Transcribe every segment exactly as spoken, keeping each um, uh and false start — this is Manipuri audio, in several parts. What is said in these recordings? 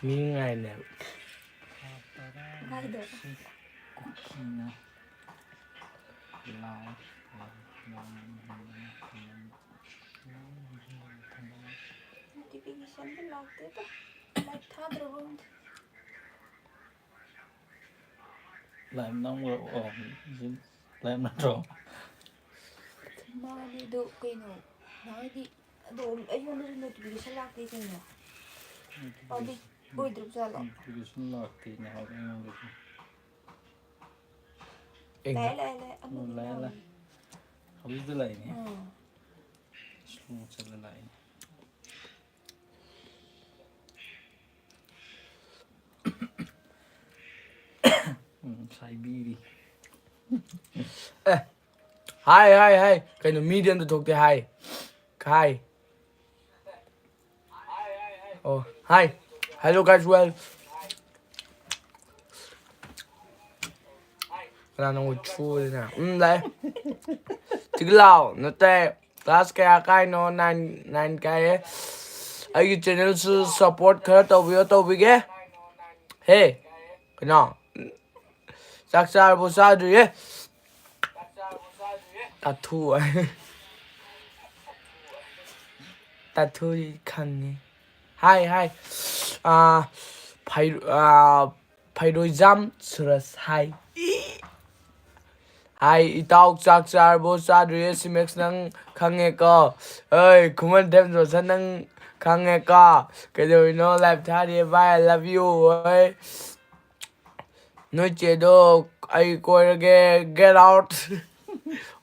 ꯃꯤ ꯉꯥꯏꯅꯦꯕ꯫ ꯀꯨꯀꯤꯅ ꯂꯥꯎ꯫ ꯅꯣꯇꯤꯐꯤꯀꯦꯁꯟꯗꯤ ꯂꯥꯛꯇꯦꯗ꯫ ꯂꯥꯏꯛ ꯊꯥꯗ꯭ꯔꯕ ꯈꯪꯗꯦ꯫ ꯂꯥꯏꯚ ꯅꯝꯕꯔ ꯑꯣ, ꯁꯤ ꯂꯥꯏꯚ ꯅꯠꯇ꯭ꯔꯣ? ꯃꯥꯅꯦ, ꯑꯗꯣ ꯀꯩꯅꯣ, ꯅꯍꯥꯟꯒꯩꯗꯤ ꯑꯗꯣ ꯑꯩꯉꯣꯟꯗꯁꯨ ꯅꯣꯇꯤꯐꯤꯀꯦꯁꯟ ꯂꯥꯛꯇꯦ ꯀꯩꯅꯣ? ꯄꯥꯕ꯭ꯂꯤꯛ ꯑꯣꯏꯗ꯭ꯔꯕ ꯖꯥꯠꯂꯣ? ꯅꯣꯇꯤꯐꯤꯀꯦꯁꯟ ꯂꯥꯛꯇꯦ ꯅꯍꯥꯟ ꯑꯩꯉꯣꯟꯗꯁꯨ꯫ ꯑꯦ꯫ ꯂꯥꯛꯑꯦ, ꯂꯥꯛꯑꯦ, ꯂꯥꯛꯑꯦ꯫ ꯑꯃꯗꯤ ꯎꯝ, ꯂꯥꯛꯑꯦ, ꯂꯥꯛꯑꯦ꯫ ꯂꯥꯛꯑꯦ꯫ ꯍꯧꯖꯤꯛꯇ ꯂꯥꯛꯏꯅꯦ꯫ ꯎꯝ꯫ ꯁ꯭ꯂꯣ ꯆꯠꯂ ꯂꯥꯛꯏꯅꯦ꯫ ꯎꯝ, ꯁꯥꯏꯕꯤꯔꯤ꯫ ꯑꯦ, ꯍꯥꯏ, ꯍꯥꯏ, ꯍꯥꯏ꯫ ꯀꯩꯅꯣ, ꯃꯤꯗꯤ ꯑꯝꯇ ꯊꯣꯛꯇꯦ, ꯍꯥꯏ꯫ ꯍꯥꯏ꯫ ꯑꯣ, ꯍꯥꯏ꯫ Hello, guys, well꯫ ꯀꯅꯥꯅꯣ ꯊꯣꯛꯑꯣꯗꯅ? ꯎꯝ, ꯂꯥꯛꯑꯦ꯫ ꯆꯤꯛ ꯂꯥꯎ, ꯅꯠꯇꯦ꯫ ꯀ꯭ꯂꯥꯁ ꯀꯌꯥ ꯀꯥꯏꯅꯣ? ꯅꯥꯏꯟ, ꯅꯥꯏꯟ ꯀꯥꯏꯌꯦ꯫ ꯑꯩꯒꯤ ꯆꯦꯅꯦꯜꯁꯨ ꯁꯞꯄꯣꯔꯠ ꯈꯔ ꯇꯧꯕꯤꯌꯣ, ꯇꯧꯕꯤꯒꯦ꯫ ꯍꯦ, ꯀꯩꯅꯣ? ꯆꯥꯛ ꯆꯥꯔꯕꯣ? ꯆꯥꯗ꯭ꯔꯤꯌꯦ꯫ ꯇꯥꯊꯨ꯫ ꯇꯥꯊꯨꯗꯤ ꯈꯪꯉꯤ꯫ ꯍꯥꯏ, ꯍꯥꯏ꯫ ꯑꯥ, ꯐꯩ-, ꯑꯥ, ꯐꯩꯔꯣꯏꯖꯥꯝ ꯁꯨꯔꯁ ꯍꯥꯏ꯫ ꯍꯥꯏ, ꯏꯇꯥꯎ ꯆꯥꯛ ꯆꯥꯔꯕꯣ? ꯆꯥꯗ꯭ꯔꯤꯌꯦ꯫ ꯁꯤꯃꯦꯛꯁ ꯅꯪ ꯈꯪꯉꯦꯀꯣ꯫ ꯑꯩ ꯈꯨꯃꯟ ꯊꯦꯝ ꯖꯣꯟꯁꯟ ꯅꯪ ꯈꯪꯉꯦꯀꯣ꯫ ꯀꯩꯗꯧꯔꯤꯅꯣ? ꯂꯥꯏꯚ ꯊꯥꯔꯤꯌꯦ ꯚꯥꯏ, I love you꯫ ꯍꯣꯏ꯫ ꯅꯣꯏ ꯆꯦꯗꯣ ꯑꯩ ꯀꯣꯏꯔꯒꯦ, get out꯫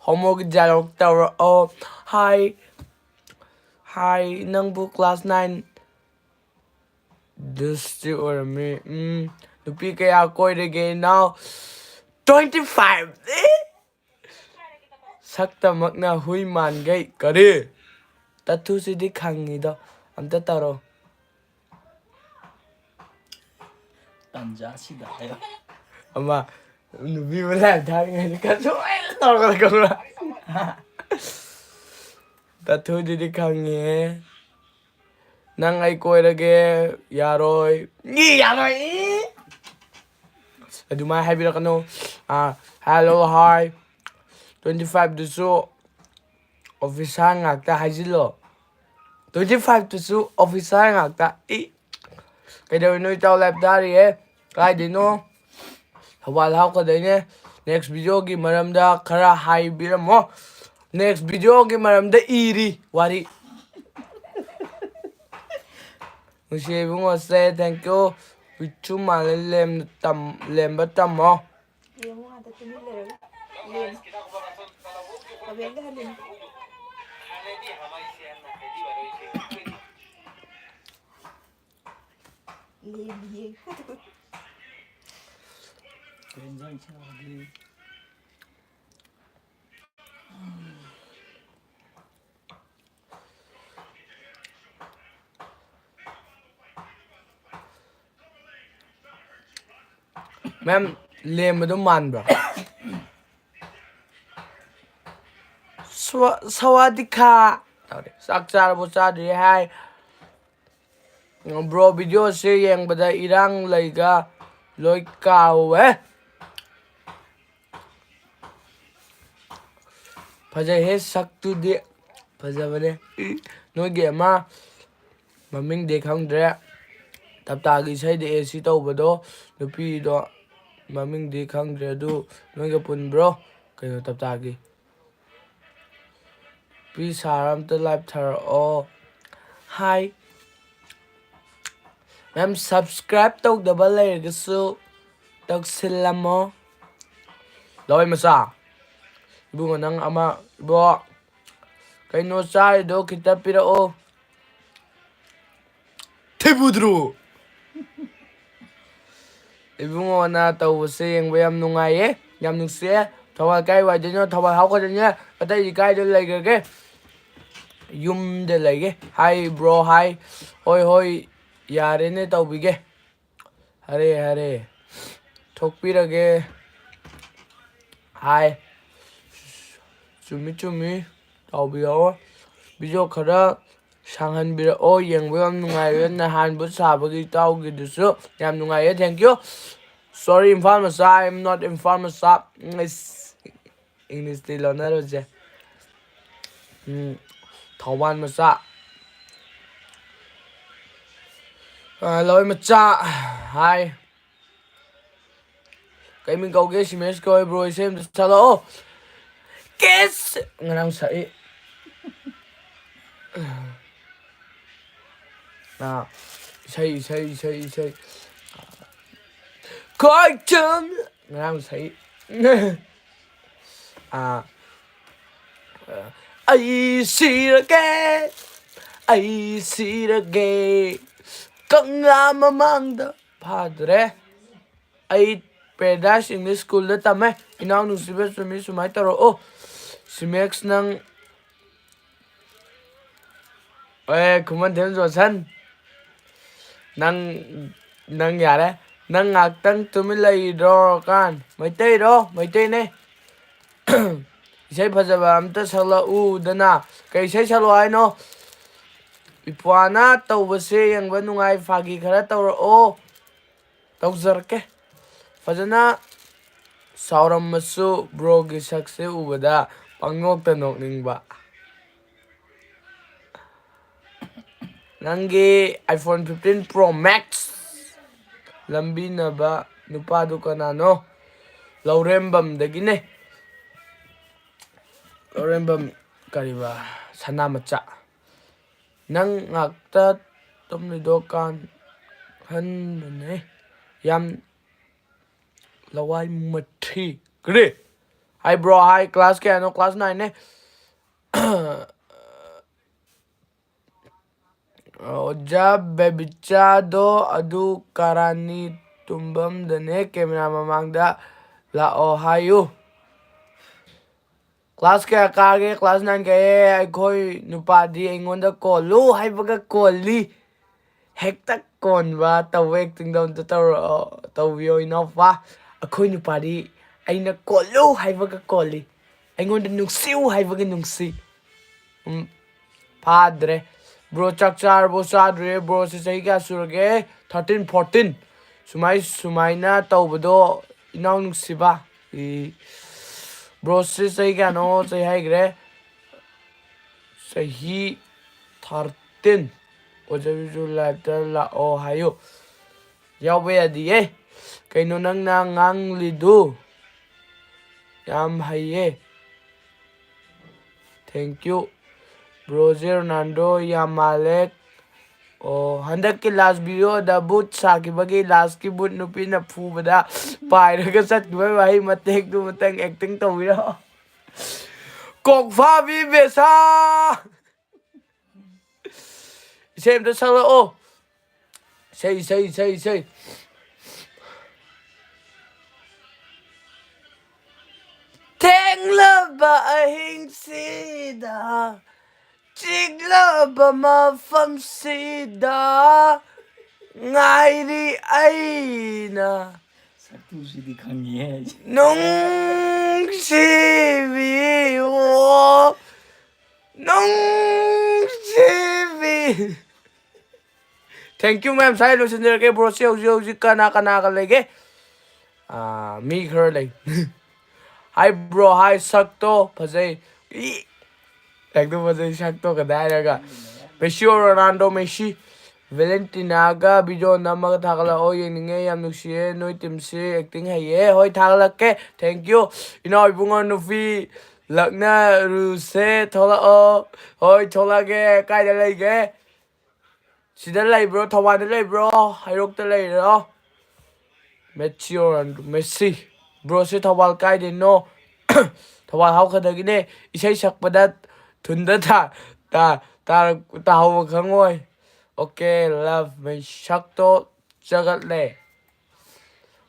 ꯍꯣꯃꯣꯒꯤ dialogue ꯇꯧꯔꯛꯑꯣ꯫ ꯍꯥꯏ, ꯍꯥꯏ, ꯅꯪꯕꯨ class nine ꯗꯨꯁꯇꯤ ꯑꯣꯏꯔꯝꯃꯤ꯫ ꯎꯝ, ꯅꯨꯄꯤ ꯀꯌꯥ ꯀꯣꯏꯔꯒꯦ ꯏꯅꯥꯎ? Twenty five꯫ ꯑꯦ? ꯁꯛꯇꯃꯛꯅ ꯍꯨꯏ ꯃꯥꯟꯈꯩ꯫ ꯀꯔꯤ? ꯇꯥꯊꯨꯁꯤꯗꯤ ꯈꯪꯉꯤꯗꯣ꯫ ꯑꯝꯇ ꯇꯧꯔꯣ꯫ ꯇꯟꯖꯥꯁꯤꯗ ꯍꯥꯏꯌꯣ꯫ ꯑꯃ ꯅꯨꯄꯤ ꯑꯃ ꯂꯥꯏꯞ ꯊꯥꯔꯤꯉꯩꯗ ꯀꯟꯇ꯭ꯔꯣꯜ ꯇꯧꯔꯒ ꯈꯪꯕ꯭ꯔꯥ? ꯑꯊꯨꯗꯨꯗꯤ ꯈꯪꯉꯦ꯫ ꯅꯪ ꯑꯩ ꯀꯣꯏꯔꯒꯦ꯫ ꯌꯥꯔꯣꯏ꯫ ꯏ, ꯌꯥꯔꯣꯏ꯫ ꯏ꯫ ꯑꯗꯨꯃꯥꯏꯅ ꯍꯥꯏꯕꯤꯔꯛꯀꯅꯨ꯫ ꯑꯥ, hello, hi꯫ Twenty five ꯗꯨꯁꯨ officer ꯉꯥꯛꯇ ꯍꯥꯏꯖꯤꯜꯂꯣ꯫ Twenty five ꯇꯨꯁꯨ officer ꯉꯥꯛꯇ꯫ ꯏ꯫ ꯀꯩꯗꯧꯔꯤꯅꯣ ꯏꯇꯥꯎ? Live ꯊꯥꯔꯤꯌꯦ꯫ ꯀꯥꯏꯗꯩꯅꯣ? ꯊꯧꯕꯥꯜ ꯍꯥꯎꯈꯗꯩꯅꯦ꯫ Next video ꯒꯤ ꯃꯔꯝꯗ ꯈꯔ ꯍꯥꯏꯕꯤꯔꯝꯃꯣ꯫ Next video ꯒꯤ ꯃꯔꯝꯗ ꯏꯔꯤ ꯋꯥꯔꯤ꯫ ꯅꯨꯡꯁꯤ ꯏꯕꯨꯡꯉꯣꯁꯦ, thank you꯫ ꯄꯤꯆꯨ ꯃꯥꯜꯂꯦ, ꯂꯦꯝꯅ ꯇꯝ-, ꯂꯦꯝꯕ ꯇꯝꯃꯣ꯫ ꯌꯦꯡꯉꯨ ꯉꯥꯛꯇ ꯇꯨꯃꯤꯟ ꯂꯩꯔꯒ꯫ ꯂꯦꯝ꯫ ꯑꯕꯦꯜꯗ ꯍꯜꯂꯤꯅꯤ꯫ ꯂꯦꯝꯃꯤꯌꯦ꯫ ꯀꯩ ꯏꯟꯖꯥꯡ ꯆꯥꯔꯒꯦ? ꯃꯦꯝ, ꯂꯦꯝꯕꯗꯣ ꯃꯥꯟꯕ꯭ꯔꯥ? ꯁ꯭ꯋꯥ-, ꯁꯋꯥꯗꯤꯈꯥ꯫ ꯇꯧꯔꯦ꯫ ꯆꯥꯛ ꯆꯥꯔꯕꯣ? ꯆꯥꯗ꯭ꯔꯤ ꯍꯥꯏ꯫ Bro, video ꯁꯦ ꯌꯦꯡꯕꯗ ꯏꯔꯥꯡ ꯂꯩꯒ ꯂꯣꯏ ꯀꯥꯎꯋꯦ꯫ ꯐꯖꯩꯍꯦ ꯁꯛꯇꯨꯗꯤ꯫ ꯐꯖꯕꯅꯦ꯫ ꯅꯣꯏꯒꯤ ꯑꯃ ꯃꯃꯤꯡꯗꯤ ꯈꯪꯗ꯭ꯔꯦ꯫ ꯇꯞꯇꯥꯒꯤ ꯏꯁꯩꯗ AC ꯇꯧꯕꯗꯣ, ꯅꯨꯄꯤꯗꯣ ꯃꯃꯤꯡꯗꯤ ꯈꯪꯗ꯭ꯔꯦ꯫ ꯑꯗꯨ ꯅꯣꯏꯒ ꯄꯨꯟꯕ꯭ꯔꯣ? ꯀꯩꯅꯣ ꯇꯞꯇꯥꯒꯤ? ꯄꯤ ꯁꯥꯔ ꯑꯝꯇ live ꯊꯥꯔꯛꯑꯣ꯫ Hi꯫ ꯃꯦꯝ, subscribe ꯇꯧꯗꯕ ꯂꯩꯔꯒꯁꯨ ꯇꯧꯁꯤꯜꯂꯝꯃꯣ꯫ ꯂꯋꯥꯏ ꯃꯆꯥ꯫ ꯏꯕꯨꯡꯉꯣ ꯅꯪ ꯑꯃ, ꯏꯕꯣ꯫ ꯀꯩꯅꯣ ꯆꯥꯔꯤꯗꯣ ꯈꯤꯇ ꯄꯤꯔꯛꯑꯣ꯫ ꯊꯤꯕꯨꯗ꯭ꯔꯨ꯫ ꯏꯕꯨꯡꯉꯣꯅ ꯇꯧꯕꯁꯦ ꯌꯦꯡꯕ ꯌꯥꯝ ꯅꯨꯡꯉꯥꯏꯌꯦ, ꯌꯥꯝ ꯅꯨꯡꯁꯤꯌꯦ꯫ ꯊꯧꯕꯥꯜ ꯀꯥꯏ ꯋꯥꯏꯗꯩꯅꯣ? ꯊꯧꯕꯥꯜ ꯍꯥꯎꯈꯗꯩꯅꯦ꯫ ꯑꯇꯩꯗꯤ ꯀꯥꯏꯗ ꯂꯩꯈ꯭ꯔꯒꯦ? ꯌꯨꯝꯗ ꯂꯩꯒꯦ꯫ Hi bro, hi꯫ ꯍꯣꯏ, ꯍꯣꯏ, ꯌꯥꯔꯦꯅꯦ, ꯇꯧꯕꯤꯒꯦ꯫ ꯍꯔꯦ, ꯍꯔꯦ꯫ ꯊꯣꯛꯄꯤꯔꯒꯦ꯫ Hi꯫ ꯆꯨꯝꯃꯤ, ꯆꯨꯝꯃꯤ꯫ ꯇꯧꯕꯤꯔꯛꯑꯣ꯫ ꯚꯤꯗꯤꯑꯣ ꯈꯔ ꯁꯥꯡꯍꯟꯕꯤꯔꯛꯑꯣ, ꯌꯦꯡꯕ ꯌꯥꯝ ꯅꯨꯡꯉꯥꯏꯔꯦ꯫ ꯅꯍꯥꯟꯕꯨ ꯁꯥꯕꯒꯤ ꯏꯇꯥꯎꯒꯤꯗꯨꯁꯨ ꯌꯥꯝ ꯅꯨꯡꯉꯥꯏꯌꯦ, thank you꯫ Sorry, ꯏꯝꯐꯥꯜ ꯃꯆꯥ, I am not ꯏꯝꯐꯥꯜ ꯃꯆꯥ꯫ ꯑꯁ, ꯏꯪꯂꯤꯁꯇꯤ ꯂꯣꯟꯅꯔꯨꯁꯦ꯫ ꯎꯝ, ꯊꯧꯕꯥꯜ ꯃꯆꯥ꯫ ꯑ, ꯂꯋꯥꯏ ꯃꯆꯥ꯫ ꯍꯥꯏ꯫ ꯀꯩ ꯃꯤꯡ ꯀꯧꯒꯦ? ꯁꯤꯃꯦꯁ ꯀꯧꯋꯦ꯫ ꯕ꯭ꯔꯣ, ꯏꯁꯩ ꯑꯝꯇ ꯁꯛꯂꯛꯑꯣ꯫ ꯀꯦꯁ! ꯉꯔꯥꯡ ꯁꯛꯏ꯫ ꯑꯥ, ꯏꯁꯩ, ꯏꯁꯩ, ꯏꯁꯩ, ꯏꯁꯩ꯫ ꯈ꯭ꯋꯥꯏꯆꯝ! ꯉꯔꯥꯡ ꯁꯛꯏ꯫ ꯑꯥ, ꯑꯩ ꯁꯤꯔꯒꯦ, ꯑꯩ ꯁꯤꯔꯒꯦ, ꯀꯪꯂꯥ ꯃꯃꯥꯡꯗ꯫ ꯐꯥꯗ꯭ꯔꯦ꯫ ꯑꯩ ꯄꯦꯔꯥꯗꯥꯏꯁ ꯏꯪꯂꯤꯁ ꯁ꯭ꯀꯨꯜꯗ ꯇꯝꯃꯦ꯫ ꯏꯅꯥꯎ ꯅꯨꯡꯁꯤꯕ ꯆꯨꯝꯃꯤ, ꯁꯨꯃꯥꯏꯅ ꯇꯧꯔꯛꯑꯣ꯫ ꯁꯤꯃꯦꯛꯁ, ꯅꯪ, ꯑꯦ, ꯈꯨꯃꯟꯊꯦꯝ ꯖꯣꯟꯁꯟ, ꯅꯪ, ꯅꯪ ꯌꯥꯔꯦ꯫ ꯅꯪ ꯉꯥꯛꯇꯪ ꯇꯨꯃꯤꯟ ꯂꯩꯔꯣ ꯀꯥꯟ꯫ ꯃꯩꯇꯩꯔꯣ? ꯃꯩꯇꯩꯅꯦ꯫ ꯏꯁꯩ ꯐꯖꯕ ꯑꯝꯇ ꯁꯛꯂꯛꯎꯗꯅ꯫ ꯀꯩ ꯏꯁꯩ ꯁꯛꯂꯛꯑꯣ ꯍꯥꯏꯅꯣ? ꯏꯄ꯭ꯋꯥꯅ ꯇꯧꯕꯁꯦ ꯌꯦꯡꯕ ꯅꯨꯡꯉꯥꯏ, ꯐꯥꯒꯤ ꯈꯔ ꯇꯧꯔꯛꯑꯣ꯫ ꯇꯧꯖꯔꯛꯀꯦ꯫ ꯐꯖꯅ ꯁꯥꯎꯔꯝꯃꯁꯨ ꯕ꯭ꯔꯣꯒꯤ ꯁꯛꯁꯦ ꯎꯕꯗ ꯄꯪꯅꯣꯛꯇ ꯅꯣꯛꯅꯤꯡꯕ꯫ ꯅꯪꯒꯤ iPhone fifteen Pro Max ꯂꯝꯕꯤꯅꯕ ꯅꯨꯄꯥꯗꯨ ꯀꯅꯥꯅꯣ? ꯂꯧꯔꯦꯝꯕꯝꯗꯒꯤꯅꯦ꯫ ꯂꯧꯔꯦꯝꯕꯝ ꯀꯔꯤꯕ? ꯁꯅꯥꯃꯆꯥ꯫ ꯅꯪ ꯉꯥꯛꯇ ꯇꯨꯝꯂꯤꯗꯣ ꯀꯥꯟꯍꯟꯕꯅꯦ꯫ ꯌꯥꯝ ꯂꯋꯥꯏ ꯃꯊꯤ꯫ ꯀꯔꯤ? ꯍꯥꯏ ꯕ꯭ꯔꯣ, ꯍꯥꯏ꯫ ꯀ꯭ꯂꯥꯁ ꯀꯌꯥꯅꯣ? ꯀ꯭ꯂꯥꯁ ꯅꯥꯏꯟꯅꯦ꯫ ꯑꯣꯖꯥ ꯕꯦꯕꯤꯆꯥꯗꯣ ꯑꯗꯨ ꯀꯥꯔꯥꯅꯤ ꯇꯨꯝꯐꯝꯗꯅꯦ, ꯀꯦꯃꯦꯔꯥ ꯃꯃꯥꯡꯗ ꯂꯥꯛꯑꯣ ꯍꯥꯏꯌꯨ꯫ ꯀ꯭ꯂꯥꯁ ꯀꯌꯥ ꯀꯥꯒꯦ? ꯀ꯭ꯂꯥꯁ ꯅꯥꯏꯟ ꯀꯥꯏꯌꯦ꯫ ꯑꯩꯈꯣꯏ ꯅꯨꯄꯥꯗꯤ ꯑꯩꯉꯣꯟꯗ ꯀꯣꯜꯂꯨ ꯍꯥꯏꯕꯒ ꯀꯣꯜꯂꯤ꯫ ꯍꯦꯛꯇ ꯀꯣꯟꯕ ꯇꯧꯕ ꯑꯦꯛꯇꯤꯡꯗꯣ ꯑꯝꯇ ꯇꯧꯔꯛꯑꯣ, ꯇꯧꯕꯤꯌꯣ ꯏꯅꯥꯎꯄꯥ꯫ ꯑꯩꯈꯣꯏ ꯅꯨꯄꯥꯗꯤ ꯑꯩꯅ ꯀꯣꯜꯂꯨ ꯍꯥꯏꯕꯒ ꯀꯣꯜꯂꯤ, ꯑꯩꯉꯣꯟꯗ ꯅꯨꯡꯁꯤꯌꯨ ꯍꯥꯏꯕꯒ ꯅꯨꯡꯁꯤ꯫ ꯎꯝ, ꯐꯥꯗ꯭ꯔꯦ꯫ ꯕ꯭ꯔꯣ, ꯆꯥꯛ ꯆꯥꯔꯕꯣ? ꯆꯥꯗ꯭ꯔꯦ꯫ ꯕ꯭ꯔꯣꯁꯦ ꯆꯍꯤ ꯀꯌꯥ ꯁꯨꯔꯒꯦ? Thirteen, fourteen. ꯁꯨꯃꯥꯏ ꯁꯨꯃꯥꯏꯅ ꯇꯧꯕꯗꯣ, ꯏꯅꯥꯎ ꯅꯨꯡꯁꯤꯕ꯫ ꯕ꯭ꯔꯣꯁꯦ ꯆꯍꯤ ꯀꯌꯥꯅꯣ? ꯆꯍꯤ ꯍꯥꯏꯈ꯭ꯔꯦ꯫ ꯆꯍꯤ ꯊꯥꯔꯇꯤꯟ꯫ ꯑꯣꯖꯥ ꯕꯤꯖꯨ ꯂꯥꯏꯞꯇ ꯂꯥꯛꯑꯣ ꯍꯥꯏꯌꯨ꯫ ꯌꯥꯎꯕ ꯌꯥꯗꯤꯌꯦ꯫ ꯀꯩꯅꯣ ꯅꯪꯅ ꯉꯥꯡꯂꯤꯗꯨ? ꯌꯥꯝ ꯍꯩꯌꯦ꯫ Thank you꯫ ꯕ꯭ꯔꯣꯁꯦ ꯔꯣꯅꯥꯜꯗꯣ ꯌꯥꯝ ꯃꯥꯜꯂꯦ꯫ ꯑꯣ, ꯍꯟꯗꯛꯀꯤ ꯂꯥꯁ ꯚꯤꯗꯤꯑꯣꯗ ꯕꯨꯠ ꯁꯥꯈꯤꯕꯒꯤ ꯂꯥꯁꯀꯤ ꯕꯨꯠ ꯅꯨꯄꯤꯅ ꯐꯨꯕꯗ ꯄꯥꯏꯔꯒ ꯆꯠꯈꯤꯕꯒꯤ ꯋꯥꯍꯩ ꯃꯇꯦꯛꯇꯨꯃꯇꯪ ꯑꯦꯛꯇꯤꯡ ꯇꯧꯕꯤꯔꯣ꯫ ꯀꯣꯛꯐꯥꯕꯤ ꯕꯦꯁꯥ! ꯏꯁꯩ ꯑꯝꯇ ꯁꯛꯂꯛꯑꯣ꯫ ꯏꯁꯩ, ꯏꯁꯩ, ꯏꯁꯩ, ꯏꯁꯩ꯫ ꯊꯦꯡꯂꯕ ꯑꯍꯤꯡꯁꯤꯗ, ꯆꯤꯛꯂꯕ ꯃꯐꯝꯁꯤꯗ ꯉꯥꯏꯔꯤ ꯑꯩꯅ꯫ ꯁꯛꯇꯨꯁꯤꯗꯤ ꯈꯪꯉꯤꯍꯦ ꯑꯩꯁꯦ꯫ ꯅꯨꯡꯁꯤꯕꯤ, ꯑꯣ, ꯅꯨꯡꯁꯤꯕꯤ꯫ Thank you, ma'am. ꯁ꯭ꯋꯥꯏ ꯂꯣꯏꯁꯤꯟꯖꯔꯒꯦ꯫ ꯕ꯭ꯔꯣꯁꯦ ꯍꯧꯖꯤꯛ ꯍꯧꯖꯤꯛ ꯀꯅꯥ ꯀꯅꯥꯒ ꯂꯩꯒꯦ? ꯑꯥ, ꯃꯤ ꯈꯔ ꯂꯩ꯫ ꯍꯥꯏ ꯕ꯭ꯔꯣ, ꯍꯥꯏ, ꯁꯛꯇꯣ ꯐꯖꯩ꯫ ꯏ! ꯁꯛꯇꯣ ꯐꯖꯩ, ꯁꯛꯇꯣ ꯀꯗꯥꯏ ꯍꯥꯏꯔꯒ? Messi or Ronaldo? ꯃꯦꯁꯤ꯫ ꯚꯦꯂꯦꯟꯇꯤꯅꯥꯒ ꯚꯤꯗꯤꯑꯣ ꯅꯝꯃꯒ ꯊꯥꯒꯠꯂꯛꯑꯣ, ꯌꯦꯡꯅꯤꯡꯉꯦ꯫ ꯌꯥꯝ ꯅꯨꯡꯁꯤꯌꯦ, ꯅꯣꯏ ꯇꯤꯝꯁꯤ ꯑꯦꯛꯇꯤꯡ ꯍꯩꯌꯦ꯫ ꯍꯣꯏ, ꯊꯥꯒꯠꯂꯛꯀꯦ꯫ Thank you꯫ ꯏꯅꯥꯎ ꯏꯕꯨꯡꯉꯣ ꯅꯨꯄꯤ ꯂꯛꯅꯔꯨꯁꯦ, ꯊꯣꯛꯂꯛꯑꯣ꯫ ꯍꯣꯏ, ꯊꯣꯛꯂꯛꯑꯒꯦ꯫ ꯀꯥꯏꯗ ꯂꯩꯒꯦ? ꯁꯤꯗ ꯂꯩꯕ꯭ꯔꯣ? ꯊꯧꯕꯥꯜꯗ ꯂꯩꯕ꯭ꯔꯣ? ꯍꯩꯔꯣꯛꯇ ꯂꯩꯔꯣ? Messi or Messi. ꯕ꯭ꯔꯣꯁꯦ ꯊꯧꯕꯥꯜ ꯀꯥꯏꯗꯩꯅꯣ? ꯊꯧꯕꯥꯜ ꯍꯥꯎꯈꯗꯒꯤꯅꯦ꯫ ꯏꯁꯩ ꯁꯛꯄꯗ ꯊꯨꯟꯗ ꯊꯥ-, ꯇꯥ-, ꯇꯥꯔꯛ-, ꯇꯥꯍꯧꯕ ꯈꯪꯉꯣꯏ꯫ Okay, love ꯃꯩꯁꯛꯇꯣ ꯆꯒꯠꯂꯦ꯫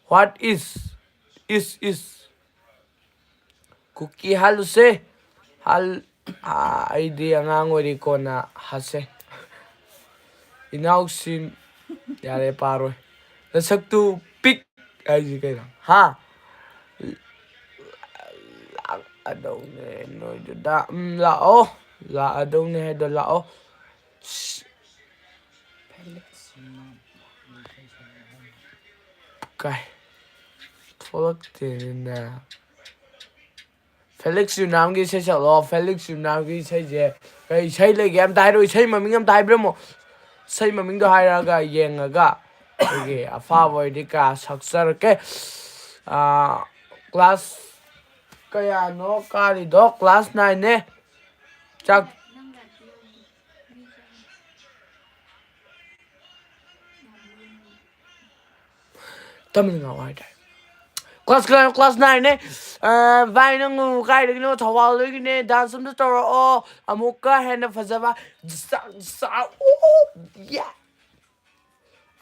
What is? Is, is꯫ ꯀꯨꯀꯤ ꯍꯥꯜꯂꯨꯁꯦ꯫ ꯍꯥꯜ-, ꯑꯥ, ꯑꯩꯗꯤ ꯑꯉꯥꯡ ꯑꯣꯏꯔꯤ, ꯀꯣꯟꯅ ꯍꯥꯠꯁꯦ꯫ ꯏꯅꯥꯎꯁꯤꯡ, ꯌꯥꯔꯦ, ꯄꯥꯔꯣꯏ꯫ ꯅꯁꯛꯇꯨ ꯄꯤꯛ ꯍꯥꯏꯁꯤ ꯀꯩꯅꯣ? ꯍꯥ? ꯂꯥꯛꯑꯗꯧꯅꯦ ꯅꯣꯏꯗꯨꯗ꯫ ꯎꯝ, ꯂꯥꯛꯑꯣ꯫ ꯂꯥꯛꯑꯗꯧꯅꯦ ꯍꯥꯏꯗꯣ ꯂꯥꯛꯑꯣ꯫ ꯀꯥꯏ ꯊꯣꯛꯂꯛꯇꯦꯅꯦ꯫ ꯐꯦꯂꯤꯛꯁ ꯌꯨꯅꯥꯝꯒꯤ ꯏꯁꯩ ꯁꯛꯂꯛꯑꯣ꯫ ꯐꯦꯂꯤꯛꯁ ꯌꯨꯅꯥꯝꯒꯤ ꯏꯁꯩꯁꯦ ꯀꯩ ꯏꯁꯩ ꯂꯩꯒꯦ ꯑꯝꯇ ꯍꯥꯏꯔꯛꯑꯣ꯫ ꯏꯁꯩ ꯃꯃꯤꯡ ꯑꯝꯇ ꯍꯥꯏꯕꯤꯔꯝꯃꯣ꯫ ꯏꯁꯩ ꯃꯃꯤꯡꯗꯣ ꯍꯥꯏꯔꯛꯑꯒ ꯌꯦꯡꯉꯒ ꯑꯩꯈꯣꯏꯒꯤ ꯑꯐꯥꯕ ꯑꯣꯏꯔꯗꯤ ꯀꯌꯥ ꯁꯛꯆꯔꯛꯀꯦ꯫ ꯀ꯭ꯂꯥꯁ ꯀꯌꯥꯅꯣ ꯀꯥꯔꯤꯗꯣ? ꯀ꯭ꯂꯥꯁ ꯅꯥꯏꯟꯅꯦ꯫ ꯆꯥꯛ ꯇꯝꯅꯤꯡꯉꯥꯎ ꯍꯥꯏꯇꯥꯔꯦ꯫ ꯀ꯭ꯂꯥꯁ ꯀꯌꯥ? ꯀ꯭ꯂꯥꯁ ꯅꯥꯏꯟꯅꯦ꯫ ꯚꯥꯏ, ꯅꯪ ꯀꯥꯏꯗꯒꯤꯅꯣ? ꯊꯧꯕꯥꯜꯗꯒꯤꯅꯦ꯫ ꯗꯥꯟꯁ ꯑꯝꯇ ꯇꯧꯔꯛꯑꯣ, ꯑꯃꯨꯛꯀ ꯍꯦꯟꯅ ꯐꯖꯕ꯫ ꯖꯥꯛ, ꯖꯥꯛ, ꯎ, ꯌꯥ꯫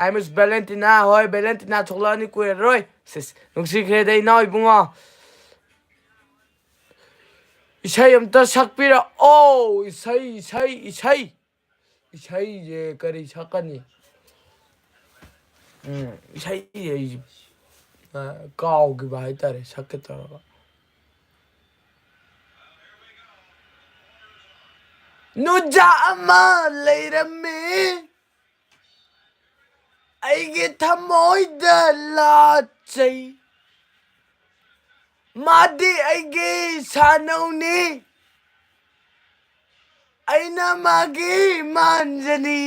ꯑꯥꯏ ꯃꯤꯁ ꯚꯦꯂꯦꯟꯇꯤꯅꯥ꯫ ꯍꯣꯏ, ꯚꯦꯂꯦꯟꯇꯤꯅꯥ ꯊꯣꯛꯂꯛꯑꯅꯤ ꯀꯨꯏꯔꯔꯣꯏ꯫ ꯁꯤꯁ, ꯅꯨꯡꯁꯤꯈ꯭ꯔꯦꯗ ꯏꯅꯥꯎ ꯏꯕꯨꯡꯉꯣ꯫ ꯏꯁꯩ ꯑꯝꯇ ꯁꯛꯄꯤꯔꯛꯑꯣ꯫ ꯏꯁꯩ, ꯏꯁꯩ, ꯏꯁꯩ꯫ ꯏꯁꯩꯁꯦ ꯀꯔꯤ ꯁꯛꯀꯅꯤ? ꯎꯝ, ꯏꯁꯩꯁꯦ ꯑꯩꯁꯦ, ꯑ, ꯀꯥꯎꯈꯤꯕ ꯍꯥꯏꯇꯥꯔꯦ, ꯁꯛꯀꯦ ꯇꯧꯔꯒ꯫ ꯅꯨꯖꯥ ꯑꯃ ꯂꯩꯔꯝꯃꯤ, ꯑꯩꯒꯤ ꯊꯃꯣꯏꯗ ꯂꯥꯠꯆꯩ꯫ ꯃꯥꯗꯤ ꯑꯩꯒꯤ ꯁꯥꯟꯅꯧꯅꯤ, ꯑꯩꯅ ꯃꯥꯒꯤ ꯃꯥꯟꯖꯅꯤ꯫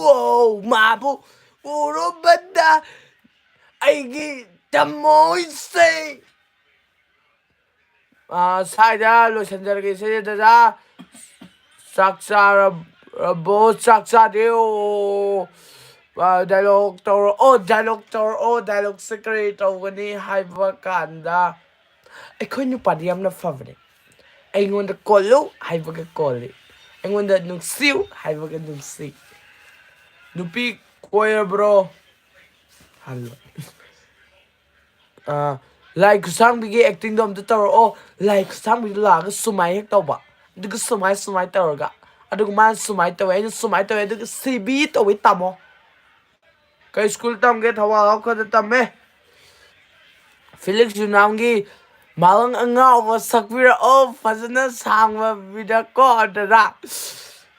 ꯋꯣ, ꯃꯥꯕꯨ ꯎꯔꯨꯕꯗ ꯑꯩꯒꯤ ꯊꯃꯣꯏꯁꯦ꯫ ꯑꯥ, ꯁ꯭ꯋꯥꯏꯗ ꯂꯣꯏꯁꯤꯟꯖꯔꯒꯦ ꯏꯁꯩꯁꯦ, ꯗꯗꯥ꯫ ꯆꯥꯛ ꯆꯥꯔꯕꯣ? ꯆꯥꯛ ꯆꯥꯗꯦ꯫ ꯑꯣ, ꯑꯥ, ꯗꯥꯏꯂꯣꯛ ꯇꯧꯔꯛꯑꯣ, ꯗꯥꯏꯂꯣꯛ ꯇꯧꯔꯛꯑꯣ꯫ ꯗꯥꯏꯂꯣꯛꯁꯦ ꯀꯔꯤ ꯇꯧꯒꯅꯤ ꯍꯥꯏꯕ ꯀꯥꯟꯗ, ꯑꯩꯈꯣꯏ ꯅꯨꯄꯥꯗꯤ ꯌꯥꯝꯅ ꯐꯕꯅꯦ꯫ "ꯑꯩꯉꯣꯟꯗ ꯀꯣꯜꯂꯨ" ꯍꯥꯏꯕꯒ ꯀꯣꯜꯂꯤ, "ꯑꯩꯉꯣꯟꯗ ꯅꯨꯡꯁꯤꯌꯨ" ꯍꯥꯏꯕꯒ ꯅꯨꯡꯁꯤ꯫ "ꯅꯨꯄꯤ ꯀꯣꯏꯔꯕ꯭ꯔꯣ?" ꯍꯜꯂꯣ꯫ ꯑꯥ, ꯂꯥꯏ ꯈꯨꯠꯁꯥꯡꯕꯤꯒꯤ ꯑꯦꯛꯇꯤꯡꯗꯣ ꯑꯝꯇ ꯇꯧꯔꯛꯑꯣ꯫ ꯂꯥꯏ ꯈꯨꯠꯁꯥꯡꯕꯤꯗꯣ ꯂꯥꯛꯑꯒ ꯁꯨꯃꯥꯏꯅ ꯍꯦꯛ ꯇꯧꯕ, ꯑꯗꯨꯒ ꯁꯨꯃꯥꯏ, ꯁꯨꯃꯥꯏꯅ ꯇꯧꯔꯒ, ꯑꯗꯨꯒ ꯃꯥꯅ ꯁꯨꯃꯥꯏꯅ ꯇꯧꯋꯦ, ꯑꯩꯅ ꯁꯨꯃꯥꯏꯅ ꯇꯧꯋꯦ, ꯑꯗꯨꯒ ꯁꯤꯕꯤ ꯇꯧꯋꯦ, ꯇꯥꯃꯣ꯫ ꯀꯩ ꯁ꯭ꯀꯨꯜ ꯇꯝꯒꯦ? ꯊꯧꯕꯥꯜ ꯍꯥꯎꯈꯣꯜꯗ ꯇꯝꯃꯦ꯫ ꯐꯤꯂꯤꯛꯁ ꯌꯨꯅꯥꯝꯒꯤ ꯃꯥꯂꯪ ꯑꯉꯥꯎꯕ ꯁꯛꯄꯤꯔꯛꯑꯣ, ꯐꯖꯅ ꯁꯥꯡꯕ ꯕꯤꯗꯀꯣ ꯑꯗꯨꯗ꯫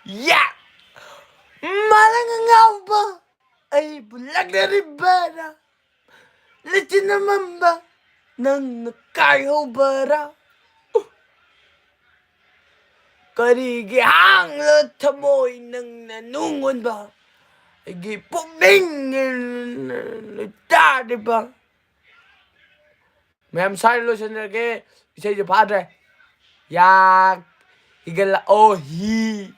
ꯌꯦ! ꯃꯥꯂꯪ ꯑꯉꯥꯎꯕ, ꯑꯩꯕꯨ ꯂꯛꯅꯔꯤꯕꯔꯥ? ꯂꯤꯆꯤꯟ ꯑꯃꯝꯕ, ꯅꯪꯅ ꯀꯥꯏꯍꯧꯕꯔꯥ? ꯀꯔꯤꯒꯤ ꯍꯥꯡꯂ ꯊꯃꯣꯏ ꯅꯪꯅ ꯅꯨꯡ ꯑꯣꯟꯕ? ꯑꯩꯒꯤ ꯄꯨꯛꯅꯤꯡ ꯂꯣꯏꯇꯥꯔꯤꯕ꯫ ꯃꯌꯥꯝ ꯁ꯭ꯋꯥꯏꯗ ꯂꯣꯏꯁꯤꯟꯖꯔꯒꯦ꯫ ꯏꯁꯩꯁꯦ ꯐꯥꯗ꯭ꯔꯦ꯫ ꯌꯥ, ꯍꯤꯒꯠꯂꯛꯑꯣ, ꯍꯤ꯫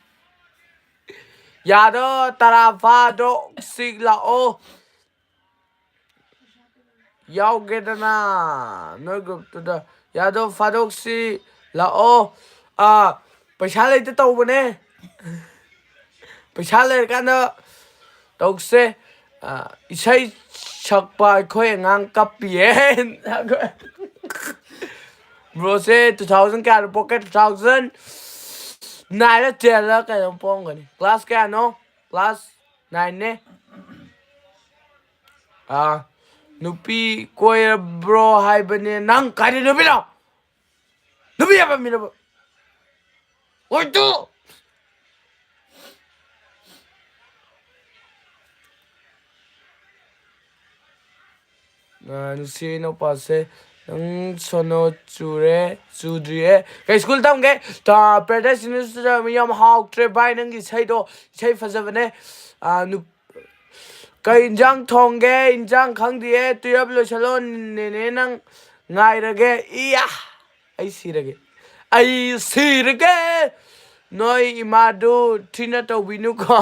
ꯌꯥꯗꯣ ꯇꯔꯥ ꯐꯥꯗꯣꯛꯁꯤ ꯂꯥꯛꯑꯣ꯫ ꯌꯥꯎꯒꯦꯗꯅ ꯅꯣꯏ ꯒ꯭ꯔꯨꯞꯇꯨꯗ꯫ ꯌꯥꯗꯣ ꯐꯥꯗꯣꯛꯁꯤ ꯂꯥꯛꯑꯣ꯫ ꯑꯥ, ꯄꯩꯁꯥ ꯂꯩꯇ ꯇꯧꯕꯅꯦ꯫ ꯄꯩꯁꯥ ꯂꯩꯔꯀꯥꯟꯗ ꯇꯧꯁꯦ꯫ ꯑꯥ, ꯏꯁꯩ ꯁꯛꯄ ꯑꯩꯈꯣꯏ ꯑꯉꯥꯡ ꯀꯞꯄꯤꯌꯦ꯫ ꯕ꯭ꯔꯣꯁꯦ ꯇꯨ ꯊꯥꯎꯖꯟ ꯀꯌꯥꯗ ꯄꯣꯛꯀꯦ? ꯇꯨ ꯊꯥꯎꯖꯟ ꯅꯥꯏꯟꯂ ꯇꯦꯟꯂ ꯀꯩꯅꯣꯝ ꯄꯣꯛꯑꯝꯒꯅꯤ꯫ ꯀ꯭ꯂꯥꯁ ꯀꯌꯥꯅꯣ? ꯀ꯭ꯂꯥꯁ ꯅꯥꯏꯟꯅꯦ꯫ ꯑꯥ, ꯅꯨꯄꯤ ꯀꯣꯏꯔꯕ꯭ꯔꯣ ꯍꯥꯏꯕꯅꯦ꯫ ꯅꯪ ꯀꯥꯏꯗ ꯅꯨꯄꯤꯅꯣ? ꯅꯨꯄꯤ ꯍꯥꯏꯕ ꯃꯤꯅꯕ ꯑꯣꯏꯗꯨ꯫ ꯑ, ꯅꯨꯡꯁꯤ ꯏꯅꯧꯄꯥꯁꯦ, ꯅꯪ ꯁꯣꯅꯣ ꯆꯨꯔꯦ, ꯆꯨꯗ꯭ꯔꯤꯌꯦ꯫ ꯀꯩ ꯁ꯭ꯀꯨꯜ ꯇꯝꯒꯦ? ꯇ-, ꯄꯦꯔꯥꯗꯥꯏꯁ ꯌꯨꯅꯤꯚꯔꯁꯤꯇꯤꯗ ꯌꯥꯝ ꯍꯥꯎꯇ꯭ꯔꯦ ꯚꯥꯏ, ꯅꯪꯒꯤ ꯏꯁꯩꯗꯣ, ꯏꯁꯩ ꯐꯖꯕꯅꯦ꯫ ꯑ, ꯅꯨ-, ꯀꯩ ꯏꯟꯖꯥꯡ ꯊꯣꯡꯒꯦ? ꯏꯟꯖꯥꯡ ꯈꯪꯗꯤꯌꯦ꯫ ꯇꯨꯌꯦꯜꯞ ꯂꯣꯏꯁꯜꯂꯣ, ꯅꯦꯅꯦ ꯅꯪ ꯉꯥꯏꯔꯒꯦ꯫ ꯏꯌꯥ! ꯑꯩ ꯁꯤꯔꯒꯦ꯫ ꯑꯩ ꯁꯤꯔꯒꯦ! ꯅꯣꯏ ꯏꯃꯥꯗꯨ ꯊꯤꯅ ꯇꯧꯕꯤꯅꯨꯀꯣ꯫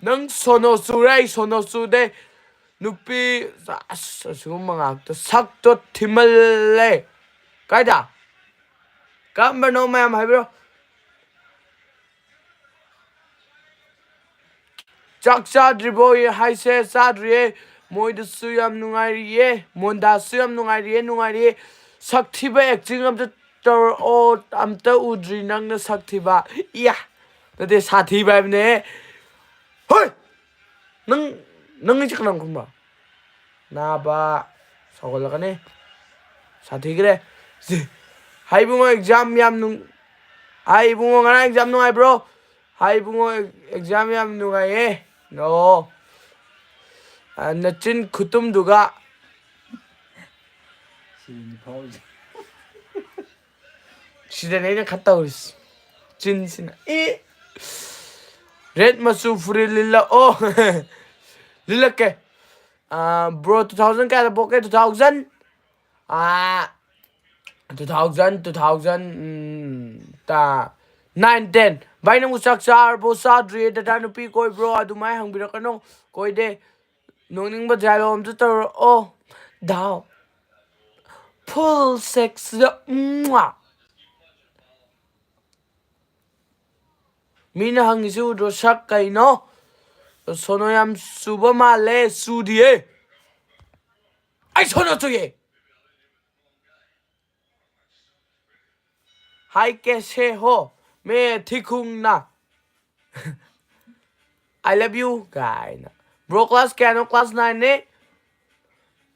ꯅꯪ ꯁꯣꯅꯣ ꯆꯨꯔꯦ, ꯑꯩ ꯁꯣꯅꯣ ꯆꯨꯗꯦ꯫ ꯅꯨꯄꯤ, ꯑꯁ, ꯑꯁꯤꯒꯨꯝꯕ ꯉꯥꯛꯇ꯫ ꯁꯛꯇꯣ ꯊꯤꯃꯜꯂꯦ꯫ ꯀꯥꯏꯗ? ꯀꯔꯝꯕꯅꯣ ꯃꯌꯥꯝ ꯍꯥꯏꯕꯤꯔꯣ꯫ ꯆꯥꯛ ꯆꯥꯗ꯭ꯔꯤꯕꯣ ꯍꯥꯏꯁꯦ? ꯆꯥꯗ꯭ꯔꯤꯌꯦ꯫ ꯃꯣꯏꯗꯁꯨ ꯌꯥꯝ ꯅꯨꯡꯉꯥꯏꯔꯤꯌꯦ꯫ ꯃꯣꯟꯗꯥꯁꯨ ꯌꯥꯝ ꯅꯨꯡꯉꯥꯏꯔꯤꯌꯦ, ꯅꯨꯡꯉꯥꯏꯔꯤꯌꯦ꯫ ꯁꯛ ꯊꯤꯕ acting ꯑꯝꯇ ꯇꯧꯔꯛꯑꯣ꯫ ꯑꯝꯇ ꯎꯗ꯭ꯔꯤ ꯅꯪꯅ ꯁꯛ ꯊꯤꯕ꯫ ꯏꯌꯥ! ꯅꯠꯇꯦ, ꯁꯥꯊꯤꯕ ꯍꯥꯏꯕꯅꯦ꯫ ꯍꯣꯏ! ꯅꯪ ꯅꯪꯒꯤꯁꯦ ꯀꯅꯥꯅ ꯈꯨꯝꯕ? ꯅꯥꯕ ꯁꯥꯎꯒꯠꯂꯛꯀꯅꯤ꯫ ꯁꯥꯊꯤꯈ꯭ꯔꯦ꯫ ꯁꯤ, ꯍꯥꯏ ꯏꯕꯨꯡꯉꯣ, ꯑꯦꯛꯖꯥꯝ ꯌꯥꯝ ꯅꯨꯡ-, ꯍꯥꯏ ꯏꯕꯨꯡꯉꯣ, ꯉꯔꯥꯡ ꯑꯦꯛꯖꯥꯝ ꯅꯨꯡꯉꯥꯏꯕ꯭ꯔꯣ? ꯍꯥꯏ ꯏꯕꯨꯡꯉꯣ, ꯑꯦꯛꯖꯥꯝ ꯌꯥꯝ ꯅꯨꯡꯉꯥꯏꯌꯦ꯫ ꯑꯣ꯫ ꯑ, ꯅꯆꯤꯟ ꯈꯨꯇꯨꯝꯗꯨꯒ꯫ ꯁꯤꯗꯅꯤ ꯐꯥꯎꯔꯤꯁꯦ꯫ ꯁꯤꯗꯅꯦ ꯑꯩꯅ ꯈꯔ ꯇꯧꯔꯤꯁꯤ꯫ ꯆꯤꯟꯁꯤꯅ꯫ ꯑꯦ꯫ ꯔꯦꯠ ꯃꯆꯨ ꯐꯨꯔꯤꯠ ꯂꯤꯠꯂꯛꯑꯣ꯫ ꯂꯤꯠꯂꯛꯀꯦ꯫ ꯑ, ꯕ꯭ꯔꯣ, two thousand ꯀꯌꯥꯗ ꯄꯣꯛꯀꯦ? Two thousand? ꯑ, two thousand, two thousand, ꯎꯝ, ꯇ-, nine, ten꯫ ꯚꯥꯏ, ꯅꯪꯕꯨ ꯆꯥꯛ ꯆꯥꯔꯕꯣ? ꯆꯥꯗ꯭ꯔꯤꯌꯦ꯫ ꯗꯗꯥ, ꯅꯨꯄꯤ ꯀꯣꯏꯕ꯭ꯔꯣ? ꯑꯗꯨꯃꯥꯏꯅ ꯍꯪꯕꯤꯔꯛꯀꯅꯨ꯫ ꯀꯣꯏꯗꯦ꯫ ꯅꯣꯛꯅꯤꯡꯕ dialogue ꯑꯝꯇ ꯇꯧꯔꯛꯑꯣ꯫ ꯗꯥꯎ꯫ Full sex ꯗ, ꯃ꯭ꯋꯥ꯫ ꯃꯤꯅ ꯍꯪꯉꯤꯁꯤ ꯎꯗ꯭ꯔꯣ? ꯁꯛ ꯀꯩꯅꯣ? ꯁꯣꯅꯣ ꯌꯥꯝ ꯆꯨꯕ ꯃꯥꯜꯂꯦ꯫ ꯆꯨꯗꯤꯌꯦ꯫ ꯑꯩ ꯁꯣꯅꯣ ꯆꯨꯏꯌꯦ꯫ Hi, कैसे हो? मैं ठीक हूँ ना। I love you ꯀꯥꯏꯅ꯫ Bro, class ꯀꯌꯥꯅꯣ? Class nine ꯅꯦ꯫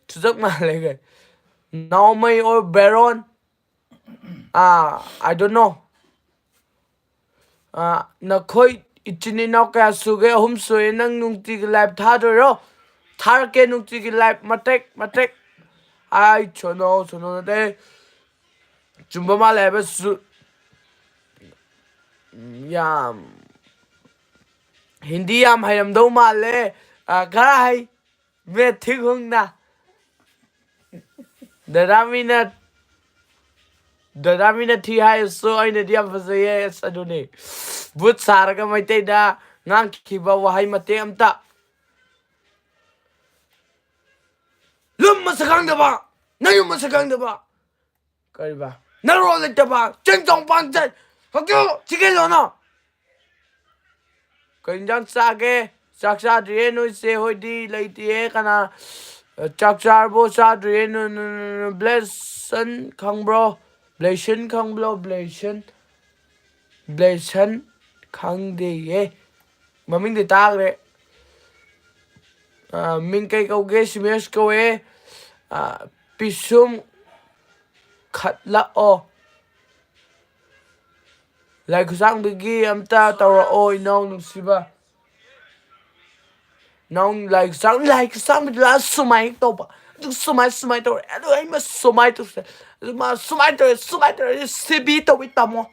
ꯆꯨꯖꯛ ꯃꯥꯜꯂꯦ ꯀꯥꯏ꯫ ꯅꯥꯎꯃꯩ or Beron? Ah, I don't know꯫ ꯑꯥ, ꯅꯈꯣꯏ ꯏꯆꯤꯟ ꯏꯅꯥꯎ ꯀꯌꯥ ꯁꯨꯒꯦ? ꯑꯍꯨꯝ ꯁꯨꯏ꯫ ꯅꯪ ꯅꯨꯡꯇꯤꯒꯤ live ꯊꯥꯗꯣꯏꯔꯣ? ꯊꯥꯔꯛꯀꯦ ꯅꯨꯡꯇꯤꯒꯤ live ꯃꯇꯦꯛ ꯃꯇꯦꯛ꯫ ꯑꯥꯏ, ꯁꯣꯅꯣ, ꯁꯣꯅꯣ ꯅꯠꯇꯦ꯫ ꯆꯨꯝꯕ ꯃꯥꯜꯂꯦ ꯍꯥꯏꯕꯁꯨ ꯌꯥꯝ, ꯍꯤꯟꯗꯤ ꯌꯥꯝ ꯍꯩꯔꯝꯗꯧ ꯃꯥꯜꯂꯦ꯫ ꯑꯥ, ꯈꯔ ꯍꯩ꯫ ꯃꯦ ꯊꯤꯛ ꯍꯨꯡꯅ꯫ ꯗꯗꯥ ꯃꯤꯅ, ꯗꯗꯥ ꯃꯤꯅ ꯊꯤ ꯍꯥꯏꯔꯁꯨ ꯑꯩꯅꯗꯤ ꯌꯥꯝ ꯐꯖꯩꯌꯦ꯫ ꯑꯁ, ꯑꯗꯨꯅꯤ꯫ ꯚꯨꯠ ꯁꯥꯔꯒ ꯃꯩꯇꯩꯗ ꯉꯥꯡꯈꯤꯕ ꯋꯥꯍꯩ ꯃꯇꯦꯛ ꯑꯝꯇ꯫ ꯂꯨꯝ ꯃꯁꯛ ꯈꯪꯗꯕ, ꯅꯌꯨꯝ ꯃꯁꯛ ꯈꯪꯗꯕ꯫ ꯀꯔꯤꯕ? ꯅꯔꯣꯜ ꯂꯩꯇꯕ, ꯆꯤꯟ ꯆꯣꯡ ꯄꯥꯟ ꯆꯠ꯫ ꯍꯧꯖꯤꯛ ꯁꯤꯒꯦ ꯂꯣꯅꯣ꯫ ꯀꯩ ꯏꯟꯖꯥꯡ ꯆꯥꯒꯦ? ꯆꯥꯛ ꯆꯥꯗ꯭ꯔꯤꯌꯦ꯫ ꯅꯣꯏ ꯆꯦ ꯍꯣꯏꯗꯤ ꯂꯩꯇꯤꯌꯦ꯫ ꯀꯅꯥ, ꯑ, ꯆꯥꯛ ꯆꯥꯔꯕꯣ? ꯆꯥꯗ꯭ꯔꯤꯌꯦ꯫ ꯅꯣ-, ꯅꯣ-, ꯅꯣ-, ꯅꯣ-, ꯕ꯭ꯂꯦꯁꯟ ꯈꯪꯕ꯭ꯔꯣ? ꯕ꯭ꯂꯦꯁꯟ ꯈꯪꯕ꯭ꯔꯣ? ꯕ꯭ꯂꯦꯁꯟ? ꯕ꯭ꯂꯦꯁꯟ ꯈꯪꯗꯦꯌꯦ꯫ ꯃꯃꯤꯡꯗꯤ ꯇꯥꯈ꯭ꯔꯦ꯫ ꯑ, ꯃꯤꯡ ꯀꯩ ꯀꯧꯒꯦ? ꯁꯤꯃꯦꯁ ꯀꯧꯋꯦ꯫ ꯑ, ꯄꯤꯁꯨꯝ ꯈꯠꯂꯛꯑꯣ꯫ ꯂꯥꯏ ꯈꯨꯠꯁꯥꯡꯕꯤꯒꯤ ꯑꯝꯇ ꯇꯧꯔꯛꯑꯣ, ꯏꯅꯥꯎ ꯅꯨꯡꯁꯤꯕ꯫ ꯅꯪ ꯂꯥꯏ ꯈꯨꯠꯁꯥꯡ-, ꯂꯥꯏ ꯈꯨꯠꯁꯥꯡꯕꯤꯗꯨ ꯂꯥꯛꯑ ꯁꯨꯃꯥꯏꯅ ꯇꯧꯕ, ꯑꯗꯨ ꯁꯨꯃꯥꯏ, ꯁꯨꯃꯥꯏꯅ ꯇꯧꯔꯦ, ꯑꯗꯨ ꯑꯩ ꯃ-, ꯁꯨꯃꯥꯏꯅ ꯇꯧꯁꯦ, ꯑꯗꯨ ꯃꯥ ꯁꯨꯃꯥꯏꯅ ꯇꯧꯔꯦ, ꯁꯨꯃꯥꯏꯅ ꯇꯧꯔꯦ, ꯁꯤꯕꯤ ꯇꯧꯏ ꯇꯥꯃꯣ꯫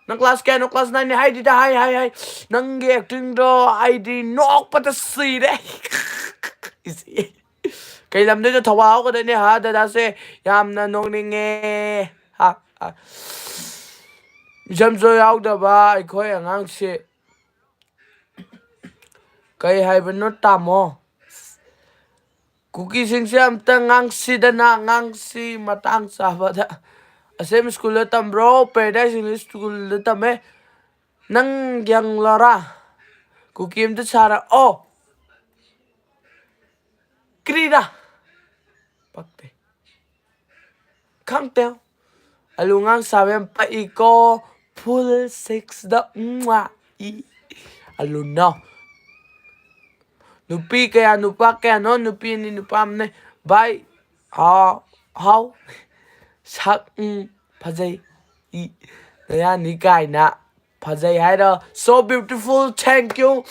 ꯅꯪ ꯀ꯭ꯂꯥꯁ ꯀꯌꯥꯅꯣ? ꯀ꯭ꯂꯥꯁ ꯅꯥꯏꯟꯅꯦ ꯍꯥꯏꯗꯨꯗ ꯍꯥꯏ, ꯍꯥꯏ, ꯍꯥꯏ꯫ ꯅꯪꯒꯤ ꯑꯦꯛꯇꯤꯡꯗꯣ ꯑꯩꯗꯤ ꯅꯣꯛꯄꯗ ꯁꯤꯔꯦ꯫ ꯏꯁ, ꯀꯩ ꯂꯝꯗꯩꯅꯣ? ꯊꯧꯕꯥꯜ ꯍꯧꯒꯗꯣꯏꯅꯦ ꯍꯥ, ꯗꯗꯥꯁꯦ? ꯌꯥꯝꯅ ꯅꯣꯛꯅꯤꯡꯉꯦ꯫ ꯍꯥ, ꯍꯥ꯫ ꯏꯆꯝꯁꯨ ꯌꯥꯎꯗꯕ ꯑꯩꯈꯣꯏ ꯑꯉꯥꯡꯁꯦ꯫ ꯀꯩ ꯍꯥꯏꯕꯅꯣ, ꯇꯥꯃꯣ? ꯀꯨꯀꯤꯁꯤꯡꯁꯦ ꯑꯝꯇ ꯉꯥꯡꯁꯤꯗꯅ, ꯉꯥꯡꯁꯤ ꯃꯇꯥꯡ ꯆꯥꯕꯗ꯫ ꯑꯁꯦꯝ ꯁ꯭ꯀꯨꯜꯗ ꯇꯝꯕ꯭ꯔꯣ? ꯄꯦꯔꯥꯗꯥꯏꯁ ꯏꯪꯂꯤꯁ ꯁ꯭ꯀꯨꯜꯗ ꯇꯝꯃꯦ꯫ ꯅꯪ ꯌꯪꯂꯔꯥ? ꯀꯨꯀꯤ ꯑꯝꯇ ꯁꯥꯔꯛꯑꯣ꯫ ꯀ꯭ꯔꯤꯔꯥ? ꯄꯛꯇꯦ꯫ ꯈꯪꯇꯦ꯫ ꯑꯂꯨ ꯉꯥꯡ ꯁꯥꯕ ꯌꯥꯝ ꯄꯛꯏꯀꯣ꯫ Full six ꯗ ꯎꯝ, ꯋꯥ, ꯏ꯫ ꯑꯂꯨ ꯅꯥꯎ꯫ ꯅꯨꯄꯤ ꯀꯌꯥ, ꯅꯨꯄꯥ ꯀꯌꯥꯅꯣ? ꯅꯨꯄꯤ ꯑꯅꯤ, ꯅꯨꯄꯥ ꯑꯃꯅꯦ꯫ ꯚꯥꯏ, ꯍꯥꯎ, ꯍꯥꯎ꯫ ꯁꯛ, ꯎꯝ, ꯐꯖꯩ꯫ ꯏ, ꯅꯌꯥꯅꯤ ꯀꯥꯏꯅ꯫ ꯐꯖꯩ ꯍꯥꯏꯔꯣ? So beautiful, thank you꯫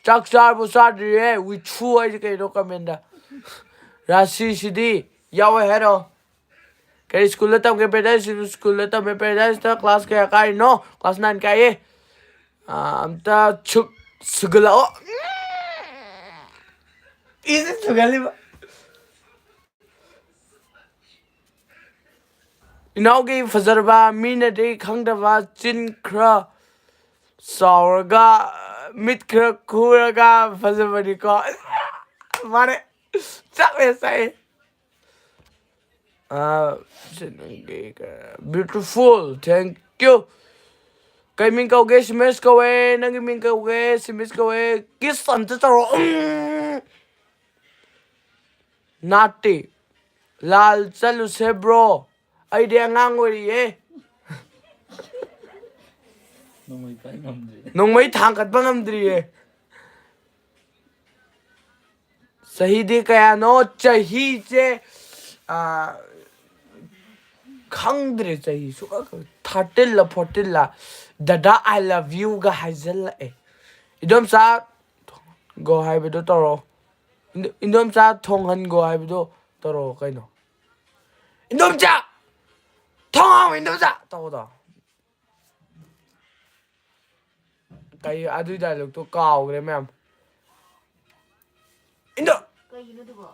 ꯆꯥꯛ ꯆꯥꯔꯕꯣ? ꯆꯥꯗ꯭ꯔꯤꯌꯦ꯫ ꯋꯤꯊꯨ ꯍꯥꯏꯁꯦ ꯀꯩꯅꯣ ꯀꯃꯦꯟꯗ? ꯔꯥꯁꯤꯁꯤꯗꯤ ꯌꯥꯎꯋꯦ ꯍꯥꯏꯔꯣ? ꯀꯔꯤ ꯁ꯭ꯀꯨꯜꯗ ꯇꯝꯒꯦ? ꯄꯦꯔꯥꯗꯥꯏꯁ ꯁ꯭ꯀꯨꯜꯗ ꯇꯝꯃꯦ꯫ ꯄꯦꯔꯥꯗꯥꯏꯁꯇ ꯀ꯭ꯂꯥꯁ ꯀꯌꯥ ꯀꯥꯔꯤꯅꯣ? ꯀ꯭ꯂꯥꯁ ꯅꯥꯏꯟ ꯀꯥꯏꯌꯦ꯫ ꯑꯥ, ꯑꯝꯇ ꯁꯨꯛ ꯁꯨꯒꯠꯂꯛꯑꯣ꯫ ꯏꯁ, ꯁꯨꯒꯠꯂꯤꯕ꯫ ꯏꯅꯥꯎꯒꯤ ꯐꯖꯔꯕ, ꯃꯤꯅꯗꯤ ꯈꯪꯗꯕ ꯆꯤꯟ ꯈꯔ ꯆꯥꯎꯔꯒ, ꯃꯤꯠ ꯈꯔ ꯈꯨꯔꯒ ꯐꯖꯕꯅꯤꯀꯣ꯫ ꯃꯥꯅꯦ꯫ ꯆꯥꯛꯂꯦ ꯆꯥꯛꯑꯦ꯫ ꯑꯥ, ꯁꯤ ꯅꯪꯒꯤ ꯀ-, beautiful, thank you꯫ ꯀꯩ ꯃꯤꯡ ꯀꯧꯒꯦ? ꯁꯤꯃꯦꯁ ꯀꯧꯋꯦ꯫ ꯅꯪꯒꯤ ꯃꯤꯡ ꯀꯧꯒꯦ? ꯁꯤꯃꯦꯁ ꯀꯧꯋꯦ꯫ Kiss ꯑꯝꯇ ꯇꯧꯔꯣ꯫ ꯎꯝ꯫ ꯅꯥꯠꯇꯤ꯫ ꯂꯥꯜ ꯆꯠꯂꯨꯁꯦ bro꯫ ꯑꯩꯗꯤ ꯑꯉꯥꯡ ꯑꯣꯏꯔꯤꯌꯦ꯫ ꯅꯣꯡꯃꯩ ꯄꯥꯏ ꯉꯝꯗ꯭ꯔꯤ꯫ ꯅꯣꯡꯃꯩ ꯊꯥꯡꯒꯠꯄ ꯉꯝꯗ꯭ꯔꯤꯌꯦ꯫ ꯆꯍꯤꯗꯤ ꯀꯌꯥꯅꯣ? ꯆꯍꯤꯁꯦ, ꯑꯥ, ꯈꯪꯗ꯭ꯔꯦ꯫ ꯆꯍꯤ ꯁꯨꯛꯈꯪ ꯈꯪꯗ꯭ꯔꯦ꯫ Thirteen ꯂ fourteen ꯂ꯫ "ꯗꯗꯥ, I love you"ꯒ ꯍꯥꯏꯖꯜꯂꯛꯑꯦ꯫ "ꯏꯗꯣꯝꯆꯥ, ꯊꯣꯡꯍꯟꯒꯣ ꯍꯥꯏꯕꯗꯣ ꯇꯧꯔꯛꯑꯣ꯫ ꯏꯟꯗꯣ-, ꯏꯟꯗꯣꯝꯆꯥ, ꯊꯣꯡꯍꯟꯒꯣ ꯍꯥꯏꯕꯗꯣ ꯇꯧꯔꯛꯑꯣ ꯀꯩꯅꯣ꯫ ꯏꯟꯗꯣꯝꯆꯥ, ꯊꯣꯡ ꯍꯥꯡꯉꯣ, ꯏꯟꯗꯣꯝꯆꯥ" ꯇꯧꯕꯗꯣ꯫ ꯀꯩ ꯑꯗꯨꯏ dialogue ꯇꯣ ꯀꯥꯎꯈ꯭ꯔꯦ ꯃꯌꯥꯝ꯫ ꯏꯟꯗꯣ! ꯀꯩꯒꯤꯅꯣ ꯑꯗꯨꯕꯣ?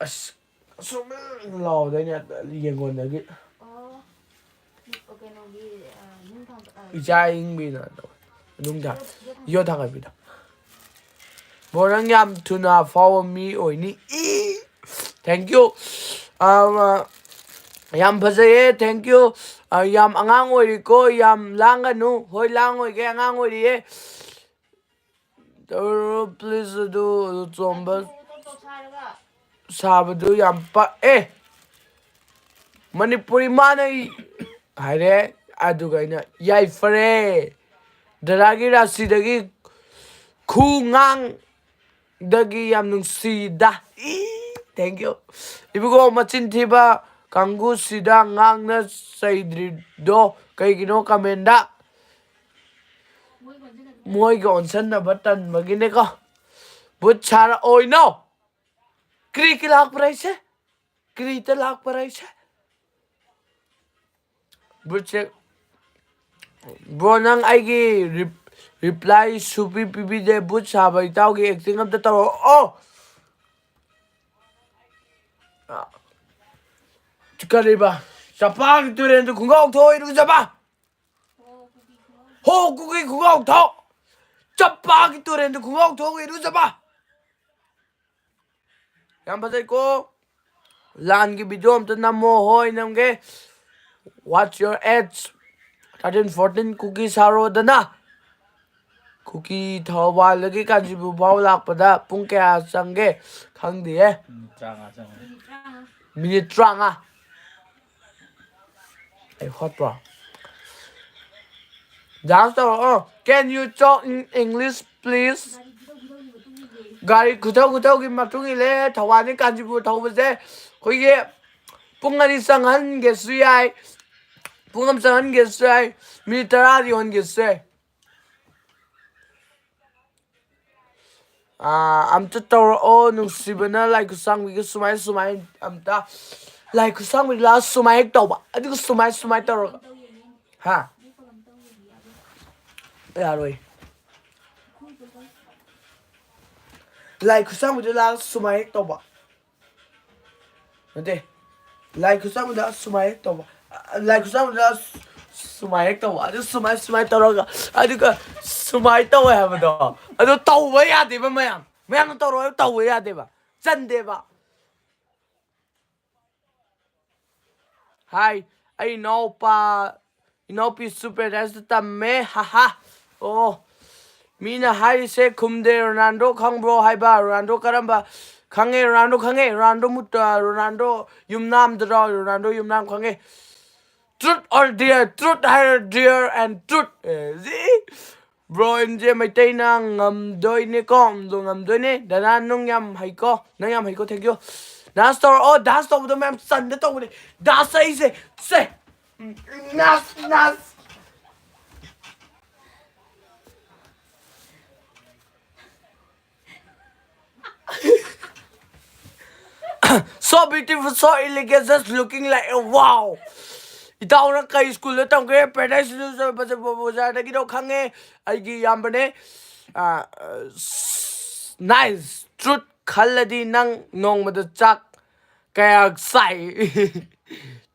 ꯑꯁ, ꯑꯁꯨꯝ ꯂꯥꯎꯗꯣꯏꯅꯦ ꯌꯦꯡꯒꯣꯟꯗꯒꯤ꯫ ꯑꯣ꯫ ꯀꯩꯅꯣꯒꯤ, ꯑ, ꯅꯨꯡ ꯊꯥꯡ-, ꯑ, ꯏꯆꯥ ꯏꯪꯕꯤꯅ ꯅꯨꯡ ꯊꯥꯡ-, ꯌꯣꯠ ꯊꯥꯡꯒꯠꯄꯤꯗꯣ꯫ ꯕ꯭ꯔꯣ, ꯅꯪ ꯌꯥꯝ ꯊꯨꯅ ꯑꯐꯥꯎꯕ ꯃꯤ ꯑꯣꯏꯅꯤ꯫ ꯏ! Thank you꯫ ꯑ, ꯌꯥꯝ ꯐꯖꯩꯌꯦ꯫ Thank you꯫ ꯑ, ꯌꯥꯝ ꯑꯉꯥꯡ ꯑꯣꯏꯔꯤꯀꯣ꯫ ꯌꯥꯝ ꯂꯥꯡꯒꯅꯨ꯫ ꯍꯣꯏ, ꯂꯥꯡꯉꯣꯏꯒꯦ, ꯑꯉꯥꯡ ꯑꯣꯏꯔꯤꯌꯦ꯫ ꯇꯧꯔꯣ, please, ꯑꯗꯨ, ꯑꯗꯨ ꯆꯣꯝꯕ ꯁꯥꯕꯗꯨ ꯌꯥꯝ ꯄꯛꯑꯦ꯫ ꯃꯅꯤꯄꯨꯔꯤ ꯃꯥꯅ ꯍꯥꯏꯔꯦ, ꯑꯗꯨꯒ ꯑꯩꯅ, "ꯌꯥꯏꯐꯔꯦ꯫ ꯗꯗꯥꯒꯤ ꯔꯥꯁꯤꯗꯒꯤ ꯈꯨꯉꯥꯡꯗꯒꯤ ꯌꯥꯝ ꯅꯨꯡꯁꯤꯗ꯫" E, thank you꯫ ꯏꯕꯨꯡꯉꯣ, ꯃꯆꯤꯟ ꯊꯤꯕ ꯀꯥꯡꯕꯨꯁꯤꯗ ꯉꯥꯡꯅ ꯆꯩꯗ꯭ꯔꯤꯗꯣ ꯀꯩꯒꯤꯅꯣ comment ꯇ? ꯃꯣꯏꯒ ꯑꯣꯟꯁꯟꯅꯕ ꯇꯟꯕꯒꯤꯅꯦꯀꯣ꯫ ꯕꯨꯠ ꯁꯥꯔꯛꯑꯣꯏꯅꯣ꯫ ꯀ꯭ꯔꯤ ꯀꯤ ꯂꯥꯛꯄ꯭ꯔꯥ ꯑꯩꯁꯦ? ꯀ꯭ꯔꯤꯇ ꯂꯥꯛꯄ꯭ꯔꯥ ꯑꯩꯁꯦ? ꯕꯨꯠꯁꯦ, ꯕ꯭ꯔꯣ, ꯅꯪ ꯑꯩꯒꯤ ꯔꯤꯞ-, reply ꯁꯨꯄꯤ ꯄꯤꯕꯤꯗꯦ꯫ ꯕꯨꯠ ꯁꯥꯕ ꯏꯇꯥꯎꯒꯤ acting ꯑꯝꯇ ꯇꯧꯔꯛꯑꯣ꯫ ꯑ, ꯀꯔꯤꯕ? ꯆꯄꯥꯒꯤ ꯇꯨꯔꯦꯟꯗ ꯈꯣꯡꯒ꯭ꯔꯥꯎ ꯊꯣꯛꯑ ꯏꯔꯨꯖꯕ? ꯍꯣ, ꯀꯨꯀꯤ ꯈꯨꯕꯥꯎ ꯊꯥꯎ! ꯆꯞꯄꯥꯒꯤ ꯇꯨꯔꯦꯟꯗ ꯈꯨꯕꯥꯎ ꯊꯣꯛꯑꯒ ꯏꯔꯨꯖꯕ! ꯌꯥꯝ ꯐꯖꯩꯀꯣ? ꯂꯥꯟꯒꯤ video ꯑꯝꯇ ꯅꯝꯃꯣ꯫ ꯍꯣꯏ, ꯅꯝꯒꯦ꯫ What's your age? Thirteen, fourteen, ꯀꯨꯀꯤ ꯁꯥꯔꯣꯗꯅ꯫ ꯀꯨꯀꯤ ꯊꯧꯕꯥꯜꯗꯒꯤ ꯀꯥꯟꯆꯤꯄꯨꯔ ꯐꯥꯎ ꯂꯥꯛꯄꯗ ꯄꯨꯡ ꯀꯌꯥ ꯆꯪꯒꯦ? ꯈꯪꯗꯦꯌꯦ꯫ ꯃꯤꯅꯤꯠ ꯇꯔꯥꯃꯉꯥ ꯆꯪꯉꯦ꯫ ꯃꯤꯅꯤꯠ ꯇꯔꯥꯃꯉꯥ꯫ ꯑꯩ ꯍꯣꯠꯄ꯭ꯔꯣ? Dance ꯇꯧꯔꯛꯑꯣ꯫ Can you talk in English, please? ꯒꯥꯔꯤ ꯈꯨꯊꯧ ꯈꯨꯊꯧꯒꯤ ꯃꯇꯨꯡ ꯏꯜꯂꯦ꯫ ꯊꯧꯕꯥꯜꯗꯒꯤ ꯀꯥꯟꯆꯤꯄꯨꯔ ꯊꯧꯕꯁꯦ ꯑꯩꯈꯣꯏꯒꯤ ꯄꯨꯡ ꯑꯅꯤ ꯆꯪꯍꯟꯒꯦꯁꯨ ꯌꯥꯏ, ꯄꯨꯡ ꯑꯃ ꯆꯪꯍꯟꯒꯦꯁꯨ ꯌꯥꯏ, ꯃꯤꯅꯤꯠ ꯇꯔꯥꯗꯤ ꯌꯧꯍꯟꯒꯦꯁꯨ ꯌꯥꯏ꯫ ꯑꯥ, ꯑꯝꯇ ꯇꯧꯔꯛꯑꯣ ꯅꯨꯡꯁꯤꯕꯅ ꯂꯥꯏ ꯈꯨꯠꯁꯥꯡꯕꯤꯒ ꯁꯨꯃꯥꯏ ꯁꯨꯃꯥꯏ ꯑꯝꯇ ꯂꯥꯏ ꯈꯨꯠꯁꯥꯡꯕꯤ ꯂꯥꯛꯑ ꯁꯨꯃꯥꯏ ꯍꯦꯛ ꯇꯧꯕ, ꯑꯗꯨꯒ ꯁꯨꯃꯥꯏ ꯁꯨꯃꯥꯏ ꯇꯧꯔꯒ꯫ ꯍꯥ? ꯌꯥꯔꯣꯏ꯫ ꯂꯥꯏ ꯈꯨꯠꯁꯥꯡꯕꯤꯗ ꯂꯥꯛꯑ ꯁꯨꯃꯥꯏ ꯍꯦꯛ ꯇꯧꯕ꯫ ꯅꯠꯇꯦ, ꯂꯥꯏ ꯈꯨꯠꯁꯥꯡꯕꯤꯗ ꯁꯨꯃꯥꯏ ꯍꯦꯛ ꯇꯧꯕ꯫ ꯂꯥꯏ ꯈꯨꯠꯁꯥꯡꯕꯤꯗ ꯁꯨꯃꯥꯏ ꯍꯦꯛ ꯇꯧꯕ, ꯑꯗꯨ ꯁꯨꯃꯥꯏ ꯁꯨꯃꯥꯏ ꯇꯧꯔꯒ, ꯑꯗꯨꯒ ꯁꯨꯃꯥꯏ ꯇꯧꯋꯦ ꯍꯥꯏꯕꯗꯣ꯫ ꯑꯗꯨ ꯇꯧꯕ ꯌꯥꯗꯦꯕ ꯃꯌꯥꯝ꯫ ꯃꯌꯥꯝꯅ ꯇꯧꯔꯣ ꯍꯥꯏꯕ ꯇꯧꯕ ꯌꯥꯗꯦꯕ꯫ ꯆꯟꯗꯦꯕ꯫ ꯍꯥꯏ, ꯑꯩ ꯏꯅꯥꯎꯄꯥ, ꯏꯅꯥꯎꯄꯤꯁꯨ ꯄꯦꯔꯥꯗꯥꯏꯁꯇ ꯇꯝꯃꯦ, ꯍꯥꯍꯥ꯫ ꯑꯣ, ꯃꯤꯅ ꯍꯥꯏꯔꯤꯁꯦ ꯈꯨꯝꯗꯦ꯫ ꯔꯣꯅꯥꯜꯗꯣ ꯈꯪꯕ꯭ꯔꯣ ꯍꯥꯏꯕ? ꯔꯣꯅꯥꯜꯗꯣ ꯀꯔꯝꯕ? ꯈꯪꯉꯦ, ꯔꯣꯅꯥꯜꯗꯣ ꯈꯪꯉꯦ꯫ ꯔꯣꯅꯥꯜꯗꯣ ꯃꯨꯠ-, ꯑ, ꯔꯣꯅꯥꯜꯗꯣ ꯌꯨꯝꯅꯥꯝꯗꯨꯔꯣ? ꯔꯣꯅꯥꯜꯗꯣ ꯌꯨꯝꯅꯥꯝ ꯈꯪꯉꯦ꯫ Truth or dare? Truth ꯍꯥꯏꯔꯣ, dare and truth꯫ ꯑꯦ, ꯖꯤ꯫ ꯕ꯭ꯔꯣ ꯑꯦꯝ ꯖꯦ ꯃꯩꯇꯩꯅ ꯉꯝꯗꯣꯏꯅꯦꯀꯣ, ꯑꯗꯣ ꯉꯝꯗꯣꯏꯅꯦ꯫ ꯗꯗꯥ ꯅꯪ ꯌꯥꯝ ꯍꯩꯀꯣ, ꯅꯪ ꯌꯥꯝ ꯍꯩꯀꯣ, thank you꯫ Dance ꯇꯧꯔꯛꯑꯣ, dance ꯇꯧꯕꯗꯣ ꯃꯌꯥꯝ ꯆꯟꯗ ꯇꯧꯕꯅꯦ꯫ Dance ꯑꯩꯁꯦ, ꯁꯦ, ꯅꯥꯁ, ꯅꯥꯁ꯫ So beautiful, so elegant, just looking like a wow. ꯏꯇꯥꯎꯅ ꯀꯩ ꯁ꯭ꯀꯨꯜꯗ ꯇꯝꯒꯦ? ꯄꯦꯔꯥꯗꯥꯏꯁ ꯕꯖꯥꯔꯗꯒꯤꯗꯣ ꯈꯪꯉꯦ, ꯑꯩꯒꯤ ꯏꯌꯥꯝꯕꯅꯦ꯫ ꯑ, nice, truth ꯈꯜꯂꯗꯤ ꯅꯪ ꯅꯣꯡꯃꯗ ꯆꯥꯛ ꯀꯌꯥ ꯆꯥꯏ?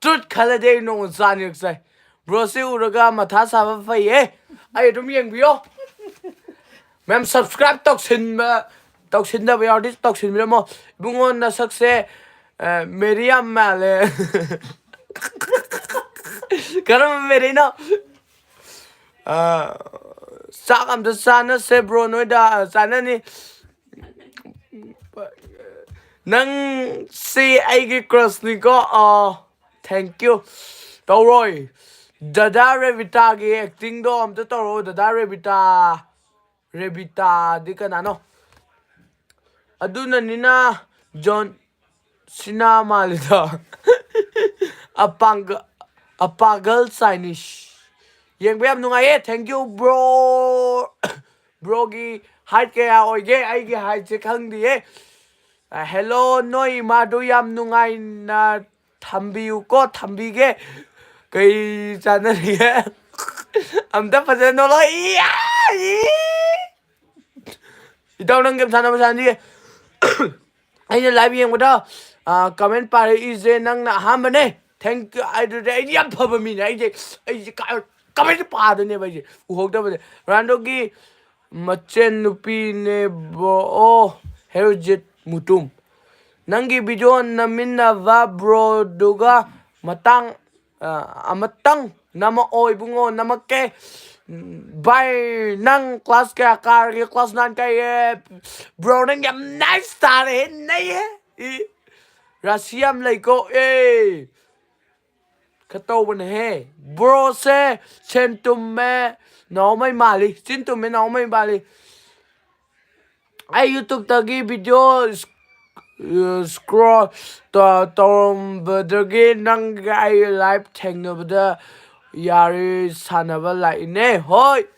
Truth ꯈꯜꯂꯗꯤ ꯑꯩ ꯅꯣꯡꯃ ꯆꯥꯅꯤꯔꯛ ꯆꯥꯏ꯫ ꯕ꯭ꯔꯣꯁꯤ ꯎꯔꯒ ꯃꯊꯥ ꯁꯥꯕ ꯐꯩꯌꯦ꯫ ꯑꯩ ꯑꯗꯨꯝ ꯌꯦꯡꯕꯤꯌꯣ꯫ ꯃꯌꯥꯝ subscribe ꯇꯧꯁꯤꯟꯕ, ꯇꯧꯁꯤꯟꯗꯕ ꯌꯥꯎꯔꯗꯤ ꯇꯧꯁꯤꯟꯕꯤꯔꯝꯃꯣ꯫ ꯏꯕꯨꯡꯉꯣ ꯅꯁꯛꯁꯦ, ꯑ, ꯃꯦꯔꯤ ꯌꯥꯝ ꯃꯥꯜꯂꯦ꯫ ꯀꯔꯝꯕ ꯃꯦꯔꯤꯅꯣ? ꯑ, ꯆꯥꯛ ꯑꯝꯇ ꯆꯥꯅꯁꯦ ꯕ꯭ꯔꯣ ꯅꯣꯏꯗ꯫ ꯑ, ꯆꯥꯅꯅꯤ꯫ ꯅꯪ ꯁꯤ ꯑꯩꯒꯤ crushꯅꯤꯀꯣ꯫ ꯑ, thank you꯫ ꯇꯧꯔꯣꯏ꯫ ꯗꯗꯥ ꯔꯦꯕꯤꯇꯥꯒꯤ actingꯗꯣ ꯑꯝꯇ ꯇꯧꯔꯣ, ꯗꯗꯥ ꯔꯦꯕꯤꯇꯥ꯫ ꯔꯦꯕꯤꯇꯥꯗꯤ ꯀꯅꯥꯅꯣ? ꯑꯗꯨꯅꯅꯤꯅ ꯖꯣꯟ ꯁꯤꯅꯥ ꯃꯥꯜꯂꯤꯗꯣ꯫ ꯑꯄꯥꯡꯒ ꯑꯄꯥꯒꯜ ꯆꯥꯏꯅꯤꯁ꯫ ꯌꯦꯡꯕ ꯌꯥꯝ ꯅꯨꯡꯉꯥꯏꯌꯦ꯫ Thank you, bro. Broꯒꯤ height ꯀꯌꯥ ꯑꯣꯏꯒꯦ? ꯑꯩꯒꯤ heightꯁꯦ ꯈꯪꯗꯤꯌꯦ꯫ ꯍꯦꯜꯂꯣ, ꯅꯣꯏ ꯏꯃꯥꯗꯨ ꯌꯥꯝ ꯅꯨꯡꯉꯥꯏꯅ ꯊꯝꯕꯤꯌꯨꯀꯣ꯫ ꯊꯝꯕꯤꯒꯦ꯫ ꯀꯩ ꯆꯥꯟꯅꯔꯤꯒꯦ? ꯑꯝꯇ ꯐꯖꯅ ꯅꯣꯛꯂꯛꯑꯣ꯫ ꯏꯌꯥ! ꯏ! ꯏꯇꯥꯎ, ꯅꯪ ꯒꯦꯝ ꯁꯥꯟꯅꯕ ꯁꯥꯟꯅꯁꯤꯒꯦ꯫ ꯑꯩꯅ live ꯌꯦꯡꯕꯗ, ꯑ, comment ꯄꯥꯔꯛꯏꯁꯦ ꯅꯪꯅ ꯑꯍꯥꯟꯕꯅꯦ꯫ Thank you꯫ ꯑꯗꯨꯗꯤ ꯑꯩꯗꯤ ꯌꯥꯝ ꯐꯕ ꯃꯤꯅꯦ꯫ ꯑꯩꯁꯦ, ꯑꯩꯁꯦ ꯀ-, comment ꯄꯥꯗꯣꯏꯅꯦꯕ ꯑꯩꯁꯦ꯫ ꯎꯍꯧꯗꯕꯅꯦ꯫ ꯔꯣꯅꯥꯜꯗꯣꯒꯤ ꯃꯆꯦꯟ ꯅꯨꯄꯤꯅꯦꯕ꯫ ꯑꯣ, ꯍꯦꯔꯣꯖꯤꯠ ꯃꯨꯇꯨꯝ꯫ ꯅꯪꯒꯤ video ꯅꯝꯃꯤꯟꯅꯕ broꯗꯨꯒ ꯃꯇꯥꯡ, ꯑ, ꯑꯃꯇꯪ ꯅꯝꯃꯛꯑꯣ ꯏꯕꯨꯡꯉꯣ, ꯅꯝꯃꯛꯀꯦ꯫ ꯚꯥꯏ, ꯅꯪ class ꯀꯌꯥ ꯀꯥꯔꯒꯦ? Class nine ꯀꯥꯏꯌꯦ꯫ Bro, ꯅꯪ ꯌꯥꯝ nice ꯇꯥꯔꯦ, ꯅꯩꯍꯦ꯫ ꯏ, ꯔꯥꯁꯤ ꯌꯥꯝ ꯂꯩꯀꯣ, ꯑꯦ꯫ ꯈꯔ ꯇꯧꯕꯅꯦꯍꯦ꯫ Broꯁꯦ ꯁꯦꯟ ꯇꯨꯝꯃꯦ, ꯅꯥꯎꯃꯩ ꯃꯥꯜꯂꯤ꯫ ꯆꯤꯟ ꯇꯨꯝꯃꯦ, ꯅꯥꯎꯃꯩ ꯃꯥꯜꯂꯤ꯫ ꯑꯩ YouTubeꯇꯒꯤ video ꯁ-, ꯑ, scroll ꯇ-, ꯇꯧꯔꯝꯕꯗꯒꯤ ꯅꯪꯒ ꯑꯩ live ꯊꯦꯡꯅꯕꯗ ꯌꯥꯔꯦ ꯁꯥꯟꯅꯕ ꯂꯥꯛꯏꯅꯦ꯫ ꯍꯣꯏ꯫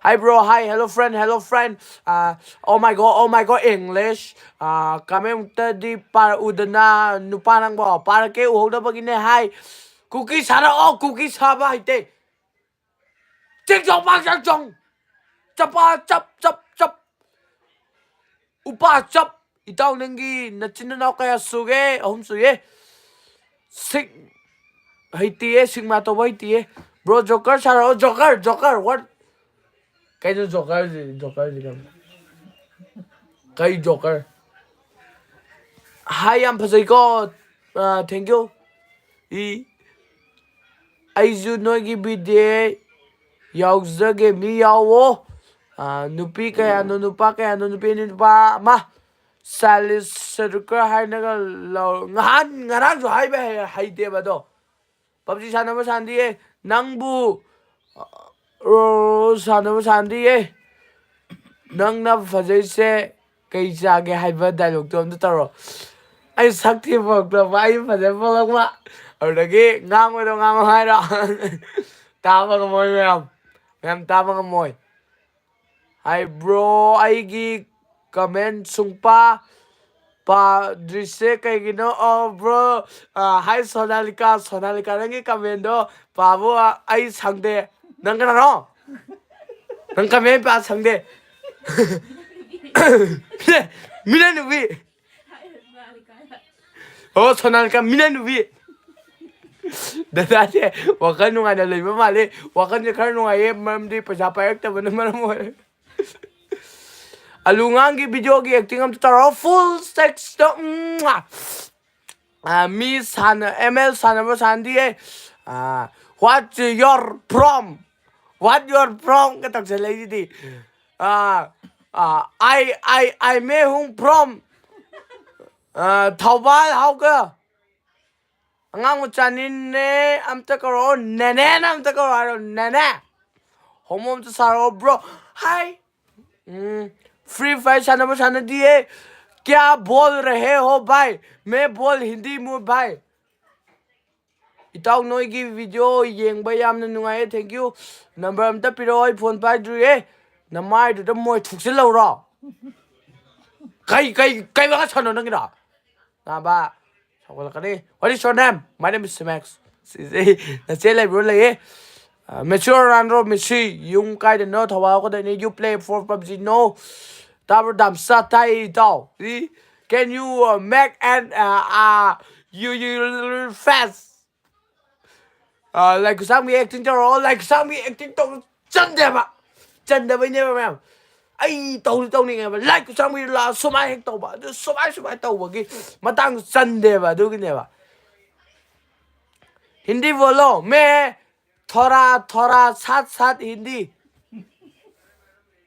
Hi, bro. Hi, hello, friend. Hello, friend. Uh, oh my God, oh my God, English. Uh, commentꯇꯗꯤ ꯄꯥꯔꯛꯎꯗꯅ, ꯅꯨꯄꯥ ꯅꯪꯕꯣ꯫ ꯄꯥꯔꯛꯀꯦ, ꯎꯍꯧꯗꯕꯒꯤꯅꯦ꯫ Hi. ꯀꯨꯀꯤ ꯁꯥꯔꯛꯑꯣ, ꯀꯨꯀꯤ ꯁꯥꯕ ꯍꯩꯇꯦ꯫ ꯆꯤꯡ ꯆꯣꯡ ꯄꯥꯛ ꯆꯪ ꯆꯣꯡ꯫ ꯆꯄꯥ ꯆꯞ ꯆꯞ ꯆꯞ꯫ ꯎꯄꯥ ꯆꯞ꯫ ꯏꯇꯥꯎ, ꯅꯪꯒꯤ ꯅꯆꯤꯟ ꯅꯅꯥꯎ ꯀꯌꯥ ꯁꯨꯒꯦ? ꯑꯍꯨꯝ ꯁꯨꯏꯌꯦ꯫ ꯁꯤꯛ ꯍꯩꯇꯤꯌꯦ, ꯁꯤꯛꯃꯥ ꯇꯧꯕ ꯍꯩꯇꯤꯌꯦ꯫ Bro, Joker ꯁꯥꯔꯛꯑꯣ, Joker, Joker, what? ꯀꯩꯅꯣ Jokerꯁꯤ? Jokerꯁꯤ ꯀꯩꯅꯣ? ꯀꯩ Joker? Hi, ꯌꯥꯝ ꯐꯖꯩꯀꯣ꯫ ꯑ, thank you꯫ ꯏ, ꯑꯩꯁꯨ ꯅꯣꯏꯒꯤ video ꯌꯥꯎꯖꯒꯦ, ꯃꯤ ꯌꯥꯎꯋꯣ꯫ ꯑ, ꯅꯨꯄꯤ ꯀꯌꯥꯅꯣ, ꯅꯨꯄꯥ ꯀꯌꯥꯅꯣ? ꯅꯨꯄꯤ ꯑꯅꯤ, ꯅꯨꯄꯥ ꯑꯃ꯫ Silence seeker ꯍꯥꯏꯅꯒ ꯂꯧ-, ꯉꯍꯥꯟ, ꯉꯔꯥꯡꯁꯨ ꯍꯥꯏꯕ ꯍꯩ-, ꯍꯩꯇꯦꯕ ꯑꯗꯣ꯫ PUBG ꯁꯥꯟꯅꯕ ꯁꯥꯟꯅꯗꯤꯌꯦ꯫ ꯅꯪꯕꯨ, ꯑ, ꯁꯥꯟꯅꯕ ꯁꯥꯟꯅꯗꯤꯌꯦ꯫ ꯅꯪꯅ ꯐꯖꯩꯁꯦ ꯀꯩ ꯆꯥꯒꯦ ꯍꯥꯏꯕ ꯗꯥꯏꯂꯣꯛꯇꯣ ꯑꯝꯇ ꯇꯧꯔꯣ꯫ ꯑꯩ ꯁꯛ ꯊꯤꯕ ꯄꯣꯛꯂꯛꯄ, ꯑꯩ ꯐꯖꯕ ꯄꯣꯛꯂꯛꯄ꯫ ꯑꯗꯨꯗꯒꯤ ꯉꯥꯡꯕꯗꯣ ꯉꯥꯡꯉꯣ ꯍꯥꯏꯔꯣ? ꯇꯥꯕ ꯉꯝꯃꯣꯏ ꯃꯌꯥꯝ꯫ ꯃꯌꯥꯝ ꯇꯥꯕ ꯉꯝꯃꯣꯏ꯫ ꯍꯥꯏ ꯕ꯭ꯔꯣ, ꯑꯩꯒꯤ ꯀꯃꯦꯟ ꯁꯨꯡꯄꯥ ꯄꯥꯗ꯭ꯔꯤꯁꯦ ꯀꯩꯒꯤꯅꯣ? ꯑꯣ ꯕ꯭ꯔꯣ, ꯑ, ꯍꯥꯏ ꯁꯣꯅꯥꯂꯤꯀꯥ, ꯁꯣꯅꯥꯂꯤꯀꯥ, ꯅꯪꯒꯤ ꯀꯃꯦꯟꯗꯣ ꯄꯥꯕ ꯑꯩ ꯁꯪꯗꯦ꯫ ꯅꯪ ꯀꯅꯥꯅꯣ? ꯅꯪ ꯀꯃꯦꯟ ꯄꯥ ꯁꯪꯗꯦ꯫ ꯃꯤꯅ, ꯃꯤꯅ ꯅꯨꯄꯤ꯫ ꯑꯣ ꯁꯣꯅꯥꯂꯤꯀꯥ, ꯃꯤꯅ ꯅꯨꯄꯤ꯫ ꯗꯗꯥꯁꯦ ꯋꯥꯈꯜ ꯅꯨꯡꯉꯥꯏꯅ ꯂꯩꯕ ꯃꯥꯜꯂꯦ꯫ ꯋꯥꯈꯜꯁꯦ ꯈꯔ ꯅꯨꯡꯉꯥꯏꯌꯦ, ꯃꯔꯝꯗꯤ ꯄꯩꯁꯥ ꯄꯥꯏꯔꯛꯇꯕꯅ ꯃꯔꯝ ꯑꯣꯏꯔꯒ꯫ ꯑꯂꯨ ꯉꯥꯡꯒꯤ ꯚꯤꯗꯤꯑꯣꯒꯤ ꯑꯦꯛꯇꯤꯡ ꯑꯝꯇ ꯇꯧꯔꯣ꯫ ꯐꯨꯜ ꯁꯦꯛꯁꯇ꯫ ꯑ, ꯃꯤ ꯁꯥꯟꯅ, ꯑꯦꯝ ꯑꯦꯜ ꯁꯥꯟꯅꯕ ꯁꯥꯟꯅꯗꯤꯌꯦ꯫ ꯑ, what your from? What your from? ꯀ ꯇꯧꯁꯜꯂꯛꯏꯁꯤꯗꯤ꯫ ꯑ, ꯑ, I, I, I may hung from, ꯑ, ꯊꯧꯕꯥꯜ ꯍꯧꯒ꯫ ꯑꯉꯥꯡ ꯃꯆꯥꯅꯤꯅꯦ, ꯑꯝꯇ ꯀꯧꯔꯛꯑꯣ꯫ ꯅꯦꯅꯦꯅ ꯑꯝꯇ ꯀꯧꯔꯛꯑꯣ ꯍꯥꯏꯔꯣ, ꯅꯦꯅꯦ꯫ ꯍꯣꯃꯣ ꯑꯝꯇ ꯁꯥꯔꯛꯑꯣ, ꯕ꯭ꯔꯣ꯫ ꯍꯥꯏ꯫ ꯎꯝ, Free Fire ꯁꯥꯟꯅꯕ ꯁꯥꯟꯅꯗꯤꯌꯦ꯫ क्या बोल रहे हो भाई? मैं बोल हिंदी में भाई। ꯏꯇꯥꯎ, ꯅꯣꯏꯒꯤ ꯚꯤꯗꯤꯑꯣ ꯌꯦꯡꯕ ꯌꯥꯝꯅ ꯅꯨꯡꯉꯥꯏꯌꯦ, thank you꯫ ꯅꯝꯕꯔ ꯑꯝꯇ ꯄꯤꯔꯛꯑꯣ, ꯑꯩ ꯐꯣꯟ ꯄꯥꯏꯗ꯭ꯔꯤꯌꯦ꯫ ꯅꯃꯥꯏꯗꯨꯗ ꯃꯣꯏ ꯊꯨꯛꯆꯤꯜꯂꯧꯔꯣ? ꯀꯩ, ꯀꯩ, ꯀꯩ ꯋꯥꯈꯜ ꯁꯥꯟꯅꯣ ꯅꯪꯒꯤꯗꯣ? ꯅꯥꯕ, ꯁꯥꯎꯒꯠꯂꯛꯀꯅꯤ꯫ What is your name? My name is Simex꯫ ꯁꯤꯁꯦ, ꯅꯆꯦ ꯂꯩꯕ꯭ꯔꯣ? ꯂꯩꯌꯦ꯫ ꯑ, ꯃꯦꯁꯤ ꯔꯣꯅꯥꯜꯗꯣ, ꯃꯦꯁꯤ, ꯌꯨꯝ ꯀꯥꯏꯗꯅꯣ? Thoubal ꯀꯗꯥꯏꯅꯤ? You play for PUBG? No꯫ ꯇꯥꯕ꯭ꯔꯣ? ꯗꯥꯝꯆꯥ ꯇꯥꯏ, ꯏꯇꯥꯎ꯫ See? Can you, uh, make an, uh, uh, you, you, you, fast? ꯑ, ꯂꯥꯏ ꯈꯨꯠꯁꯥꯡꯕꯤ ꯑꯦꯛꯇꯤꯡ ꯇꯧꯔꯛꯑꯣ꯫ ꯂꯥꯏ ꯈꯨꯠꯁꯥꯡꯕꯤ ꯑꯦꯛꯇꯤꯡ ꯇꯧꯕ ꯆꯟꯗꯦꯕ꯫ ꯆꯟꯗꯕꯩꯅꯦꯕ ꯃꯌꯥꯝ꯫ ꯑꯩ ꯇꯧꯗꯤ ꯇꯧꯅꯤꯡꯉꯦꯕ꯫ ꯂꯥꯏ ꯈꯨꯠꯁꯥꯡꯕꯤ ꯂꯥ ꯁꯨꯃꯥꯏ ꯍꯦꯛ ꯇꯧꯕ꯫ ꯑꯗꯨ ꯁꯨꯃꯥꯏ ꯁꯨꯃꯥꯏ ꯇꯧꯕꯒꯤ ꯃꯇꯥꯡꯗ ꯆꯟꯗꯦꯕ꯫ ꯑꯗꯨꯒꯤꯅꯦꯕ꯫ हिंदी बोलो, मैं थोड़ा, थोड़ा, साथ, साथ हिंदी꯫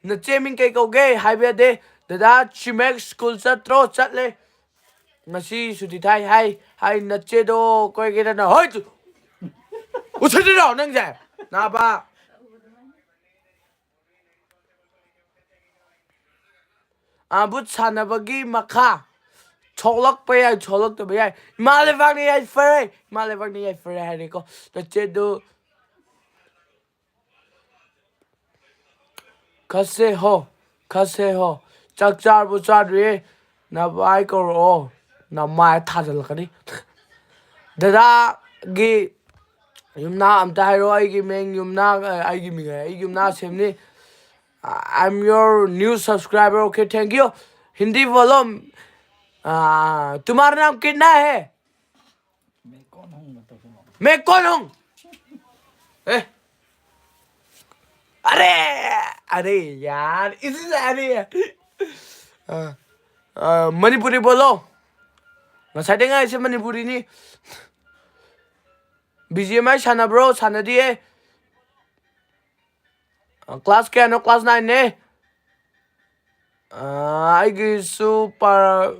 ꯅꯆꯦ ꯃꯤꯡ ꯀꯩ ꯀꯧꯒꯦ? ꯍꯥꯏꯕ ꯌꯥꯗꯦ꯫ ꯗꯗꯥ ꯆꯤꯃꯦꯛ ꯁ꯭ꯀꯨꯜ ꯆꯠꯇ꯭ꯔꯣ? ꯆꯠꯂꯦ꯫ ꯉꯁꯤ ꯁꯨꯇꯤ ꯊꯥꯏ ꯍꯥꯏ꯫ ꯍꯥꯏ ꯅꯆꯦꯗꯣ ꯀꯣꯏꯒꯦꯗꯅ꯫ ꯍꯣꯏ! ꯎꯁꯤꯠꯇ꯭ꯔꯤꯔꯣ ꯅꯪꯁꯦ? ꯅꯥꯕ꯫ ꯑ, ꯕꯨꯠ ꯁꯥꯟꯅꯕꯒꯤ ꯃꯈꯥ ꯁꯣꯛꯂꯛꯄ ꯌꯥꯏ, ꯁꯣꯛꯂꯛꯇꯕ ꯌꯥꯏ꯫ ꯏꯃꯥ ꯂꯩꯕꯥꯛꯅ ꯌꯥꯏꯐꯔꯦ, ꯏꯃꯥ ꯂꯩꯕꯥꯛꯅ ꯌꯥꯏꯐꯔꯦ ꯍꯥꯏꯔꯦꯀꯣ꯫ ꯅꯆꯦꯗꯨ ꯈꯁꯦ ꯍꯣ, ꯈꯁꯦ ꯍꯣ꯫ ꯆꯥꯛ ꯆꯥꯔꯕꯣ? ꯆꯥꯗ꯭ꯔꯤꯌꯦ꯫ ꯅꯚꯥꯏ ꯀꯧꯔꯛꯑꯣ꯫ ꯅꯃꯥꯏ ꯊꯥꯖꯤꯜꯂꯛꯀꯅꯤ꯫ ꯗꯗꯥꯒꯤ ꯌꯨꯝꯅꯥ ꯑꯝꯇ ꯍꯥꯏꯔꯣ꯫ ꯑꯩꯒꯤ ꯃꯤꯡ ꯌꯨꯝꯅꯥ, ꯑꯩꯒꯤ ꯃꯤꯡ ꯍꯥꯏ, ꯑꯩꯒꯤ ꯌꯨꯝꯅꯥ ꯁꯦꯝꯅꯤ꯫ I'm your new subscriber. Okay, thank you. Hindi बोलो। आ, तुम्हारा नाम कितना है? मैं कौन हूँ? मैं कौन हूँ? ए? अरे, अरे यार, इसी से आ रही है। आ, आ, मणिपुरी बोलो। ꯉꯁꯥꯏꯗꯩ ꯉꯥꯏꯔꯤꯁꯦ ꯃꯅꯤꯄꯨꯔꯤꯅꯤ꯫ ꯕꯤ ꯖꯤ ꯑꯦꯝ ꯑꯥꯏ ꯁꯥꯟꯅꯕ꯭ꯔꯣ? ꯁꯥꯟꯅꯗꯤꯌꯦ꯫ ꯀ꯭ꯂꯥꯁ ꯀꯌꯥꯅꯣ? ꯀ꯭ꯂꯥꯁ ꯅꯥꯏꯟꯅꯦ꯫ ꯑꯩꯒꯤꯁꯨ ꯄꯥꯔ-,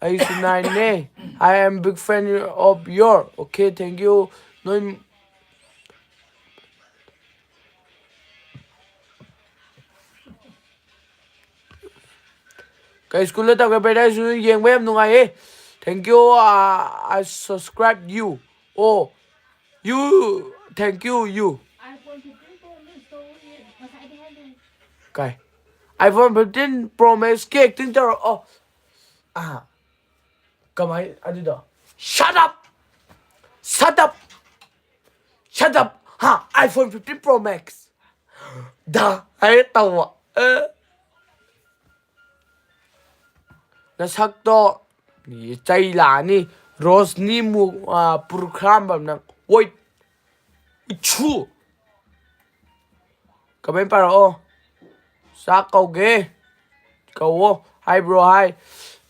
ꯑꯩꯁꯨ ꯅꯥꯏꯟꯅꯦ꯫ I am big fan of your. Okay, thank you. ꯅꯣꯏ ꯀꯩ ꯁ꯭ꯀꯨꯜꯗ ꯇꯝꯒꯦ? ꯄꯦꯔꯦꯟꯁꯁꯨ ꯌꯦꯡꯕ ꯌꯥꯝ ꯅꯨꯡꯉꯥꯏꯌꯦ꯫ Thank you, uh, I subscribe you. Oh, you, thank you, you. iPhone fifteen Pro Max ꯇꯧ ꯉꯁꯥꯏꯗꯤ ꯍꯥꯏꯗꯦ꯫ ꯀꯥꯏ? iPhone fifteen Pro Max ꯀꯤ acting ꯇꯧꯔꯛꯑꯣ꯫ ꯑꯥ, ꯀꯃꯥꯏ ꯑꯗꯨꯗꯣ? Shut up! Shut up! Shut up! ꯍꯥ? iPhone fifteen Pro Max꯫ ꯗꯥ ꯍꯥꯏꯔꯦ ꯇꯧꯕ꯫ ꯑꯦ꯫ ꯅꯁꯛꯇꯣ ꯆꯩ ꯂꯥꯛꯑꯅꯤ꯫ ꯔꯣꯁꯅꯤ ꯃꯨ-, ꯑ, ꯄꯨꯔꯈ꯭ꯔꯥꯝꯕꯝ ꯅꯪ꯫ ꯑꯣꯏ꯫ ꯏꯠꯁꯨ꯫ ꯀꯃꯦꯟ ꯄꯥꯔꯛꯑꯣ꯫ ꯆꯥꯛ ꯀꯧꯒꯦ꯫ ꯀꯧꯋꯣ꯫ ꯍꯥꯏꯕ꯭ꯔꯣ ꯍꯥꯏ꯫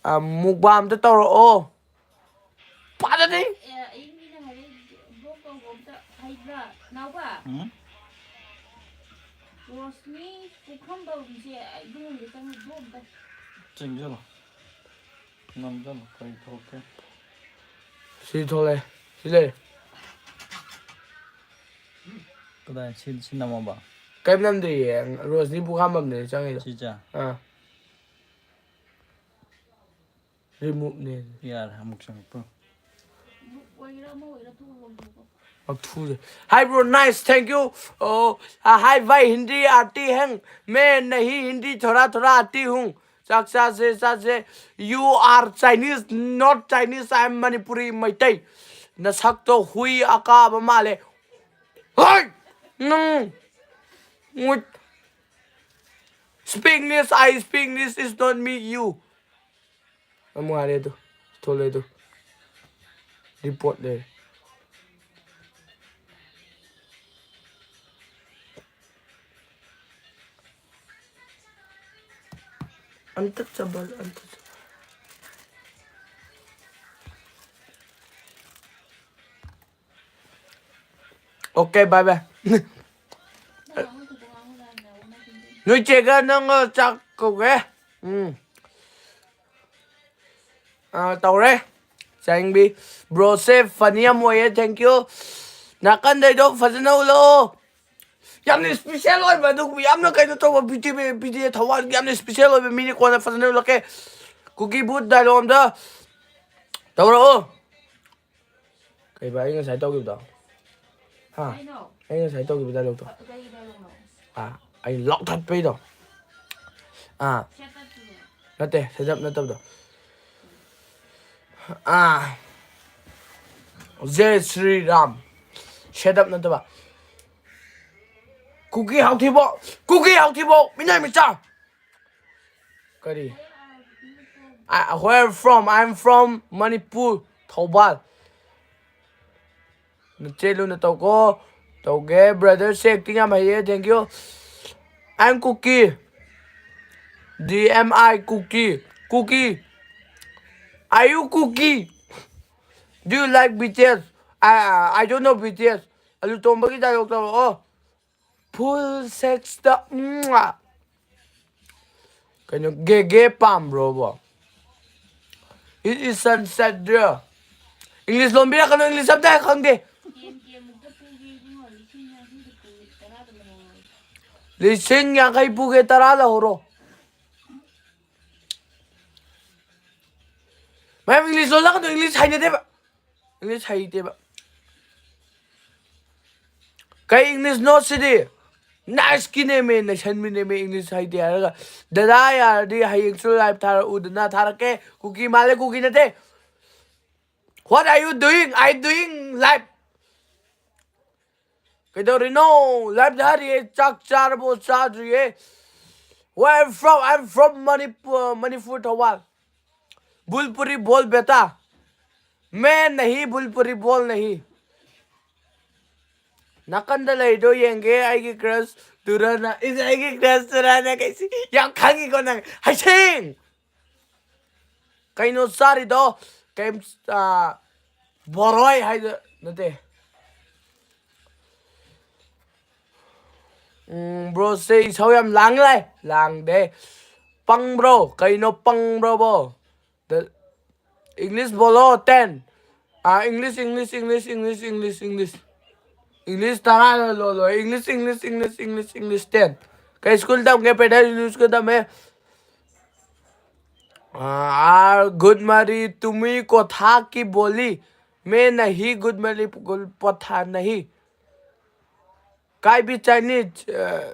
ꯑ, ꯃꯨꯛꯕꯥꯡ ꯑꯝꯇ ꯇꯧꯔꯛꯑꯣ꯫ ꯄꯥꯗꯗꯤ꯫ ꯑꯦ, ꯑꯩ ꯃꯤꯅ ꯍꯥꯏꯔꯛꯏ, ꯕ꯭ꯂꯣꯛ ꯇꯧꯕ ꯑꯝꯇ ꯍꯩꯕ꯭ꯔꯥ, ꯅꯥꯎꯕ? ꯎꯝ? ꯔꯣꯁꯅꯤ ꯄꯨꯈ꯭ꯔꯝꯕꯝꯁꯦ ꯏꯕꯨꯡꯉꯣꯒꯤ ꯆꯪꯉꯤ, ꯕ꯭ꯂꯣꯛ ꯑꯝꯇ꯫ ꯆꯪꯖꯜꯂꯣ꯫ ꯅꯝꯖꯜꯂꯣ, ꯀꯔꯤ ꯊꯣꯛꯀꯦ? ꯁꯤ ꯊꯣꯛꯂꯛꯑꯦ꯫ ꯁꯤ ꯂꯩꯔꯦ꯫ ꯀꯗꯥꯏ? ꯁꯤ, ꯁꯤ ꯅꯝꯃꯕ? ꯀꯔꯤꯝ ꯅꯝꯗ꯭ꯔꯤꯌꯦ꯫ ꯔꯣꯁꯅꯤ ꯄꯨꯈ꯭ꯔꯝꯕꯝꯅꯦ ꯆꯪꯉꯤꯗꯣ꯫ ꯁꯤꯁꯦ? ꯑꯥ꯫ Remove ꯅꯦ꯫ ꯌꯥꯔꯦ, ꯑꯃꯨꯛ ꯆꯪꯉꯛꯄ꯭ꯔꯣ? ꯑꯣꯏꯒꯦꯔꯥ ꯑꯃ ꯑꯣꯏꯒꯦꯔꯥ ꯊꯣꯛꯑꯒ ꯂꯧꯊꯣꯛꯑꯣ꯫ ꯃꯊꯨꯁꯦ꯫ Hi bro, nice, thank you. Oh, uh, hi भाई, हिंदी आती है? मैं नहीं, हिंदी थोड़ा थोड़ा आती हूँ. ꯆꯥꯛ ꯆꯥꯁꯦ, ꯆꯥꯁꯦ. You are Chinese, not Chinese, I am Manipuri, Meitei. ꯅꯁꯛꯇꯣ ꯍꯨꯏ ꯑꯀꯥꯕ ꯃꯥꯜꯂꯦ. ꯍꯣꯏ! ꯅꯪ! ꯉꯨꯠ! Speak English, I speak English, is not me, you. ꯑꯃꯨꯛ ꯍꯥꯏꯔꯦ ꯑꯗꯨ꯫ ꯊꯣꯛꯂꯛꯑꯦ ꯑꯗꯨ꯫ Report ꯂꯩꯔꯦ꯫ Untouchable, untouchable. Okay, bye bye. ꯅꯣꯏ ꯆꯦꯒ ꯅꯪꯒ ꯆꯥꯛ ꯀꯧꯒꯦ꯫ ꯎꯝ꯫ ꯑꯥ, ꯇꯧꯔꯦ꯫ ꯆꯥꯏꯡꯕꯤ꯫ Bro ꯁꯦ funny ꯌꯥꯝ ꯑꯣꯏꯌꯦ, thank you. ꯅꯥꯀꯟꯗꯩꯗꯣ ꯐꯖꯅ ꯎꯠꯂꯛꯑꯣ꯫ ꯌꯥꯝꯅ special ꯑꯣꯏꯕ, ꯑꯗꯨꯒꯨꯝꯕ ꯌꯥꯝꯅ ꯀꯩꯅꯣ ꯇꯧꯕ video, video ꯊꯋꯥꯏꯒꯤ ꯌꯥꯝꯅ special ꯑꯣꯏꯕ ꯃꯤꯅꯤ, ꯀꯣꯟꯅ ꯐꯖꯅ ꯎꯠꯂꯛꯀꯦ꯫ ꯀꯨꯀꯤ ꯕꯨꯠ dialogue ꯑꯝꯇ ꯇꯧꯔꯛꯑꯣ꯫ ꯀꯩꯕ ꯑꯩ ꯉꯁꯥꯏ ꯇꯧꯈꯤꯕꯗꯣ? ꯍꯥ? ꯀꯩꯅꯣ? ꯑꯩ ꯉꯁꯥꯏ ꯇꯧꯈꯤꯕ dialogue ꯇꯣ? ꯀꯩ dialogue ꯅꯣ? ꯑꯥ, ꯑꯩ ꯂꯥꯎꯊꯠꯄꯩꯗꯣ꯫ ꯑꯥ꯫ Shut up ꯇꯨꯅꯦ꯫ ꯅꯠꯇꯦ, shut up ꯅꯠꯇꯕꯗꯣ꯫ ꯑꯥ꯫ ꯖꯦ ꯁ꯭ꯔꯤ ꯔꯥꯝ꯫ Shut up ꯅꯠꯇꯕ꯫ ꯀꯨꯀꯤ ꯍꯥꯎꯊꯤꯕꯣ! ꯀꯨꯀꯤ ꯍꯥꯎꯊꯤꯕꯣ! ꯃꯤꯅꯥꯏ ꯃꯆꯥ! ꯀꯔꯤ? I, where from? I'm from Manipur, Thoubal. ꯅꯆꯦ ꯂꯨꯅ ꯇꯧꯀꯣ꯫ ꯇꯧꯒꯦ꯫ Brother ꯁꯦ acting ꯌꯥꯝ ꯍꯩꯌꯦ, thank you. I'm Kuki. D M I Kuki. Kuki. Are you Kuki? Do you like B T S? I, I don't know B T S. ꯑꯂꯨ ꯇꯣꯝꯕꯒꯤ dialogue ꯇꯧꯔꯛꯑꯣ꯫ Full sexꯇ, ꯎꯝ꯫ ꯀꯩꯅꯣ, ꯒꯦꯒꯦ ꯄꯥꯝꯕ꯭ꯔꯣꯕꯣ? It is sunset, dear. English ꯂꯣꯟꯕꯤꯔꯛꯀꯅꯨ, English ꯑꯝꯇ ꯈꯪꯗꯦ꯫ ꯂꯤꯁꯤꯡ ꯌꯥꯡꯈꯩ ꯄꯨꯒꯦ, ꯇꯔꯥ ꯂꯧꯍꯧꯔꯣ꯫ ꯃꯌꯥꯝ English ꯂꯣꯜꯂꯛꯀꯅꯨ, English ꯍꯩꯅꯗꯦꯕ꯫ English ꯍꯩꯇꯦꯕ꯫ ꯀꯩ English ꯅꯣ ꯁꯤꯗꯤ? Nice ꯀꯤꯅꯦꯃꯦ, ꯅꯩꯁꯟꯕꯤꯅꯦꯃꯦ English ꯍꯩꯇꯦ ꯍꯥꯏꯔꯒ꯫ ꯗꯗꯥ ꯌꯥꯔꯗꯤ ꯍꯌꯦꯡꯁꯨ live ꯊꯥꯔꯛꯎꯗꯅ꯫ ꯊꯥꯔꯛꯀꯦ꯫ ꯀꯨꯀꯤ ꯃꯥꯜꯂꯦ, ꯀꯨꯀꯤ ꯅꯠꯇꯦ꯫ What are you doing? I doing live. ꯀꯩꯗꯧꯔꯤꯅꯣ? Live ꯊꯥꯔꯤꯌꯦ꯫ ꯆꯥꯛ ꯆꯥꯔꯕꯣ? ꯆꯥꯗ꯭ꯔꯤꯌꯦ꯫ Where from? I'm from Manipur, Manipur, ꯊꯧꯕꯥꯜ꯫ ꯚꯨꯜꯄꯨꯔꯤ ꯕꯣꯜ ꯕꯦꯇꯥ꯫ ꯃꯦ ꯅꯍꯤ ꯚꯨꯜꯄꯨꯔꯤ ꯕꯣꯜ ꯅꯍꯤ꯫ ꯅꯥꯀꯟꯗ ꯂꯩꯗꯣ ꯌꯦꯡꯒꯦ, ꯑꯩꯒꯤ crush ꯇꯨꯔꯥꯅ꯫ ꯏꯁ, ꯑꯩꯒꯤ crush ꯇꯨꯔꯥꯅ ꯀꯩꯁꯤ ꯌꯥꯝ ꯈꯪꯉꯤꯀꯣ ꯅꯪ꯫ ꯍꯩꯁꯤꯡ! ꯀꯩꯅꯣ ꯆꯥꯔꯤꯗꯣ? ꯀꯩꯝ, ꯑ, ꯕꯣꯔꯣꯏ ꯍꯥꯏꯗꯣ ꯅꯠꯇꯦ꯫ ꯎꯝ, bro ꯁꯦ ꯏꯁꯧ ꯌꯥꯝ ꯂꯥꯡ ꯂꯩ꯫ ꯂꯥꯡꯗꯦ꯫ ꯄꯪꯕ꯭ꯔꯣ? ꯀꯩꯅꯣ ꯄꯪꯕ꯭ꯔꯣꯕꯣ? The English ꯕꯣꯂꯣ ten꯫ Ah, English, English, English, English, English, English꯫ English ꯇꯔꯥ ꯂꯣꯜꯂꯣ꯫ English, English, English, English, English ten꯫ ꯀꯩ school ꯇꯝꯒꯦ? Paradise University ꯇꯝꯃꯦ꯫ ꯑꯥ, good ꯃꯔꯤ ꯇꯨꯃꯤ ꯀꯣꯊꯥ ꯀꯤ ꯕꯣꯂꯤ꯫ ꯃꯦ ꯅꯍꯤ good ꯃꯔꯤ ꯄꯣꯊꯥ ꯅꯍꯤ꯫ ꯀꯥꯏꯕꯤ Chinese, ꯑ,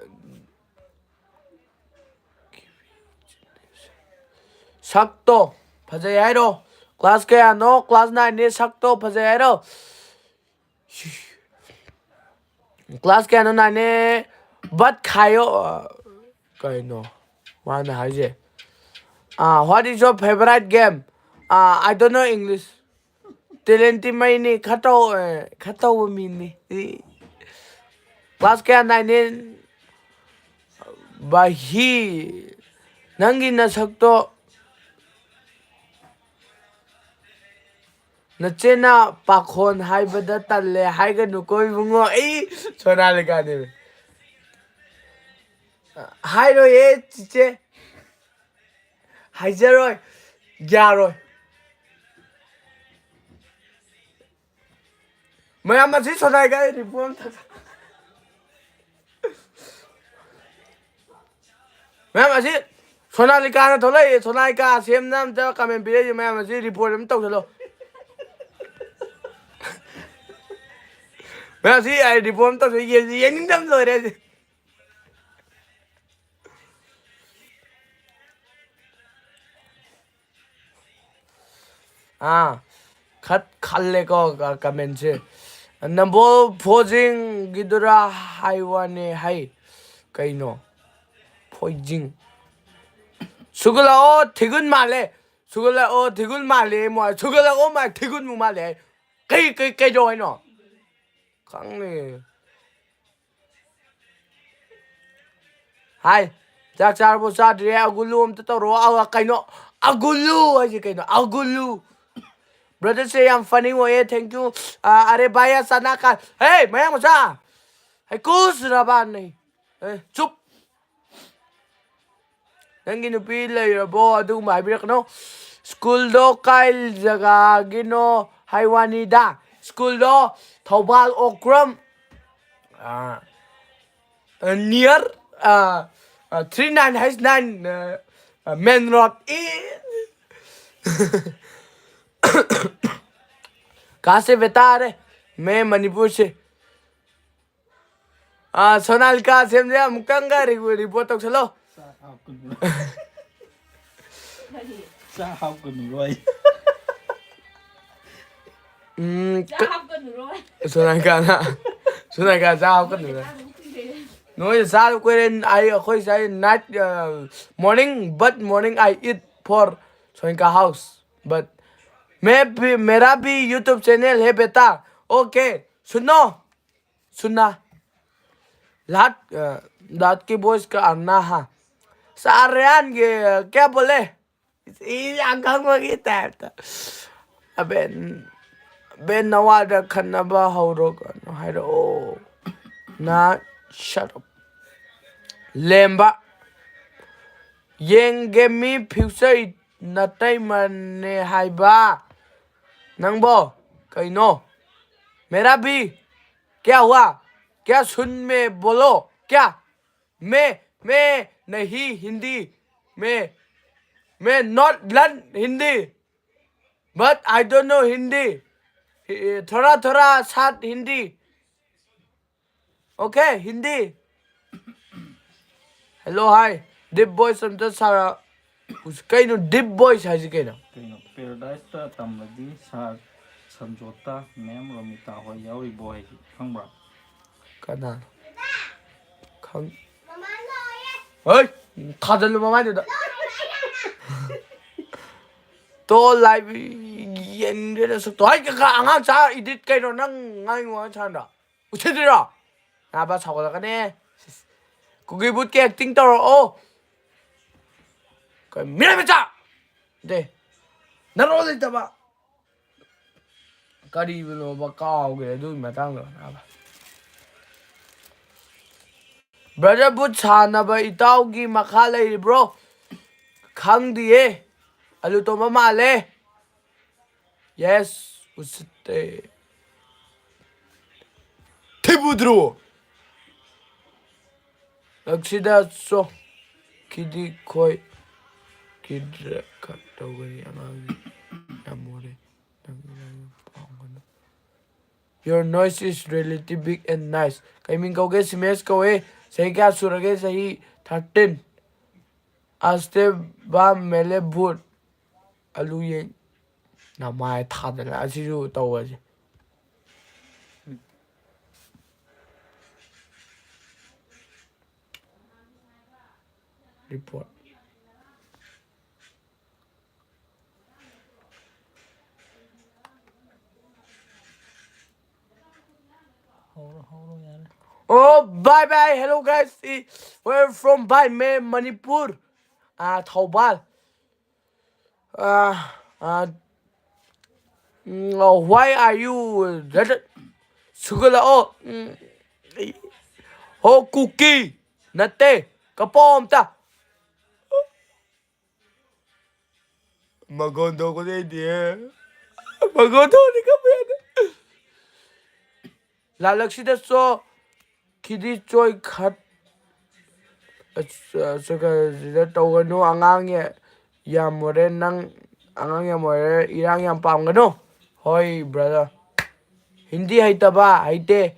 ꯁꯛꯇꯣ ꯐꯖꯩ ꯍꯥꯏꯔꯣ? Class ꯀꯌꯥꯅꯣ? Class nine ꯅꯦ, ꯁꯛꯇꯣ ꯐꯖꯩ ꯍꯥꯏꯔꯣ? Class ꯀꯌꯥꯅꯣ? Nine ꯅꯦ꯫ ꯕꯠ ꯈꯥꯏꯌꯣ꯫ ꯑ, ꯀꯩꯅꯣ ꯃꯥꯅ ꯍꯥꯏꯁꯦ? ꯑꯥ, what is your favorite game? ꯑꯥ, I don't know English꯫ Talent ꯇꯤ ꯃꯩꯅꯤ, ꯈꯔ ꯇꯧ-, ꯑꯦ, ꯈꯔ ꯇꯧꯕ ꯃꯤꯅꯤ꯫ ꯏ꯫ Class ꯀꯌꯥ? Nine ꯅꯦ꯫ ꯕꯍꯤ, ꯅꯪꯒꯤ ꯅꯁꯛꯇꯣ ꯅꯆꯦꯅ ꯄꯥꯈꯣꯟ ꯍꯥꯏꯕꯗ ꯇꯜꯂꯦ ꯍꯥꯏꯒꯅꯨꯀꯣ ꯏꯕꯨꯡꯉꯣ꯫ ꯑꯩ ꯁꯣꯅꯥꯂꯤꯀꯥꯅꯦꯃꯤ꯫ ꯍꯥꯏꯔꯣꯏꯌꯦ ꯆꯤꯆꯦ꯫ ꯍꯥꯏꯖꯔꯣꯏ꯫ ꯌꯥꯔꯣꯏ꯫ ꯃꯌꯥꯝ ꯑꯁꯤ ꯁꯣꯅꯥꯏꯒ ꯑꯩ report ꯑꯃ ꯊꯥꯖ-, ꯃꯌꯥꯝ ꯑꯁꯤ ꯁꯣꯅꯥꯂꯤꯀꯥꯅ ꯊꯣꯛꯂꯛꯏ꯫ ꯁꯣꯅꯥꯂꯤꯀꯥ ꯁꯦꯝꯅ ꯑꯝꯇ ꯀꯃꯦꯟ ꯄꯤꯔꯛꯏꯁꯦ ꯃꯌꯥꯝ ꯑꯁꯤ ꯔꯤꯄꯣꯔꯠ ꯑꯃ ꯇꯧꯁꯜꯂꯣ꯫ ꯃꯌꯥꯝ ꯁꯤ ꯑꯩ ꯔꯤꯄꯣꯔꯠ ꯑꯃ ꯇꯧꯁꯜꯂꯣ꯫ ꯌꯦꯡ-, ꯌꯦꯡꯅꯤꯡꯗꯕꯅ ꯂꯣꯏꯔꯦ ꯑꯩꯗꯤ꯫ ꯑꯥ, ꯈꯠ ꯈꯜꯂꯦꯀꯣ ꯀ-, ꯀꯃꯦꯟꯁꯦ꯫ ꯅꯝꯕꯣꯜ ꯐꯣꯖꯤꯡꯒꯤꯗꯨꯔꯥ ꯍꯥꯏ ꯋꯥꯅꯦ ꯍꯥꯏ꯫ ꯀꯩꯅꯣ? ꯐꯣꯏꯖꯤꯡ꯫ ꯁꯨꯒꯠꯂꯛꯑꯣ, ꯊꯤꯒꯨꯟ ꯃꯥꯜꯂꯦ꯫ ꯁꯨꯒꯠꯂꯛꯑꯣ, ꯊꯤꯒꯨꯟ ꯃꯥꯜꯂꯦ꯫ ꯃꯣꯏ ꯁꯨꯒꯠꯂꯛꯑꯣ, ꯃꯥ ꯊꯤꯒꯨꯟꯃꯨꯛ ꯃꯥꯜꯂꯦ ꯍꯥꯏ꯫ ꯀꯩ, ꯀꯩ, ꯀꯩꯗꯧ ꯍꯥꯏꯅꯣ? ꯈꯪꯗꯦ꯫ ꯍꯥꯏ, ꯆꯥꯛ ꯆꯥꯔꯕꯣ? ꯆꯥꯗ꯭ꯔꯤꯌꯦ꯫ ꯑꯒꯨꯂꯨ ꯑꯝꯇ ꯇꯧꯔꯛꯑꯣ꯫ ꯑ, ꯀꯩꯅꯣ? ꯑꯒꯨꯂꯨ ꯍꯥꯏꯁꯦ ꯀꯩꯅꯣ? ꯑꯒꯨꯂꯨ꯫ Brother ꯁꯦ ꯌꯥꯝ funny ꯑꯣꯏꯌꯦ꯫ Thank you꯫ ꯑ, ꯑꯔꯦ ꯚꯥꯏ, ꯆꯅꯥ ꯀꯥ-, ꯍꯦ, ꯃꯌꯥꯡ ꯃꯆꯥ! ꯍꯩꯀꯨ ꯁꯨꯔꯕꯥꯟ ꯅꯩ꯫ ꯑꯦ, ꯆꯨꯞ꯫ ꯅꯪꯒꯤ ꯅꯨꯄꯤ ꯂꯩꯔꯕꯣ? ꯑꯗꯨꯒꯨꯝꯕ ꯍꯥꯏꯕꯤꯔꯛꯀꯅꯣ꯫ ꯁ꯭ꯀꯨꯜꯗꯣ ꯀꯥꯏ ꯖꯒꯥꯒꯤꯅꯣ ꯍꯥꯏ ꯋꯥꯅꯤꯗ꯫ ꯁ꯭ꯀꯨꯜꯗꯣ ꯊꯧꯕꯥꯜ ꯑꯣꯀ꯭ꯔꯝ, ꯑ, ꯑ, near, ꯑ, ꯑ, three nine H nine, ꯑ, ꯑ, main road ꯏ-, ꯀꯥꯁꯦ ꯕꯦꯇꯥꯔꯦ, ꯃꯦ ꯃꯅꯤꯄꯨꯔꯁꯦ꯫ ꯑ, ꯁꯣꯅꯥꯂꯤꯀꯥ ꯁꯦꯝꯁꯦ ꯑꯃꯨꯛꯇꯪꯒ ꯔꯤ-, ꯔꯤꯄꯣꯔꯠ ꯇꯧꯁꯜꯂꯣ꯫ ꯆꯥꯛ ꯍꯥꯞꯀꯅꯨ꯫ ꯆꯥꯛ ꯍꯥꯞꯀꯅꯨ, ꯍꯣꯏ꯫ ꯎꯝ, ꯆꯥꯛ ꯀ-, ꯍꯥꯞꯀꯅꯨꯔꯣꯏ꯫ ꯁꯣꯅꯥꯂꯤꯀꯥꯅ, ꯁꯣꯅꯥꯂꯤꯀꯥ ꯆꯥꯛ ꯍꯥꯞꯀꯅꯨꯔꯣꯏ꯫ ꯆꯥꯗꯕ ꯀꯨꯏꯔꯦ꯫ ꯅꯣꯏ ꯆꯥꯗꯕ ꯀꯨꯏꯔꯦ꯫ ꯑꯩ, ꯑꯩꯈꯣꯏ ꯆꯥꯏ night, ꯑ, morning, but morning I eat for Sonalika house, but May V, ꯃꯦꯔꯥ ꯚꯤ YouTube channel ꯍꯦ ꯕꯦꯇꯥ꯫ Okay, सुनो। सुना। लाट, अ, लाट की वॉइस का आना हा। सारे आन के, अ, क्या बोले? ꯏ, ꯌꯥꯝ ꯈꯪꯕꯒꯤ ꯇꯥꯏꯞꯇ꯫ ꯑꯕꯦꯟ, ꯑꯕꯦꯟ ꯅꯋꯥꯗ ꯈꯠꯅꯕ ꯍꯧꯔꯣ ꯀꯩꯅꯣ ꯍꯥꯏꯔꯛꯑꯣ꯫ ꯅ shut up꯫ ꯂꯦꯝꯕ꯫ ꯌꯦꯡꯒꯦ ꯃꯤ future ꯅꯇꯩꯃꯅꯦ ꯍꯥꯏꯕ꯫ ꯅꯪꯕꯣ ꯀꯩꯅꯣ? मेरा भी क्या हुआ? क्या सुन में बोलो क्या? मैं, मैं नहीं हिंदी मैं मैं not learn Hindi, but I don't know Hindi. थोड़ा थोड़ा साथ Hindi. Okay, Hindi. Hello, hi. Deep voice ꯑꯝꯇ ꯁꯥꯔ. ꯀꯩꯅꯣ deep voice ꯍꯥꯏꯁꯤ ꯀꯩꯅꯣ? ꯀꯩꯅꯣ, ꯄꯦꯔꯥꯗꯥꯏꯁꯇ ꯇꯝꯕꯗꯤ ꯁꯥꯔ ꯁꯟꯖꯣꯇꯥ, ꯃꯦꯝ ꯔꯣꯃꯤꯇꯥ ꯍꯣꯏ ꯌꯥꯎꯔꯤꯕꯣ ꯍꯥꯏꯁꯤ ꯈꯪꯕ꯭ꯔꯥ? ꯀꯅꯥꯅꯣ? ꯈꯪ. ꯍꯣꯏ. ꯊꯥꯖꯜꯂꯨ ꯃꯃꯥꯏꯗꯨꯗ. ꯇꯣ ꯂꯥꯏꯕ ꯌꯦꯡꯗꯦꯗ ꯁꯛꯇꯣ. ꯍꯥꯏ ꯀꯀꯥ, ꯑꯉꯥꯡ ꯆꯥ edit ꯀꯩꯅꯣ ꯅꯪ ꯉꯥꯡꯉꯤ ꯋꯥ ꯁꯥꯟꯗ? ꯎꯁꯤꯠꯇ꯭ꯔꯤꯔꯣ? ꯅꯥꯕ ꯁꯥꯎꯒꯠꯂꯛꯀꯅꯤ. ꯀꯨꯀꯤ ꯕꯨꯠꯀꯤ acting ꯇꯧꯔꯛꯑꯣ. ꯀꯩ ꯃꯤꯔꯦꯝ ꯃꯆꯥ! ꯗꯦ. ꯅꯔꯣꯟ ꯂꯩꯇꯕ. ꯀꯔꯤꯕꯨꯅꯣꯕ ꯀꯥꯎꯒ꯭ꯔꯦ ꯑꯗꯨꯒꯤ ꯃꯇꯥꯡꯗꯣ ꯅꯥꯕ. Brother ꯕꯨꯠ ꯁꯥꯟꯅꯕ ꯏꯇꯥꯎꯒꯤ ꯃꯈꯥ ꯂꯩꯔꯤꯕ꯭ꯔꯣ? ꯈꯪꯗꯤꯌꯦ. ꯑꯂꯨ ꯇꯣꯝꯕ ꯃꯥꯜꯂꯦ. Yes, ꯎꯁꯤꯠꯇꯦ. ꯊꯤꯕꯨꯗ꯭ꯔꯣ? ꯂꯛꯁꯤꯗ ꯆꯣ. ꯈꯤꯗꯤ ꯈꯣꯏ. ꯈꯤꯗ꯭ꯔ ꯈꯛ ꯇꯧꯒꯅꯤ ꯑꯉꯥꯡꯁꯤ. ꯌꯥꯝ ꯃꯣꯠꯂꯦ. ꯅꯪ ꯏꯔꯥꯡ ꯌꯥꯝ ꯄꯥꯝꯒꯅꯨ. Your noise is really big and nice. ꯀꯩ ꯃꯤꯡ ꯀꯧꯒꯦ? ꯁꯤꯃꯦꯁ ꯀꯧꯋꯦ. ꯆꯍꯤ ꯀꯌꯥ ꯁꯨꯔꯒꯦ? ꯆꯍꯤ thirteen. ꯑꯁꯇꯦꯕꯥ ꯃꯦꯂꯦ ꯕꯨꯠ. ꯑꯂꯨ ꯌꯦꯟ. ꯅꯃꯥꯏ ꯊꯥꯗꯅ ꯑꯁꯤꯁꯨ ꯇꯧꯕꯁꯦ. Report. ꯍꯧꯔꯣ ꯍꯧꯔꯣ ꯌꯥꯔꯦ. Oh, bye bye. Hello, guys. Eh, we're from Baime, Manipur. Uh, Thoubal. Uh, uh, mm, oh, why are you? That, ꯁꯨꯒꯠꯂꯛꯑꯣ. ꯎꯝ, ꯑꯩ, ꯍꯣ, ꯀꯨꯀꯤ ꯅꯠꯇꯦ. ꯀꯞꯄꯣ ꯑꯝꯇ. ꯃꯒꯣꯟ ꯊꯣꯛꯄꯗꯩꯗꯤ ꯃꯒꯣꯟ ꯊꯣꯛꯑꯗꯤ ꯀꯞꯄ ꯌꯥꯗꯦ. ꯂꯥꯂꯛꯁꯤꯗ ꯆꯣ. ꯈꯤꯗꯤ ꯆꯣꯏ ꯈꯠ. ꯑꯁ, ꯑꯁ, ꯀꯩꯅꯣꯁꯤꯗ ꯇꯧꯒꯅꯨ, ꯑꯉꯥꯡ ꯌꯥ-, ꯌꯥꯝ ꯑꯣꯏꯔꯦ ꯅꯪ, ꯑꯉꯥꯡ ꯌꯥꯝ ꯑꯣꯏꯔꯦ, ꯏꯔꯥꯡ ꯌꯥꯝ ꯄꯥꯝꯒꯅꯨ꯫ ꯍꯣꯏ brother, ꯍꯤꯟꯗꯤ ꯍꯩꯇꯕ ꯍꯩꯇꯦ꯫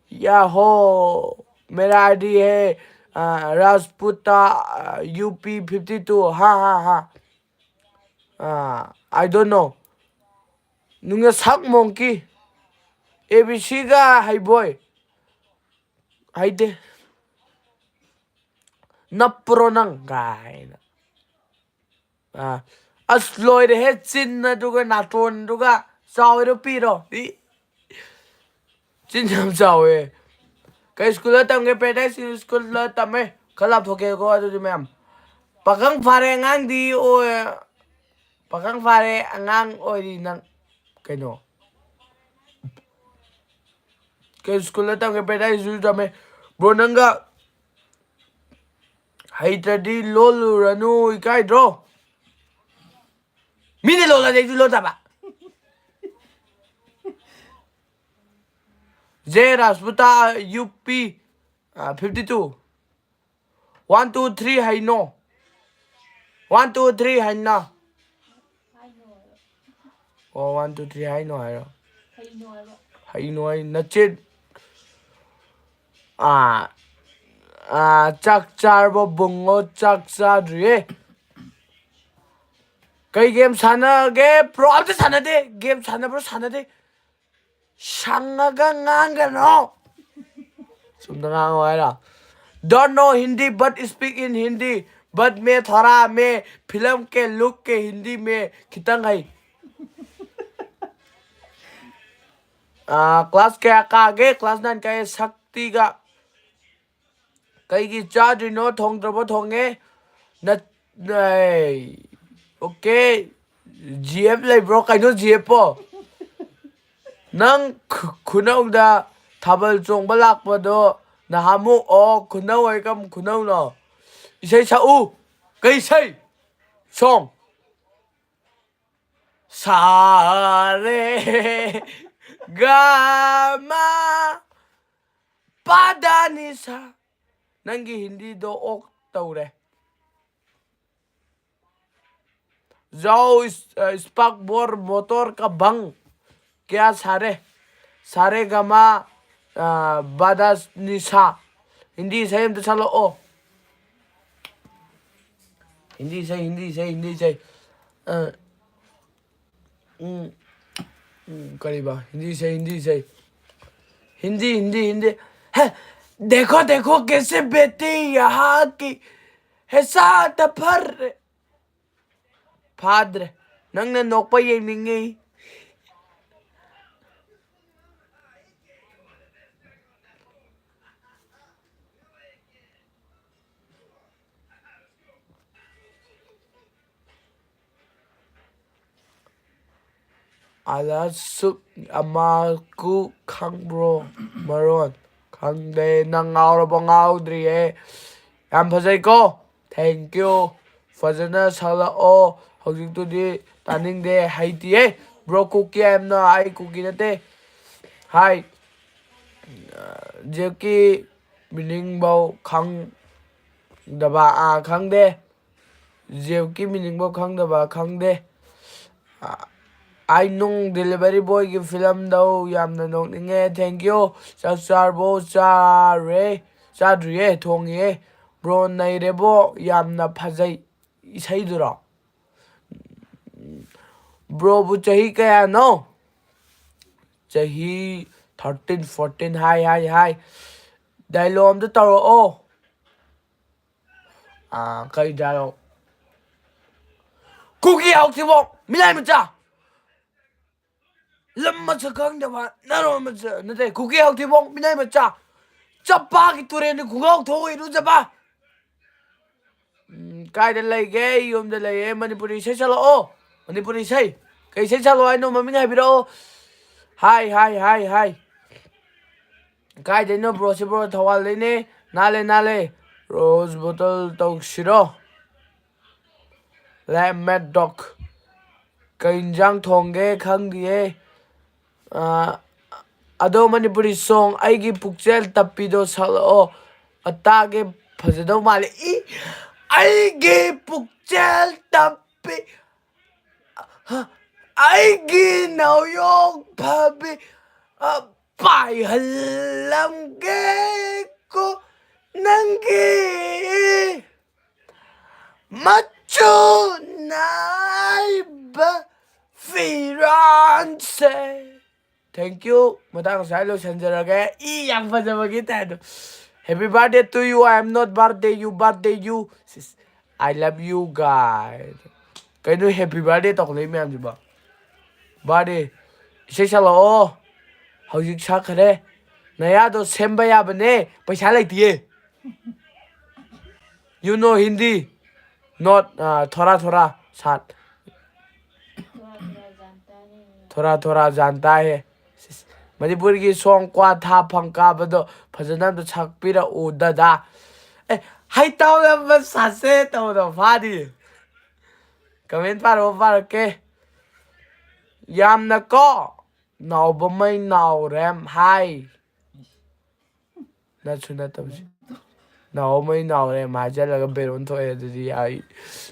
ꯌꯥ ꯍꯣ, मेरा आईडी है, आ, राजपूता, आ, यूपी फिफ्टी टू, हाँ, हाँ, हाँ। ꯑꯥ, I don't know꯫ ꯅꯨꯡꯅ ꯁꯛ ꯃꯣꯡꯀꯤ꯫ ꯑꯦ ꯕꯤ ꯁꯤꯒ ꯍꯩꯕꯣꯏ꯫ ꯍꯩꯇꯦ꯫ ꯅꯞꯄ꯭ꯔꯣ ꯅꯪ? ꯀꯥꯏꯅ꯫ ꯑꯥ, ꯑꯁ, ꯂꯣꯏꯔꯦꯍꯦ, ꯆꯤꯟ ꯑꯗꯨꯒ ꯅꯥꯇꯣꯟꯗꯨꯒ ꯆꯥꯎꯔꯣ ꯄꯤꯔꯣ? ꯏ꯫ ꯆꯤꯟ ꯌꯥꯝ ꯆꯥꯎꯋꯦ꯫ ꯀꯩ ꯁ꯭ꯀꯨꯜꯗ ꯇꯝꯒꯦ? ꯄꯦꯔꯥꯗꯥꯏꯁ ꯁ꯭ꯀꯨꯜꯗ ꯇꯝꯃꯦ꯫ ꯈꯔ ꯂꯥꯞꯊꯣꯛꯀꯦꯀꯣ ꯑꯗꯨꯗꯤ ꯃꯌꯥꯝ꯫ ꯄꯥꯈꯪ ꯐꯥꯔꯦ ꯑꯉꯥꯡꯗꯤ ꯑꯣꯏ-, ꯄꯥꯈꯪ ꯐꯥꯔꯦ ꯑꯉꯥꯡ ꯑꯣꯏꯔꯤ ꯅꯪ꯫ ꯀꯩꯅꯣ? ꯀꯩ ꯁ꯭ꯀꯨꯜꯗ ꯇꯝꯒꯦ? ꯄꯦꯔꯥꯗꯥꯏꯁ ꯁ꯭ꯀꯨꯜꯗ ꯇꯝꯃꯦ꯫ ꯕ꯭ꯔꯣ, ꯅꯪꯒ ꯍꯩꯇ꯭ꯔꯗꯤ ꯂꯣꯜꯂꯨꯔꯅꯨ, ꯏꯀꯥꯏꯗ꯭ꯔꯣ? ꯃꯤꯅ ꯂꯣꯜꯂꯗꯤ ꯑꯩꯁꯨ ꯂꯣꯜ ꯇꯥꯕ꯫ ꯖꯦ ꯔꯥꯖꯄꯨꯇꯥ, ꯌꯨ ꯄꯤ, ꯑ, fifty two. One, two, three ꯍꯩꯅꯣ꯫ ꯋꯥꯟ, ꯇꯨ, ꯊ꯭ꯔꯤ ꯍꯩꯅ꯫ ꯑꯣ, ꯋꯥꯟ, ꯇꯨ, ꯊ꯭ꯔꯤ ꯍꯩꯅꯣ ꯍꯥꯏꯔꯣ? ꯍꯩꯅꯣ ꯍꯥꯏ ꯅꯆꯤꯟ꯫ ꯑꯥ, ꯑꯥ, ꯆꯥꯛ ꯆꯥꯔꯕꯣ ꯕꯨꯡꯉꯣ? ꯆꯥꯛ ꯆꯥꯗ꯭ꯔꯤꯌꯦ꯫ ꯀꯩ ꯒꯦꯝ ꯁꯥꯟꯅꯒꯦ? ꯄ꯭ꯔꯣ ꯑꯝꯇ ꯁꯥꯟꯅꯗꯦ꯫ ꯒꯦꯝ ꯁꯥꯟꯅꯕ꯭ꯔꯣ? ꯁꯥꯟꯅꯗꯦ꯫ ꯁꯪꯉꯒ ꯉꯥꯡꯒꯅꯣ꯫ ꯆꯨꯝꯅ ꯉꯥꯡꯉꯣ ꯍꯥꯏꯔꯣ? Don't know Hindi but speak in Hindi, but मैं थोड़ा मैं फिल्म के लुक के हिंदी में खितंग है। ꯑꯥ, ꯀ꯭ꯂꯥꯁ ꯀꯌꯥ ꯀꯥꯒꯦ? ꯀ꯭ꯂꯥꯁ ꯅꯥꯏꯟ ꯀꯥꯏꯌꯦ꯫ ꯁꯛꯇꯤꯒ ꯀꯩꯒꯤ ꯆꯥꯗ꯭ꯔꯤꯅꯣ? ꯊꯣꯡꯗ꯭ꯔꯕꯣ? ꯊꯣꯡꯉꯦ꯫ ꯅꯠ-, ꯑꯩ, ꯑꯣꯀꯦ꯫ ꯖꯤ ꯑꯦꯐ ꯂꯩꯕ꯭ꯔꯣ? ꯀꯩꯅꯣ ꯖꯤ ꯑꯦꯐ ꯄꯣ? ꯅꯪ ꯈꯨ-, ꯈꯨꯅꯧꯗ ꯊꯥꯕꯜ ꯆꯣꯡꯕ ꯂꯥꯛꯄꯗꯣ ꯅꯍꯥꯟꯃꯨꯛ, ꯑꯣ, ꯈꯨꯅꯧ ꯍꯥꯏ ꯀꯔꯝ ꯈꯨꯅꯧꯅꯣ? ꯏꯁꯩ ꯁꯛꯎ꯫ ꯀꯩ ꯏꯁꯩ? Song꯫ ꯁꯥ ꯔꯦ ꯒ ꯃꯥ ꯄꯥ ꯗꯥ ꯅꯤ ꯁꯥ꯫ ꯅꯪꯒꯤ ꯍꯤꯟꯗꯤꯗꯣ ꯑꯣꯛ ꯇꯧꯔꯦ꯫ ꯖꯥꯎ ꯏꯁ-, ꯑ, ꯏꯁꯄꯥꯛ ꯕꯣꯔ ꯃꯣꯇꯣꯔ ꯀ ꯕꯪ꯫ ꯀꯌꯥ ꯁꯥꯔꯦ? ꯁꯥꯔꯦ ꯒꯃꯥ, ꯑ, ꯕꯥꯗꯥꯁ ꯅꯤꯁꯥ꯫ ꯍꯤꯟꯗꯤ ꯏꯁꯩ ꯑꯝꯇ ꯁꯛꯂꯛꯑꯣ꯫ ꯍꯤꯟꯗꯤ ꯏꯁꯩ, ꯍꯤꯟꯗꯤ ꯏꯁꯩ, ꯍꯤꯟꯗꯤ ꯏꯁꯩ꯫ ꯑ, ꯎꯝ, ꯎꯝ, ꯀꯔꯤꯕ? ꯍꯤꯟꯗꯤ ꯏꯁꯩ, ꯍꯤꯟꯗꯤ ꯏꯁꯩ꯫ ꯍꯤꯟꯗꯤ, ꯍꯤꯟꯗꯤ, ꯍꯤꯟꯗꯤ꯫ ꯍꯦ, ꯗꯦꯈꯣ, ꯗꯦꯈꯣ, ꯀꯦꯁꯦ ꯕꯦꯇꯤ ꯌꯍꯥ ꯀꯤ, ꯍꯦ ꯁꯥꯇ ꯐꯔ꯫ ꯐꯥꯗ꯭ꯔꯦ꯫ ꯅꯪꯅ ꯅꯣꯛꯄ ꯌꯦꯡꯅꯤꯡꯉꯤ꯫ ꯑꯂꯥꯁꯨꯛ ꯑꯃꯥꯀꯨ ꯈꯪꯕ꯭ꯔꯣ? ꯃꯔꯣꯟ ꯈꯪꯗꯦ꯫ ꯅꯪ ꯉꯥꯎꯔꯕꯣ? ꯉꯥꯎꯗ꯭ꯔꯤꯌꯦ꯫ ꯌꯥꯝ ꯐꯖꯩꯀꯣ꯫ Thank you꯫ ꯐꯖꯅ ꯁꯛꯂꯛꯑꯣ꯫ ꯍꯧꯖꯤꯛꯇꯨꯗꯤ ꯇꯥꯅꯤꯡꯗꯦ꯫ ꯍꯩꯇꯤꯌꯦ꯫ Bro ꯀꯨꯀꯤ ꯍꯥꯏꯕꯅ ꯑꯩ ꯀꯨꯀꯤ ꯅꯠꯇꯦ꯫ ꯍꯥꯏ꯫ ꯖꯦꯞꯀꯤ meaning ꯐꯥꯎ ꯈꯪꯗꯕ, ꯑꯥ, ꯈꯪꯗꯦ꯫ ꯖꯦꯞꯀꯤ meaning ꯐꯥꯎ ꯈꯪꯗꯕ, ꯈꯪꯗꯦ꯫ ꯑꯥ, ꯑꯩ ꯅꯨꯡ delivery boyꯒꯤ ꯐꯤꯂꯝꯗꯣ ꯌꯥꯝꯅ ꯅꯣꯛꯅꯤꯡꯉꯦ꯫ Thank you꯫ ꯆꯥꯛ ꯆꯥꯔꯕꯣ? ꯆꯥꯔꯦ꯫ ꯆꯥꯗ꯭ꯔꯤꯌꯦ, ꯊꯣꯡꯉꯤꯌꯦ꯫ Bro ꯅꯩꯔꯦꯕꯣ, ꯌꯥꯝꯅ ꯐꯖꯩ꯫ ꯏꯁꯩꯗꯨꯔꯣ? Broꯕꯨ ꯆꯍꯤ ꯀꯌꯥꯅꯣ? ꯆꯍꯤ thirteen, fourteen꯫ ꯍꯥꯏ, ꯍꯥꯏ, ꯍꯥꯏ꯫ Dialogue ꯑꯝꯇ ꯇꯧꯔꯛꯑꯣ꯫ ꯑꯥ, ꯀꯔꯤ dialogue? ꯀꯨꯀꯤ ꯍꯥꯎꯊꯤꯕꯣꯡ, ꯃꯤꯅꯥꯏ ꯃꯆꯥ꯫ ꯂꯝ ꯃꯁꯛ ꯈꯪꯗꯕ ꯅꯔꯣꯟ ꯃꯆꯥ, ꯅꯠꯇꯦ, ꯀꯨꯀꯤ ꯍꯥꯎꯊꯤꯕꯣꯡ, ꯃꯤꯅꯥꯏ ꯃꯆꯥ꯫ ꯆꯞꯄꯥꯒꯤ ꯇꯨꯔꯦꯟꯗ ꯈꯣꯡꯒ꯭ꯔꯥꯎ ꯊꯣꯛꯑ ꯏꯔꯨꯖꯕ꯫ ꯎꯝ, ꯀꯥꯏꯗ ꯂꯩꯒꯦ? ꯌꯨꯝꯗ ꯂꯩꯌꯦ꯫ ꯃꯅꯤꯄꯨꯔꯤ ꯏꯁꯩ ꯁꯛꯂꯛꯑꯣ꯫ ꯃꯅꯤꯄꯨꯔꯤ ꯏꯁꯩ꯫ ꯀꯩ ꯏꯁꯩ ꯁꯛꯂꯛꯑꯣ ꯍꯥꯏꯅꯣ? ꯃꯃꯤꯡ ꯍꯥꯏꯕꯤꯔꯛꯑꯣ꯫ ꯍꯥꯏ, ꯍꯥꯏ, ꯍꯥꯏ, ꯍꯥꯏ꯫ ꯀꯥꯏꯗꯩꯅꯣ broꯁꯤ? Bro ꯊꯧꯕꯥꯜꯗꯩꯅꯦ꯫ ꯅꯥꯜꯂꯦ, ꯅꯥꯜꯂꯦ꯫ Rose bottle ꯇꯧꯁꯤꯔꯣ? Let mad dog꯫ ꯀꯩ ꯏꯟꯖꯥꯡ ꯊꯣꯡꯒꯦ? ꯈꯪꯗꯤꯌꯦ꯫ ꯑ, ꯑꯗꯣ ꯃꯅꯤꯄꯨꯔꯤ song "ꯑꯩꯒꯤ ꯄꯨꯛꯆꯦꯜ ꯇꯞꯄꯤꯗꯣ" ꯁꯛꯂꯛꯑꯣ꯫ ꯑꯇꯥꯒꯦ ꯐꯖꯗꯧ ꯃꯥꯜꯂꯦ꯫ ꯏ, ꯑꯩꯒꯤ ꯄꯨꯛꯆꯦꯜ ꯇꯝꯄꯤ, ꯑꯩꯒꯤ ꯅꯥꯎꯌꯣꯛ ꯐꯕꯤ, ꯑ, ꯄꯥꯏꯍꯜꯂꯝꯒꯦꯀꯣ ꯅꯪꯒꯤ ꯃꯆꯨ ꯅꯥꯏꯕ ꯐꯤꯔꯥꯟꯁꯦ꯫ Thank you꯫ ꯃꯇꯥꯡ ꯑꯁ꯭ꯋꯥꯏ ꯂꯣꯏꯁꯤꯟꯖꯔꯒꯦ꯫ ꯏ ꯌꯥꯝ ꯐꯖꯕꯒꯤ ꯇꯥꯏꯞꯇ꯫ Happy birthday to you, I am not birthday you, birthday you꯫ ꯁꯤꯁ, I love you guys꯫ ꯀꯩꯅꯣ happy birthday ꯇꯧꯈꯠꯂꯛꯏ ꯃꯌꯥꯝꯁꯤꯕꯣ? Birthday ꯏꯁꯩ ꯁꯛꯂꯛꯑꯣ꯫ ꯍꯧꯖꯤꯛ ꯁꯛꯈ꯭ꯔꯦ꯫ ꯅꯌꯥꯗꯣ ꯁꯦꯝꯕ ꯌꯥꯕꯅꯦ꯫ ꯄꯩꯁꯥ ꯂꯩꯇꯤꯌꯦ꯫ You know Hindi? Not, uh, थोड़ा थोड़ा साथ। थोड़ा थोड़ा जानता है। ꯁꯤꯁ, ꯃꯅꯤꯄꯨꯔꯒꯤ ꯁꯣꯡ ꯀ꯭ꯋꯥ ꯊꯥ ꯐꯪ ꯀꯥꯕꯗꯣ ꯐꯖꯅ ꯑꯝꯇ ꯁꯛꯄꯤꯔꯛꯎ ꯗꯗꯥ꯫ ꯑꯦ, ꯍꯩꯇꯥꯎ ꯌꯥꯝꯕ ꯁꯥꯁꯦ ꯇꯧꯕꯗꯣ ꯐꯥꯗꯤ꯫ Comment ꯄꯥꯔꯛꯑꯣ, ꯄꯥꯔꯛꯀꯦ꯫ ꯌꯥꯝꯅ ꯀꯣ ꯅꯥꯎꯕꯃꯩ ꯅꯥꯎꯔꯦꯝ ꯍꯥꯏ꯫ ꯅꯠꯁꯨ ꯅꯠꯇꯕꯁꯦ꯫ ꯅꯥꯎꯕꯃꯩ ꯅꯥꯎꯔꯦꯝ ꯍꯥꯏꯖꯜꯂꯒ ꯕꯦꯔꯣꯟ ꯊꯣꯛꯑꯦ ꯑꯗꯨꯗꯤ ꯑꯩ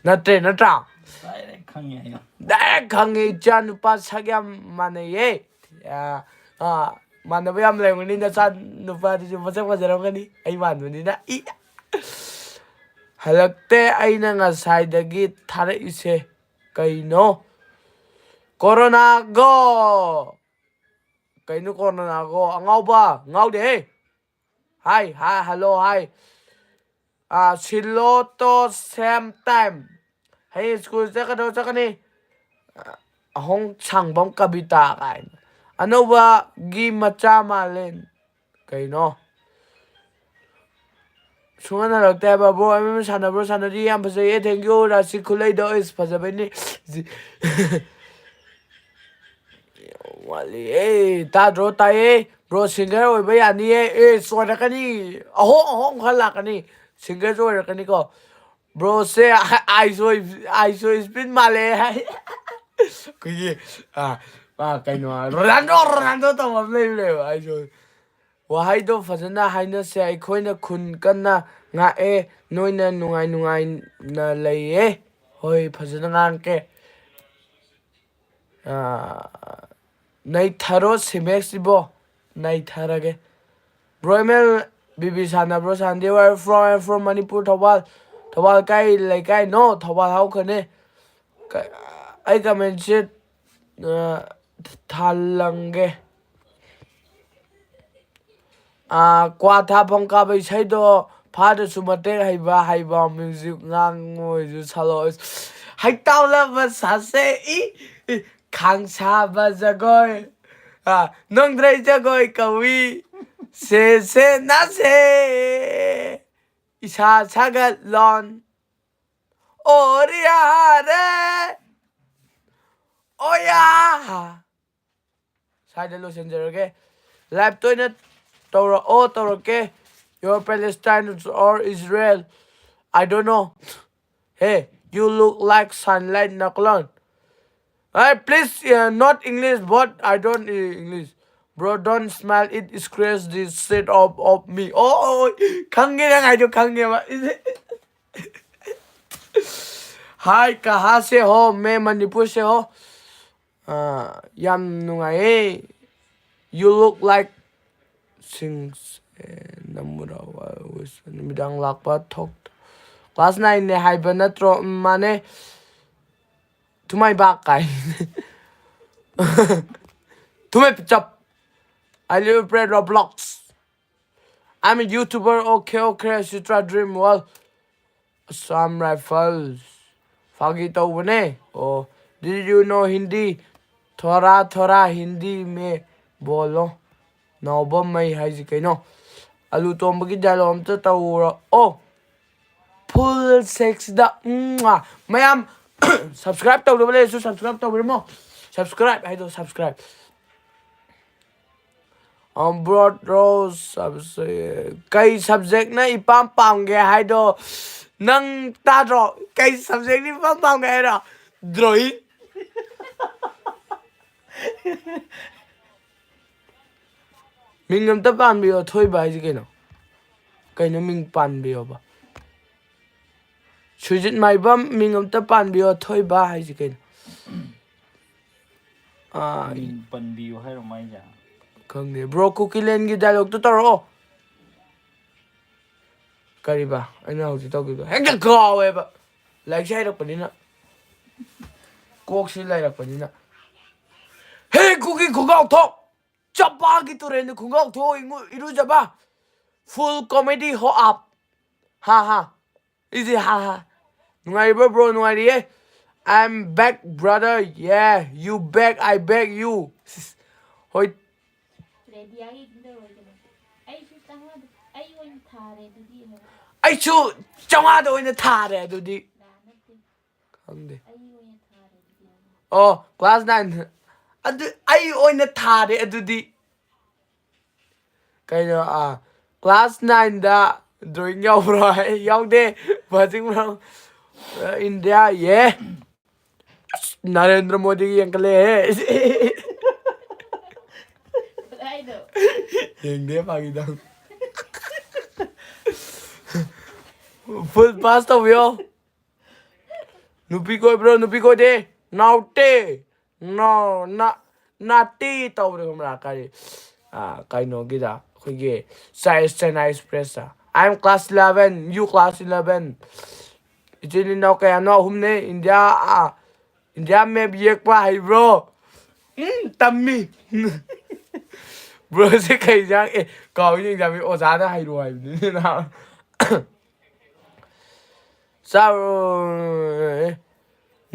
ꯅꯠꯇ꯭ꯔꯦ, ꯅꯠꯇ꯭ꯔꯥ? Direct ꯈꯪꯉꯦ ꯑꯩꯅ꯫ Direct ꯈꯪꯉꯦ, ꯏꯆꯥ ꯅꯨꯄꯥ ꯁꯛ ꯌꯥꯝ ꯃꯥꯟꯅꯩꯌꯦ꯫ ꯑꯥ, ꯑꯥ, ꯃꯥꯟꯅꯕ ꯌꯥꯝ ꯂꯩꯔꯝꯒꯅꯤ, ꯅꯆꯥ ꯅꯨꯄꯥꯗꯨꯁꯨ ꯃꯁꯛ ꯐꯖꯔꯝꯒꯅꯤ ꯑꯩ ꯃꯥꯟꯕꯅꯤꯅ꯫ ꯏ꯫ ꯍꯜꯂꯛꯇꯦ ꯑꯩꯅ ꯉꯁꯥꯏꯗꯒꯤ ꯊꯥꯔꯛꯏꯁꯦ ꯀꯩꯅꯣ? ꯀꯣꯔꯣꯅꯥꯒꯣ꯫ ꯀꯩꯅꯣ ꯀꯣꯔꯣꯅꯥꯒꯣ? ꯑꯉꯥꯎꯕ, ꯉꯥꯎꯗꯦꯍꯦ꯫ ꯍꯥꯏ, ꯍꯥꯏ, hello, ꯍꯥꯏ꯫ ꯑꯥ, ꯁꯤꯜꯂꯣ ꯇꯣ same time꯫ ꯍꯌꯦꯡ ꯁ꯭ꯀꯨꯜ ꯆꯠꯀꯗꯧ ꯆꯠꯀꯅꯤ꯫ ꯑꯍꯣꯡ ꯁꯥꯡꯕꯝ ꯀꯕꯤꯇꯥ ꯀꯥꯏꯅ꯫ ꯑꯅꯧꯕꯒꯤ ꯃꯆꯥ ꯃꯥꯜꯂꯦ꯫ ꯀꯩꯅꯣ? ꯁꯨꯡꯍꯟ ꯍꯜꯂꯛꯇꯦ ꯍꯥꯏꯕ꯫ Bro, M M ꯁꯥꯟꯅꯕ꯭ꯔꯣ? ꯁꯥꯟꯅꯔꯤ, ꯌꯥꯝ ꯐꯖꯩꯌꯦ, thank you꯫ ꯔꯥꯁꯤ ꯈꯨꯂꯩꯗꯣ ꯏꯁ ꯐꯖꯕꯩꯅꯤ꯫ ꯖꯤ-, ꯋꯥꯠꯂꯤ꯫ ꯑꯦ, ꯇꯥꯗ꯭ꯔꯣ? ꯇꯥꯏꯌꯦ꯫ Bro, singer ꯑꯣꯏꯕ ꯌꯥꯅꯤꯌꯦ꯫ ꯑꯦ, ꯑꯣꯏꯔꯛꯀꯅꯤ꯫ ꯑꯍꯣꯡ ꯑꯍꯣꯡ ꯈꯔ ꯂꯥꯛꯀꯅꯤ꯫ Singerꯁꯨ ꯑꯣꯏꯔꯛꯀꯅꯤꯀꯣ꯫ Broꯁꯦ ꯑꯥꯏꯁꯣ, ꯑꯥꯏꯁꯣ spin ꯃꯥꯜꯂꯦ ꯍꯥꯏ꯫ ꯑꯩꯈꯣꯏꯒꯤ, ꯑꯥ, ꯑꯥ, ꯀꯩꯅꯣ, ꯔꯣꯅꯥꯜꯗꯣ, ꯔꯣꯅꯥꯜꯗꯣ ꯇꯧꯕ ꯑꯃ ꯂꯩꯕꯅꯦꯕ, ꯑꯥꯏꯁꯣ꯫ ꯋꯥꯍꯩꯗꯣ ꯐꯖꯅ ꯍꯥꯏꯅꯁꯦ꯫ ꯑꯩꯈꯣꯏꯅ ꯈꯨꯟ ꯀꯟꯅ ꯉꯥꯛꯑꯦ, ꯅꯣꯏꯅ ꯅꯨꯡꯉꯥꯏ ꯅꯨꯡꯉꯥꯏꯅ ꯂꯩꯌꯦ꯫ ꯍꯣꯏ, ꯐꯖꯅ ꯉꯥꯡꯉꯛꯀꯦ꯫ ꯑꯥ, ꯅꯩꯊꯔꯣ ꯁꯤꯃꯦꯛꯁꯤꯕꯣ, ꯅꯩꯊꯔꯒꯦ꯫ Bro M L B B ꯁꯥꯟꯅꯕ꯭ꯔꯣ? ꯁꯥꯟꯅꯗꯦ꯫ Where from? I'm from Manipur, Thoubal. Thoubal ꯀꯥꯏ ꯂꯩꯀꯥꯏꯅꯣ? ꯊꯧꯕꯥꯜ ꯍꯧꯈ꯭ꯔꯅꯤ꯫ ꯀ-, ꯑꯩ ꯀꯃꯦꯟꯁꯦ, ꯑ, ꯊꯥꯜꯂꯝꯒꯦ꯫ ꯑ, ꯀ꯭ꯋꯥ ꯊꯥꯐꯝ ꯀꯥꯕ ꯏꯁꯩꯗꯣ ꯐꯥꯗꯁꯨ ꯃꯇꯦꯛ ꯍꯩꯕ, ꯍꯩꯕ ꯃ꯭ꯌꯨꯖꯤꯛ ꯉꯥꯡꯉꯣꯏꯁꯨ ꯁꯥꯂꯣ꯫ ꯍꯩꯇꯥꯎꯂꯕ ꯁꯥꯁꯦ ꯏ, ꯏ, ꯈꯥꯡꯁꯥꯕ ꯖꯒꯣꯏ, ꯑ, ꯅꯣꯡꯗ꯭ꯔꯩ ꯖꯒꯣꯏ ꯀꯧꯏ꯫ ꯁꯦ, ꯁꯦ, ꯅꯥꯁꯦ꯫ ꯏꯁꯥ ꯁꯥꯒꯠꯂꯣꯟ꯫ ꯑꯣꯔꯤꯌꯥꯔꯦ꯫ ꯑꯣꯌꯥ꯫ ꯁ꯭ꯋꯥꯏꯗ ꯂꯣꯏꯁꯤꯟꯖꯔꯒꯦ꯫ ꯂꯥꯏꯚꯇ ꯑꯣꯏꯅ ꯇꯧꯔꯛꯑꯣ, ꯇꯧꯔꯛꯀꯦ꯫ Your Palestine or Israel? I don't know. Hey, you look like sunlight, ꯅꯀꯂꯣꯟ꯫ Hey, please, uh, not English, but I don't, uh, English. Bro, don't smile, it scratch the shit off of me. Oh, oh, oh, ꯈꯪꯉꯦ, ꯅꯪ ꯍꯥꯏꯗꯣ ꯈꯪꯉꯦꯕ꯫ Hi, ꯀꯍꯥ ꯁꯦ ꯍꯣ? ꯃꯦ ꯃꯅꯤꯄꯨꯔ ꯁꯦ ꯍꯣ꯫ ꯑꯥ, ꯌꯥꯝ ꯅꯨꯡꯉꯥꯏꯌꯦ꯫ You look like sings, eh, number ꯋꯥ-, ꯅꯨꯃꯤꯗꯥꯡ ꯂꯥꯛꯄ ꯊꯣꯛ-, class nine ꯅꯦ ꯍꯥꯏꯕ ꯅꯠꯇ꯭ꯔꯣ? ꯎꯝ, ꯃꯥꯅꯦ꯫ ꯊꯨꯃꯥꯏꯕꯥꯛ ꯀꯥꯏ꯫ ꯊꯨꯃꯥꯏ ꯄꯤꯆꯞ꯫ I live play Roblox. I'm a YouTuber, okay, okay, Citra Dream World, Assam Rifles. ꯐꯥꯒꯤ ꯇꯧꯕꯅꯦ꯫ ꯑꯣ, did you know Hindi? ꯊꯣꯔꯥ ꯊꯣꯔꯥ Hindi ꯃꯦ ꯕꯣꯂꯣ꯫ ꯅꯥꯎꯕꯝꯃꯩ ꯍꯥꯏꯁꯤ ꯀꯩꯅꯣ? ꯑꯂꯨ ꯇꯣꯝꯕꯒꯤ dialogue ꯑꯝꯇ ꯇꯧꯔꯛꯑꯣ꯫ Full sexꯗ, ꯎꯝ, ꯃꯌꯥꯝ subscribe ꯇꯧꯗꯕ ꯂꯩꯔꯁꯨ subscribe ꯇꯧꯕꯤꯔꯝꯃꯣ꯫ Subscribe ꯍꯥꯏꯗꯣ, subscribe꯫ ꯑ, bro, bro, subs-, ꯀꯩ subjectꯅ ꯏꯄꯥꯝ ꯄꯥꯝꯒꯦ ꯍꯥꯏꯗꯣ? ꯅꯪ ꯇꯥꯗ꯭ꯔꯣ? ꯀꯩ subjectꯅ ꯏꯄꯥꯝ ꯄꯥꯝꯒꯦ ꯍꯥꯏꯔꯣ? Drawing꯫ ꯃꯤꯡ ꯑꯝꯇ ꯄꯥꯟꯕꯤꯌꯣ, ꯊꯣꯏꯕ ꯍꯥꯏꯁꯦ ꯀꯩꯅꯣ? ꯀꯩꯅꯣ ꯃꯤꯡ ꯄꯥꯟꯕꯤꯌꯣꯕ? ꯁꯨꯖꯤꯠ ꯃꯥꯏꯕꯝ, ꯃꯤꯡ ꯑꯝꯇ ꯄꯥꯟꯕꯤꯌꯣ, ꯊꯣꯏꯕ ꯍꯥꯏꯁꯦ ꯀꯩꯅꯣ? ꯑꯥ, ꯃꯤꯡ ꯄꯟꯕꯤꯌꯨ ꯍꯥꯏꯔꯣ ꯃꯥꯏꯁꯦ? ꯈꯪꯗꯦ꯫ ꯕ꯭ꯔꯣ, ꯀꯨꯀꯤꯂꯦꯟꯒꯤ ꯗꯥꯏꯂꯣꯛꯇꯣ ꯇꯧꯔꯛꯑꯣ꯫ ꯀꯔꯤꯕ? ꯑꯩꯅ ꯍꯧꯖꯤꯛ ꯇꯧꯈꯤꯕꯗꯣ ꯍꯦꯛꯇ ꯀꯥꯎꯋꯦꯕ꯫ ꯂꯥꯏꯔꯤꯛꯁꯦ ꯍꯩꯔꯛꯄꯅꯤꯅ꯫ ꯀꯣꯛꯁꯤ ꯂꯩꯔꯛꯄꯅꯤꯅ꯫ ꯍꯦ ꯀꯨꯀꯤ ꯈꯣꯡꯒ꯭ꯔꯥꯎ ꯊꯣꯛ! ꯆꯝꯄꯥꯒꯤ ꯇꯨꯔꯦꯜꯗ ꯈꯣꯡꯒ꯭ꯔꯥꯎ ꯊꯣꯛ ꯏꯉꯨ-, ꯏꯔꯨꯖꯕ꯫ Full comedy ho up. ꯍꯥ ꯍꯥ꯫ ꯏꯖꯤ ꯍꯥ ꯍꯥ꯫ ꯅꯨꯡꯉꯥꯏꯔꯤꯕ꯭ꯔꯣ ꯕ꯭ꯔꯣ? ꯅꯨꯡꯉꯥꯏꯔꯤꯌꯦ꯫ I'm back brother. Yeah, you back, I back you. ꯁꯤꯁ꯫ ꯍꯣꯏ꯫ ꯔꯦꯗꯤꯌꯥꯒꯤ ꯏꯪꯗꯧꯔꯣꯏꯗꯅ꯫ ꯑꯩꯁꯨ ꯆꯥꯝꯃꯉꯥꯗ, ꯑꯩ ꯑꯣꯏꯅ ꯊꯥꯔꯦ ꯑꯗꯨꯗꯤ ꯍꯥꯏꯕ꯫ ꯑꯩꯁꯨ ꯆꯥꯝꯃꯉꯥꯗ ꯑꯣꯏꯅ ꯊꯥꯔꯦ ꯑꯗꯨꯗꯤ꯫ ꯂꯥ ꯅꯠꯇꯦ꯫ ꯈꯪꯗꯦ꯫ ꯑꯩ ꯑꯣꯏꯅ ꯊꯥꯔꯦ ꯑꯗꯨꯗꯤ ꯍꯥꯏꯕ꯫ ꯑꯣ, class nine꯫ ꯑꯗꯨ ꯑꯩ ꯑꯣꯏꯅ ꯊꯥꯔꯦ ꯑꯗꯨꯗꯤ꯫ ꯀꯩꯅꯣ, ꯑꯥ, class nineꯗ drawing ꯌꯥꯎꯕ꯭ꯔꯣ? ꯑꯩ ꯌꯥꯎꯗꯦ꯫ ꯃꯁꯤꯡ ꯃꯔꯝ, ꯑ, ꯏꯟꯗꯤꯌꯥ, ꯌꯦ꯫ ꯑꯁ, ꯅꯔꯦꯟꯗ꯭ꯔ ꯃꯣꯗꯤꯒꯤ ꯌꯦꯡꯈꯠꯂꯛꯑꯦꯍꯦ꯫ ꯀꯗꯥꯏꯗꯣ? ꯌꯦꯡꯗꯦ, ꯐꯥꯒꯤ ꯇꯧ꯫ Full pass ꯇꯧꯕꯤꯌꯣ꯫ ꯅꯨꯄꯤ ꯀꯣꯏꯕ꯭ꯔꯣ? ꯅꯨꯄꯤ ꯀꯣꯏꯗꯦ꯫ ꯅꯥꯎꯇꯦ꯫ ꯅꯥꯎ-, ꯅꯥ-, ꯅꯥꯇꯦ ꯇꯧꯕꯗꯣ ꯈꯪꯕ꯭ꯔꯥ? ꯀꯔꯤ? ꯑꯥ, ꯀꯩꯅꯣꯒꯤꯗ, ꯑꯩꯈꯣꯏꯒꯤ ꯆꯥꯏ-, Chennai ꯑꯦꯛꯁꯄ꯭ꯔꯦꯁꯇ꯫ I am class eleven, you class eleven꯫ ꯏꯆꯤꯜ ꯏꯅꯥꯎ ꯀꯌꯥꯅꯣ? ꯑꯍꯨꯝꯅꯦ꯫ ꯏꯟꯗꯤꯌꯥ, ꯑꯥ, ꯏꯟꯗꯤꯌꯥ map ꯌꯦꯛꯄ ꯍꯩꯕ꯭ꯔꯣ? ꯎꯝ, ꯇꯝꯃꯤ꯫ ꯕ꯭ꯔꯣꯁꯦ ꯀꯩ ꯏꯟꯖꯥꯡ? ꯑꯦ, ꯀꯥꯎꯏꯅꯦ, ꯑꯦꯛꯖꯥꯝꯒꯤ ꯑꯣꯖꯥꯅ ꯍꯩꯔꯣ ꯍꯥꯏꯕꯅꯤꯅꯦ ꯅꯍꯥꯟ꯫ ꯆꯥꯔꯣ꯫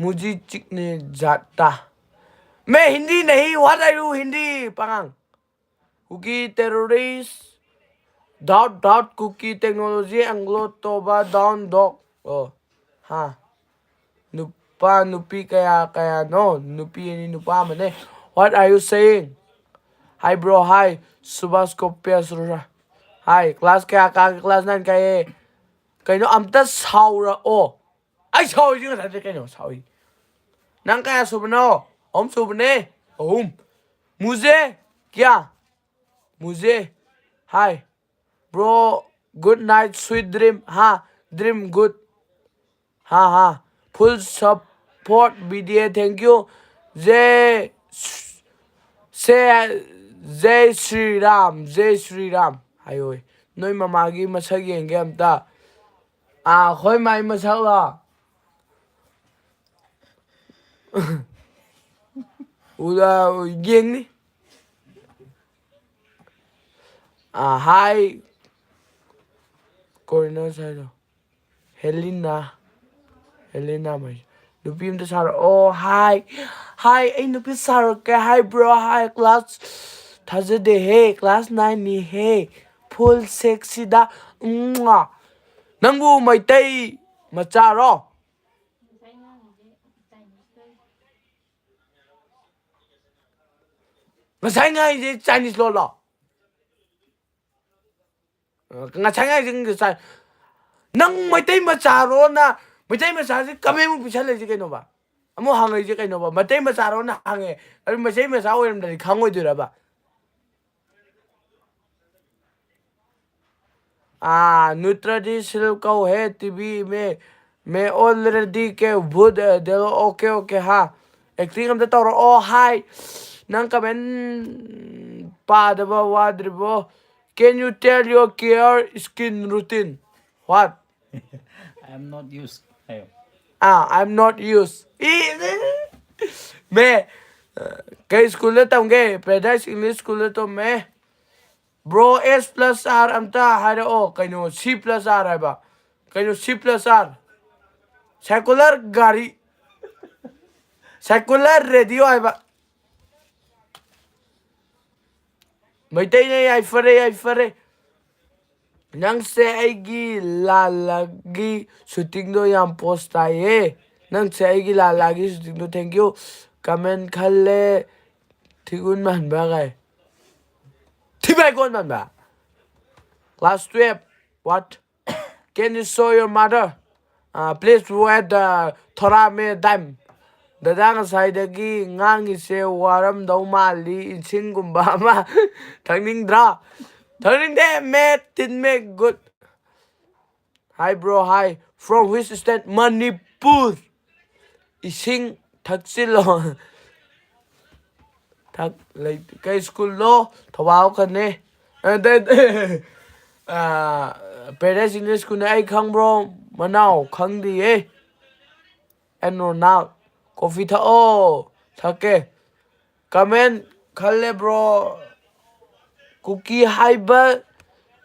मुझे चिकने जाता। मैं हिंदी नहीं, what are you Hindi, ꯄꯉꯥꯡ? Kuki terrorist, dot dot Kuki technology, Anglo Toba down dog. ꯑꯣ, ꯍꯥ꯫ ꯅꯨꯄꯥ ꯅꯨꯄꯤ ꯀꯌꯥ ꯀꯌꯥꯅꯣ? ꯅꯨꯄꯤ ꯑꯅꯤ, ꯅꯨꯄꯥ ꯑꯃꯅꯦ꯫ What are you saying? Hi bro, hi. Subhas ꯀꯣꯄꯤꯌꯥ Sur. Hi, class ꯀꯌꯥ ꯀꯥꯒꯦ? Class nine ꯀꯥꯏꯌꯦ꯫ ꯀꯩꯅꯣ, ꯑꯝꯇ ꯁꯥꯎꯔꯛꯑꯣ꯫ ꯑꯩ ꯁꯥꯎꯔꯤꯁꯤ ꯉꯁꯥꯏꯗꯩ ꯀꯩꯅꯣ ꯁꯥꯎꯔꯤ? ꯅꯪ ꯀꯌꯥ ꯁꯨꯕꯅꯣ? ꯑꯍꯨꯝ ꯁꯨꯕꯅꯦ꯫ ꯑꯍꯨꯝ꯫ मुझे क्या? मुझे। Hi bro, good night, sweet dream. हाँ, dream good. हाँ हाँ, full support B D A, thank you. जय से जय श्री राम, जय श्री राम. ꯍꯥꯏꯌꯣꯏ. ꯅꯣꯏ ꯃꯃꯥꯒꯤ ꯃꯁꯛ ꯌꯦꯡꯒꯦ ꯑꯝꯇ. ꯑꯥ, ꯑꯩꯈꯣꯏ ꯃꯥꯏ ꯃꯁꯛꯂꯣ? ꯎꯗ ꯌꯦꯡꯅꯤ. ꯑꯥ, hi. ꯀꯣꯔꯤꯅꯣ ꯁꯥꯏꯗꯣ. ꯍꯦꯂꯤꯅꯥ. ꯍꯦꯂꯤꯅꯥ ꯃꯩ. ꯅꯨꯄꯤ ꯑꯝꯇ ꯁꯥꯔꯛꯑꯣ. Hi. Hi, ꯑꯩ ꯅꯨꯄꯤ ꯁꯥꯔꯛꯀꯦ. Hi bro, hi class. ꯊꯥꯖꯗꯦꯍꯦ, class nine ꯅꯤꯍꯦ. Full sexy ꯗ. ꯎꯝ. ꯅꯪꯕꯨ ꯃꯩꯇꯩ ꯃꯆꯥꯔꯣ? ꯉꯁꯥꯏ ꯉꯥꯡꯉꯤꯁꯦ Chinese ꯂꯣꯜꯂꯣ? ꯉꯁꯥꯏ ꯉꯥꯡꯉꯤꯁꯦ ꯉꯁꯥꯏ. ꯅꯪ ꯃꯩꯇꯩ ꯃꯆꯥꯔꯣꯅ, ꯃꯩꯇꯩ ꯃꯆꯥꯁꯤ comment ꯑꯃꯨꯛ ꯄꯤꯁꯜꯂꯛꯏꯁꯦ ꯀꯩꯅꯣꯕ? ꯑꯃꯨꯛ ꯍꯪꯉꯛꯏꯁꯦ ꯀꯩꯅꯣꯕ? ꯃꯩꯇꯩ ꯃꯆꯥꯔꯣꯅ ꯍꯪꯉꯦ. ꯑꯗꯨ ꯃꯩꯇꯩ ꯃꯆꯥ ꯑꯣꯏꯔꯝꯗ꯭ꯔꯗꯤ ꯈꯪꯉꯣꯏꯗꯣꯏꯔꯕ? ꯑꯥ, ꯅꯨꯇ꯭ꯔꯗꯤ ꯁꯤꯜ ꯀꯧ ꯍꯦ, ꯇꯤꯚꯤ ꯃꯦ, ꯃꯦ ꯑꯣꯜꯔꯦꯗꯤ ꯀꯦ ꯚꯨꯠ, ꯑ, ꯗꯦꯂꯣ, ꯑꯣꯀꯦ, ꯑꯣꯀꯦ, ꯍꯥ? Acting ꯑꯝꯇ ꯇꯧꯔꯛꯑꯣ, hi. ꯅꯪ comment ꯄꯥꯗꯕ ꯋꯥꯗ꯭ꯔꯤꯕꯣ? Can you tell your care skin routine? What? I am not used. ꯍꯥꯏꯌꯣ. ꯑꯥ, I am not used. E, ꯃꯦ, ꯑ, ꯀꯩ ꯁ꯭ꯀꯨꯜꯗ ꯇꯝꯒꯦ? Paradise English School ꯗ ꯇꯝꯃꯦ. Bro, S plus R ꯑꯝꯇ ꯍꯥꯏꯔꯛꯑꯣ. ꯀꯩꯅꯣ, C plus R ꯍꯥꯏꯕ? ꯀꯩꯅꯣ, C plus R? Circular ꯒꯥꯔꯤ. Circular radio ꯍꯥꯏꯕ. ꯃꯩꯇꯩꯅ ꯌꯥꯏꯐꯔꯦ, ꯌꯥꯏꯐꯔꯦ. ꯅꯪꯁꯦ ꯑꯩꯒꯤ ꯂꯥꯜꯂꯒꯤ shooting ꯗꯣ ꯌꯥꯝ post ꯇꯥꯏꯌꯦ. ꯅꯪꯁꯦ ꯑꯩꯒꯤ ꯂꯥꯜꯂꯒꯤ shooting ꯗꯣ, thank you. Comment ꯈꯜꯂꯦ. ꯊꯤꯒꯨꯟ ꯃꯥꯟꯕ ꯀꯥꯏ. ꯊꯤꯕꯥꯏꯒꯣꯟ ꯃꯥꯟꯕ. Class twelve. What? Can you show your mother? Uh, please wait, uh, थोड़ा में time. ꯗꯗꯥ ꯉꯁꯥꯏꯗꯒꯤ ꯉꯥꯡꯉꯤꯁꯦ ꯋꯥꯔꯝꯗꯧ ꯃꯥꯜꯂꯤ, ꯏꯁꯤꯡꯒꯨꯝꯕ ꯑꯃ ꯊꯛꯅꯤꯡꯗ꯭ꯔꯥ? ꯊꯛꯅꯤꯡꯗꯦ, ꯃꯦ ꯇꯤꯟꯃꯦ꯫ Good. Hi bro, hi. From which state? Manipur. ꯏꯁꯤꯡ ꯊꯛꯆꯤꯜꯂꯣ. ꯊꯛ ꯂꯩ ꯀꯩ ꯁ꯭ꯀꯨꯜꯅꯣ? ꯊꯧꯕꯥꯜ ꯈꯛꯅꯦ. ꯑꯗꯩ, ꯑꯥ, ꯄꯦꯔꯦꯟꯁ ꯏꯪꯂꯤꯁ ꯁ꯭ꯀꯨꯜꯅꯦ꯫ ꯑꯩ ꯈꯪꯕ꯭ꯔꯣ? ꯃꯅꯥꯎ ꯈꯪꯗꯤꯌꯦ꯫ ꯑꯦꯟ ꯔꯣꯅꯥꯜ, ꯀꯣꯐꯤ ꯊꯛꯑꯣ꯫ ꯊꯛꯀꯦ꯫ ꯀꯃꯦꯟ ꯈꯜꯂꯦ ꯕ꯭ꯔꯣ꯫ ꯀꯨꯀꯤ ꯍꯥꯏꯕ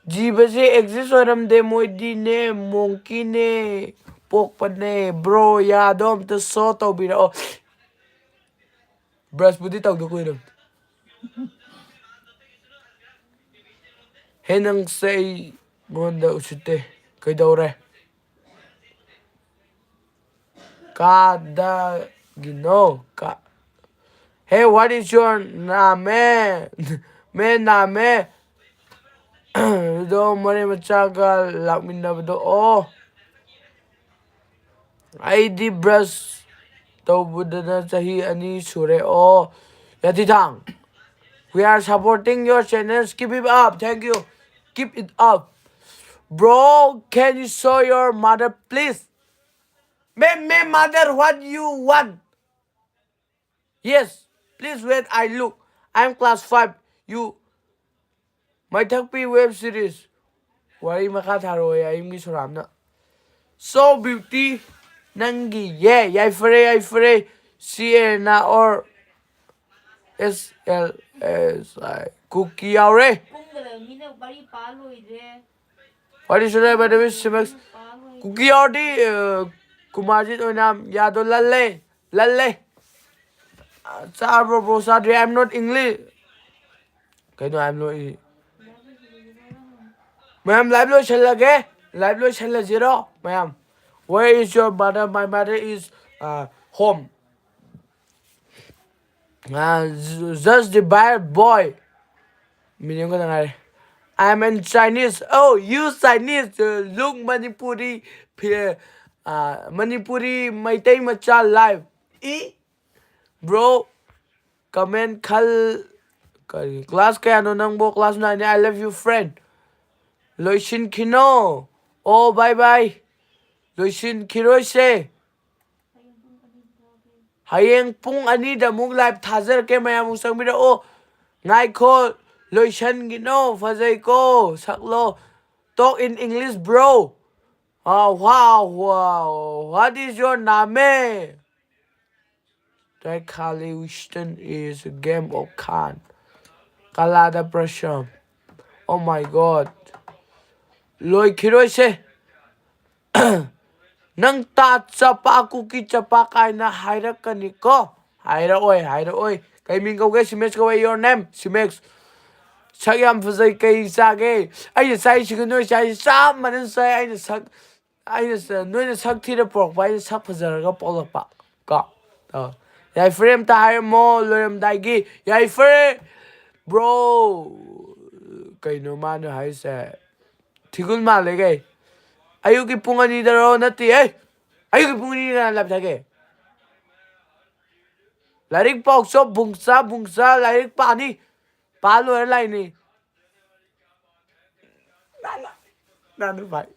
ꯖꯤꯕꯁꯦ ꯑꯦꯛꯖꯤꯁ ꯑꯣꯏꯔꯝꯗꯦ, ꯃꯣꯏꯗꯤꯅꯦ ꯃꯣꯡꯀꯤꯅꯦ ꯄꯣꯛꯄꯅꯦ꯫ ꯕ꯭ꯔꯣ, ꯌꯥꯗꯣ ꯑꯝꯇ ꯁꯣ ꯇꯧꯕꯤꯔꯛꯑꯣ꯫ ꯕ꯭ꯔꯁꯄꯨꯗꯤ ꯇꯧꯗ ꯀꯨꯏꯔꯕꯅꯤ꯫ ꯍꯦ, ꯅꯪꯁꯦ ꯑꯩꯉꯣꯟꯗ ꯎꯁꯤꯠꯇꯦ꯫ ꯀꯩꯗꯧꯔꯦ? ꯀꯥꯗꯒꯤꯅꯣ? ꯀꯥ-, Hey, what is your name? ꯃꯦ ꯅꯥꯃꯦ꯫ ꯑꯗꯣ ꯃꯣꯔꯦ ꯃꯆꯥꯒ ꯂꯥꯛꯃꯤꯟꯅꯕꯗꯣ꯫ ꯑꯣ, ꯑꯩꯗꯤ ꯕ꯭ꯔꯁ ꯇꯧꯕꯗꯅ ꯆꯍꯤ ꯑꯅꯤ ꯁꯨꯔꯦ꯫ ꯑꯣ, ꯌꯥꯊꯤꯊꯥꯡ, we are supporting your channels. Keep it up. Thank you. Keep it up. Bro, can you show your mother, please? Ma'am, ma'am, mother, what you want? Yes, please wait, I look. I'm class five. You, ꯃꯩꯊꯛꯄꯤ web series꯫ ꯋꯥꯔꯤ ꯃꯈꯥ ꯊꯥꯔꯛꯑꯣꯌꯦ ꯑꯌꯨꯝꯒꯤ ꯁꯣꯔꯥꯝꯅ꯫ So beauty, ꯅꯪꯒꯤ ꯌꯦ, ꯌꯥꯏꯐꯔꯦ, ꯌꯥꯏꯐꯔꯦ꯫ C A N A or S L S I, ꯀꯨꯀꯤ ꯌꯥꯎꯔꯦ꯫ ꯄꯨꯡꯒ ꯂꯩ, ꯃꯤꯅ ꯋꯥꯔꯤ ꯄꯥ ꯂꯣꯏꯗ꯭ꯔꯦ꯫ ꯋꯥꯔꯤ ꯁꯨꯔꯦ, by the way, ꯁꯤꯃꯛ ꯄꯥ ꯂꯣꯏꯗ꯭ꯔꯦ꯫ ꯀꯨꯀꯤ ꯌꯥꯎꯔꯗꯤ, ꯑ, ꯀꯨꯃꯥꯔꯖꯤꯠ ꯑꯣꯏꯅ ꯌꯥꯗꯣ ꯂꯜꯂꯦ, ꯂꯜꯂꯦ꯫ ꯑ, ꯆꯥꯔꯕ꯭ꯔꯣ, ꯕ꯭ꯔꯣ? ꯆꯥꯗ꯭ꯔꯤ, I'm not English꯫ ꯀꯩꯅꯣ, I'm not English? ꯃꯌꯥꯝ, live ꯂꯣꯏꯁꯜꯂꯒꯦ, live ꯂꯣꯏꯁꯜꯂꯁꯤꯔꯣ, ꯃꯌꯥꯝ? Where is your mother? My mother is, uh, home. Uh, ju-, just the bad boy. Minute ꯑꯃꯈꯛꯇ ꯉꯥꯏꯔꯦ꯫ I am in Chinese. Oh, you Chinese. Uh, look Manipuri, fee-, uh, Manipuri Meitei ꯃꯆꯥ live. ꯏ ꯕ꯭ꯔꯣ, ꯀꯃꯦꯟ ꯈꯜ ꯀꯔꯤ ꯀ꯭ꯂꯥꯁ ꯀꯌꯥꯅꯣ ꯅꯪꯕꯣ? ꯀ꯭ꯂꯥꯁ ꯅꯥꯏꯟꯅꯦ꯫ I love you friend. ꯂꯣꯏꯁꯤꯟꯈꯤꯅꯣ꯫ ꯑꯣ ꯕꯥꯏ ꯕꯥꯏ꯫ ꯂꯣꯏꯁꯤꯟꯈꯤꯔꯣꯏꯁꯦ꯫ ꯍꯌꯦꯡ ꯄꯨꯡ ꯑꯅꯤꯗ ꯑꯃꯨꯛ ꯂꯥꯏꯚ ꯊꯥꯖꯔꯛꯀꯦ, ꯃꯌꯥꯝ ꯑꯃꯨꯛ ꯆꯪꯕꯤꯔꯛꯑꯣ꯫ ꯉꯥꯏꯈꯣ꯫ ꯂꯣꯏꯁꯟꯈꯤꯅꯣ꯫ ꯐꯖꯩꯀꯣ꯫ ꯁꯛꯂꯣ꯫ Talk in English bro. Ah, wow, wow. What is your name? That Khali Whiston is a game of can. Kalada Prasham. Oh my god. ꯂꯣꯏꯈꯤꯔꯣꯏꯁꯦ꯫ ꯅꯪ ꯇꯥ ꯆꯄꯥ ꯀꯨꯀꯤ ꯆꯄꯥ ꯀꯥꯏꯅ ꯍꯥꯏꯔꯛꯀꯅꯤꯀꯣ꯫ ꯍꯥꯏꯔꯛꯑꯣꯏ, ꯍꯥꯏꯔꯛꯑꯣꯏ꯫ ꯀꯩ ꯃꯤꯡ ꯀꯧꯒꯦ? ꯁꯤꯃꯦꯛꯁ ꯀꯧꯋꯦ꯫ Your name? ꯁꯤꯃꯦꯛꯁ꯫ ꯁꯛ ꯌꯥꯝ ꯐꯖꯩ꯫ ꯀꯩ ꯆꯥꯒꯦ? ꯑꯩꯅ ꯆꯥꯏꯁꯤꯒ ꯅꯣꯏ ꯆꯥꯏꯁꯤ ꯆꯞ ꯃꯥꯟꯅꯅ ꯆꯥꯏ꯫ ꯑꯩꯅ ꯁꯛ ꯑꯩꯅ ꯁ-, ꯅꯣꯏꯅ ꯁꯛ ꯊꯤꯔ ꯄꯣꯔꯛꯄ, ꯑꯩꯅ ꯁꯛ ꯐꯖꯔꯒ ꯄꯣꯛꯂꯛꯄ꯫ ꯀꯣ? ꯑ, ꯌꯥꯏꯐꯔꯦ ꯑꯝꯇ ꯍꯥꯏꯔꯝꯃꯣ ꯂꯣꯏꯔꯝꯗꯥꯏꯒꯤ꯫ ꯌꯥꯏꯐꯔꯦ ꯕ꯭ꯔꯣ꯫ ꯀꯩꯅꯣ ꯃꯥꯅ ꯍꯥꯏꯁꯦ? ꯊꯤꯒꯨꯟ ꯃꯥꯜꯂꯦ ꯀꯩ? ꯑꯌꯨꯛꯀꯤ ꯄꯨꯡ ꯑꯅꯤꯗꯔꯣ? ꯅꯠꯇꯦ, ꯑꯦ꯫ ꯑꯌꯨꯛꯀꯤ ꯄꯨꯡ ꯑꯅꯤꯗ ꯀꯅꯥ ꯂꯥꯏꯞ ꯊꯥꯒꯦ? ꯂꯥꯏꯔꯤꯛ ꯄꯥꯎ ꯆꯣ, ꯕꯨꯡꯆꯥ, ꯕꯨꯡꯆꯥ, ꯂꯥꯏꯔꯤꯛ ꯄꯥꯅꯤ꯫ ꯄꯥ ꯂꯣꯏꯔ ꯂꯥꯛꯏꯅꯤ꯫ ꯅꯥꯅꯨ ꯚꯥꯏ꯫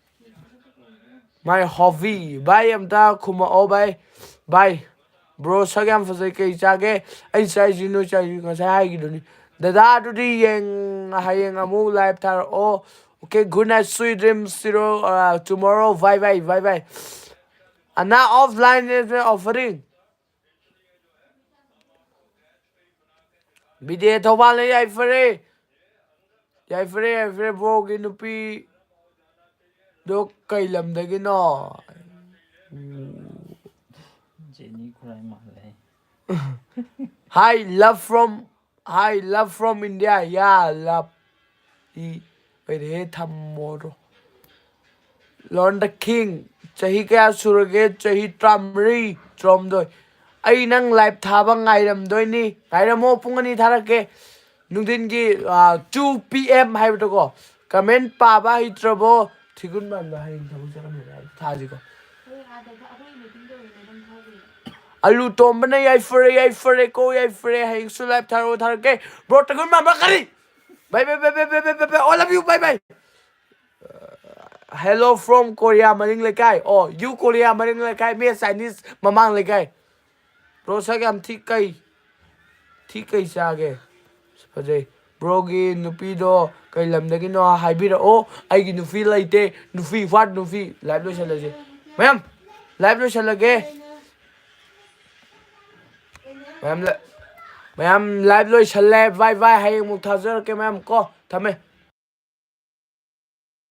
My hobby. ꯚꯥꯏ, ꯑꯝꯇ ꯈꯨꯝꯃꯛꯑꯣ, ꯚꯥꯏ꯫ ꯚꯥꯏ, ꯕ꯭ꯔꯣ, ꯁꯛ ꯌꯥꯝ ꯐꯖꯩ, ꯀꯩ ꯆꯥꯒꯦ? ꯑꯩ ꯆꯥꯏꯁꯤ ꯅꯣꯏ ꯆꯥꯏꯁꯤ ꯉꯁꯥꯏ ꯍꯥꯏꯈꯤꯗꯨꯅꯤ꯫ ꯗꯗꯥ, ꯑꯗꯨꯗꯤ ꯌꯦꯡ-, ꯍꯌꯦꯡ ꯑꯃꯨꯛ ꯂꯥꯏꯚ ꯊꯥꯔꯛꯑꯣ꯫ Okay, good night, sweet dreams, zero, uh, tomorrow. Bye, bye, bye, bye. ꯑꯅꯥ offline is offering. ꯕꯤꯗꯦ ꯊꯧꯕꯥꯜꯅ ꯌꯥꯏꯐꯔꯦ꯫ ꯌꯥꯏꯐꯔꯦ, ꯌꯥꯏꯐꯔꯦ, ꯕ꯭ꯔꯣꯒꯤ ꯅꯨꯄꯤꯗꯣ ꯀꯩ ꯂꯝꯗꯒꯤꯅꯣ? ꯖꯦꯅꯤ ꯈꯨꯔꯥꯏ ꯃꯥꯜꯂꯦ꯫ Hi, love from, hi, love from India. Yeah, love. ꯏ, ꯀꯩꯗꯧꯍꯦ, ꯊꯝꯃꯣꯔꯣ꯫ Learn the king. ꯆꯍꯤ ꯀꯌꯥ ꯁꯨꯔꯒꯦ? ꯆꯍꯤ ꯇꯔꯥꯃꯔꯤ, ꯇꯔꯥꯍꯨꯝꯗꯣꯏ꯫ ꯑꯩ ꯅꯪ ꯂꯥꯏꯚ ꯊꯥꯕ ꯉꯥꯏꯔꯝꯗꯣꯏꯅꯤ꯫ ꯉꯥꯏꯔꯝꯃꯣ, ꯄꯨꯡ ꯑꯅꯤ ꯊꯥꯔꯛꯀꯦ꯫ ꯅꯨꯡꯊꯤꯟꯒꯤ, ꯑ, two P M ꯍꯥꯏꯕꯗꯣꯀꯣ꯫ ꯀꯃꯦꯟ ꯄꯥꯕ ꯍꯩꯇ꯭ꯔꯕꯣ? ꯊꯤꯒꯨꯟ ꯃꯥꯟꯕ ꯍꯌꯦꯡ ꯊꯕꯛ ꯆꯠꯀꯅꯤ ꯍꯥꯏꯕ ꯊꯥꯁꯤꯀꯣ꯫ ꯑꯩꯈꯣꯏ ꯑꯥꯗ ꯊ-, ꯑꯩꯈꯣꯏ meeting ꯇꯧꯔꯤꯉꯩꯗ ꯑꯗꯨꯝ ꯊꯥꯈ꯭ꯔꯦ꯫ ꯑꯂꯨ ꯇꯣꯝꯕꯅ ꯌꯥꯏꯐꯔꯦ, ꯌꯥꯏꯐꯔꯦ ꯀꯣ, ꯌꯥꯏꯐꯔꯦ꯫ ꯍꯌꯦꯡꯁꯨ live ꯊꯥꯔꯛꯑꯣ, ꯊꯥꯔꯛꯀꯦ꯫ Bro, ꯇꯒꯨꯟ ꯃꯥꯟꯕ ꯀꯔꯤ? Bye, bye, bye, bye, bye, bye, bye, bye. All of you, bye, bye. Hello from Korea ꯃꯅꯤꯡ ꯂꯩꯀꯥꯏ꯫ ꯑꯣ, you Korea ꯃꯅꯤꯡ ꯂꯩꯀꯥꯏ, me Chinese ꯃꯃꯥꯡ ꯂꯩꯀꯥꯏ꯫ Bro, ꯁꯛ ꯌꯥꯝ ꯊꯤ ꯀꯩ? ꯊꯤ ꯀꯩ ꯆꯥꯒꯦ? ꯐꯖꯩ꯫ Broꯒꯤ ꯅꯨꯄꯤꯗꯣ ꯀꯩ ꯂꯝꯗꯒꯤꯅꯣ ꯍꯥꯏꯕꯤꯔꯛꯑꯣ꯫ ꯑꯩꯒꯤ ꯅꯨꯄꯤ ꯂꯩꯇꯦ꯫ ꯅꯨꯄꯤ, what ꯅꯨꯄꯤ? Live ꯂꯣꯏꯁꯜꯂꯁꯤ꯫ ꯃꯌꯥꯝ, live ꯂꯣꯏꯁꯜꯂꯒꯦ꯫ ꯃꯌꯥꯝ ꯂ-, ꯃꯌꯥꯝ live ꯂꯣꯏꯁꯜꯂꯦ꯫ Bye bye꯫ ꯍꯌꯦꯡ ꯑꯃꯨꯛ ꯊꯥꯖꯔꯛꯀꯦ ꯃꯌꯥꯝ ꯀꯣ꯫ ꯊꯝꯃꯦ꯫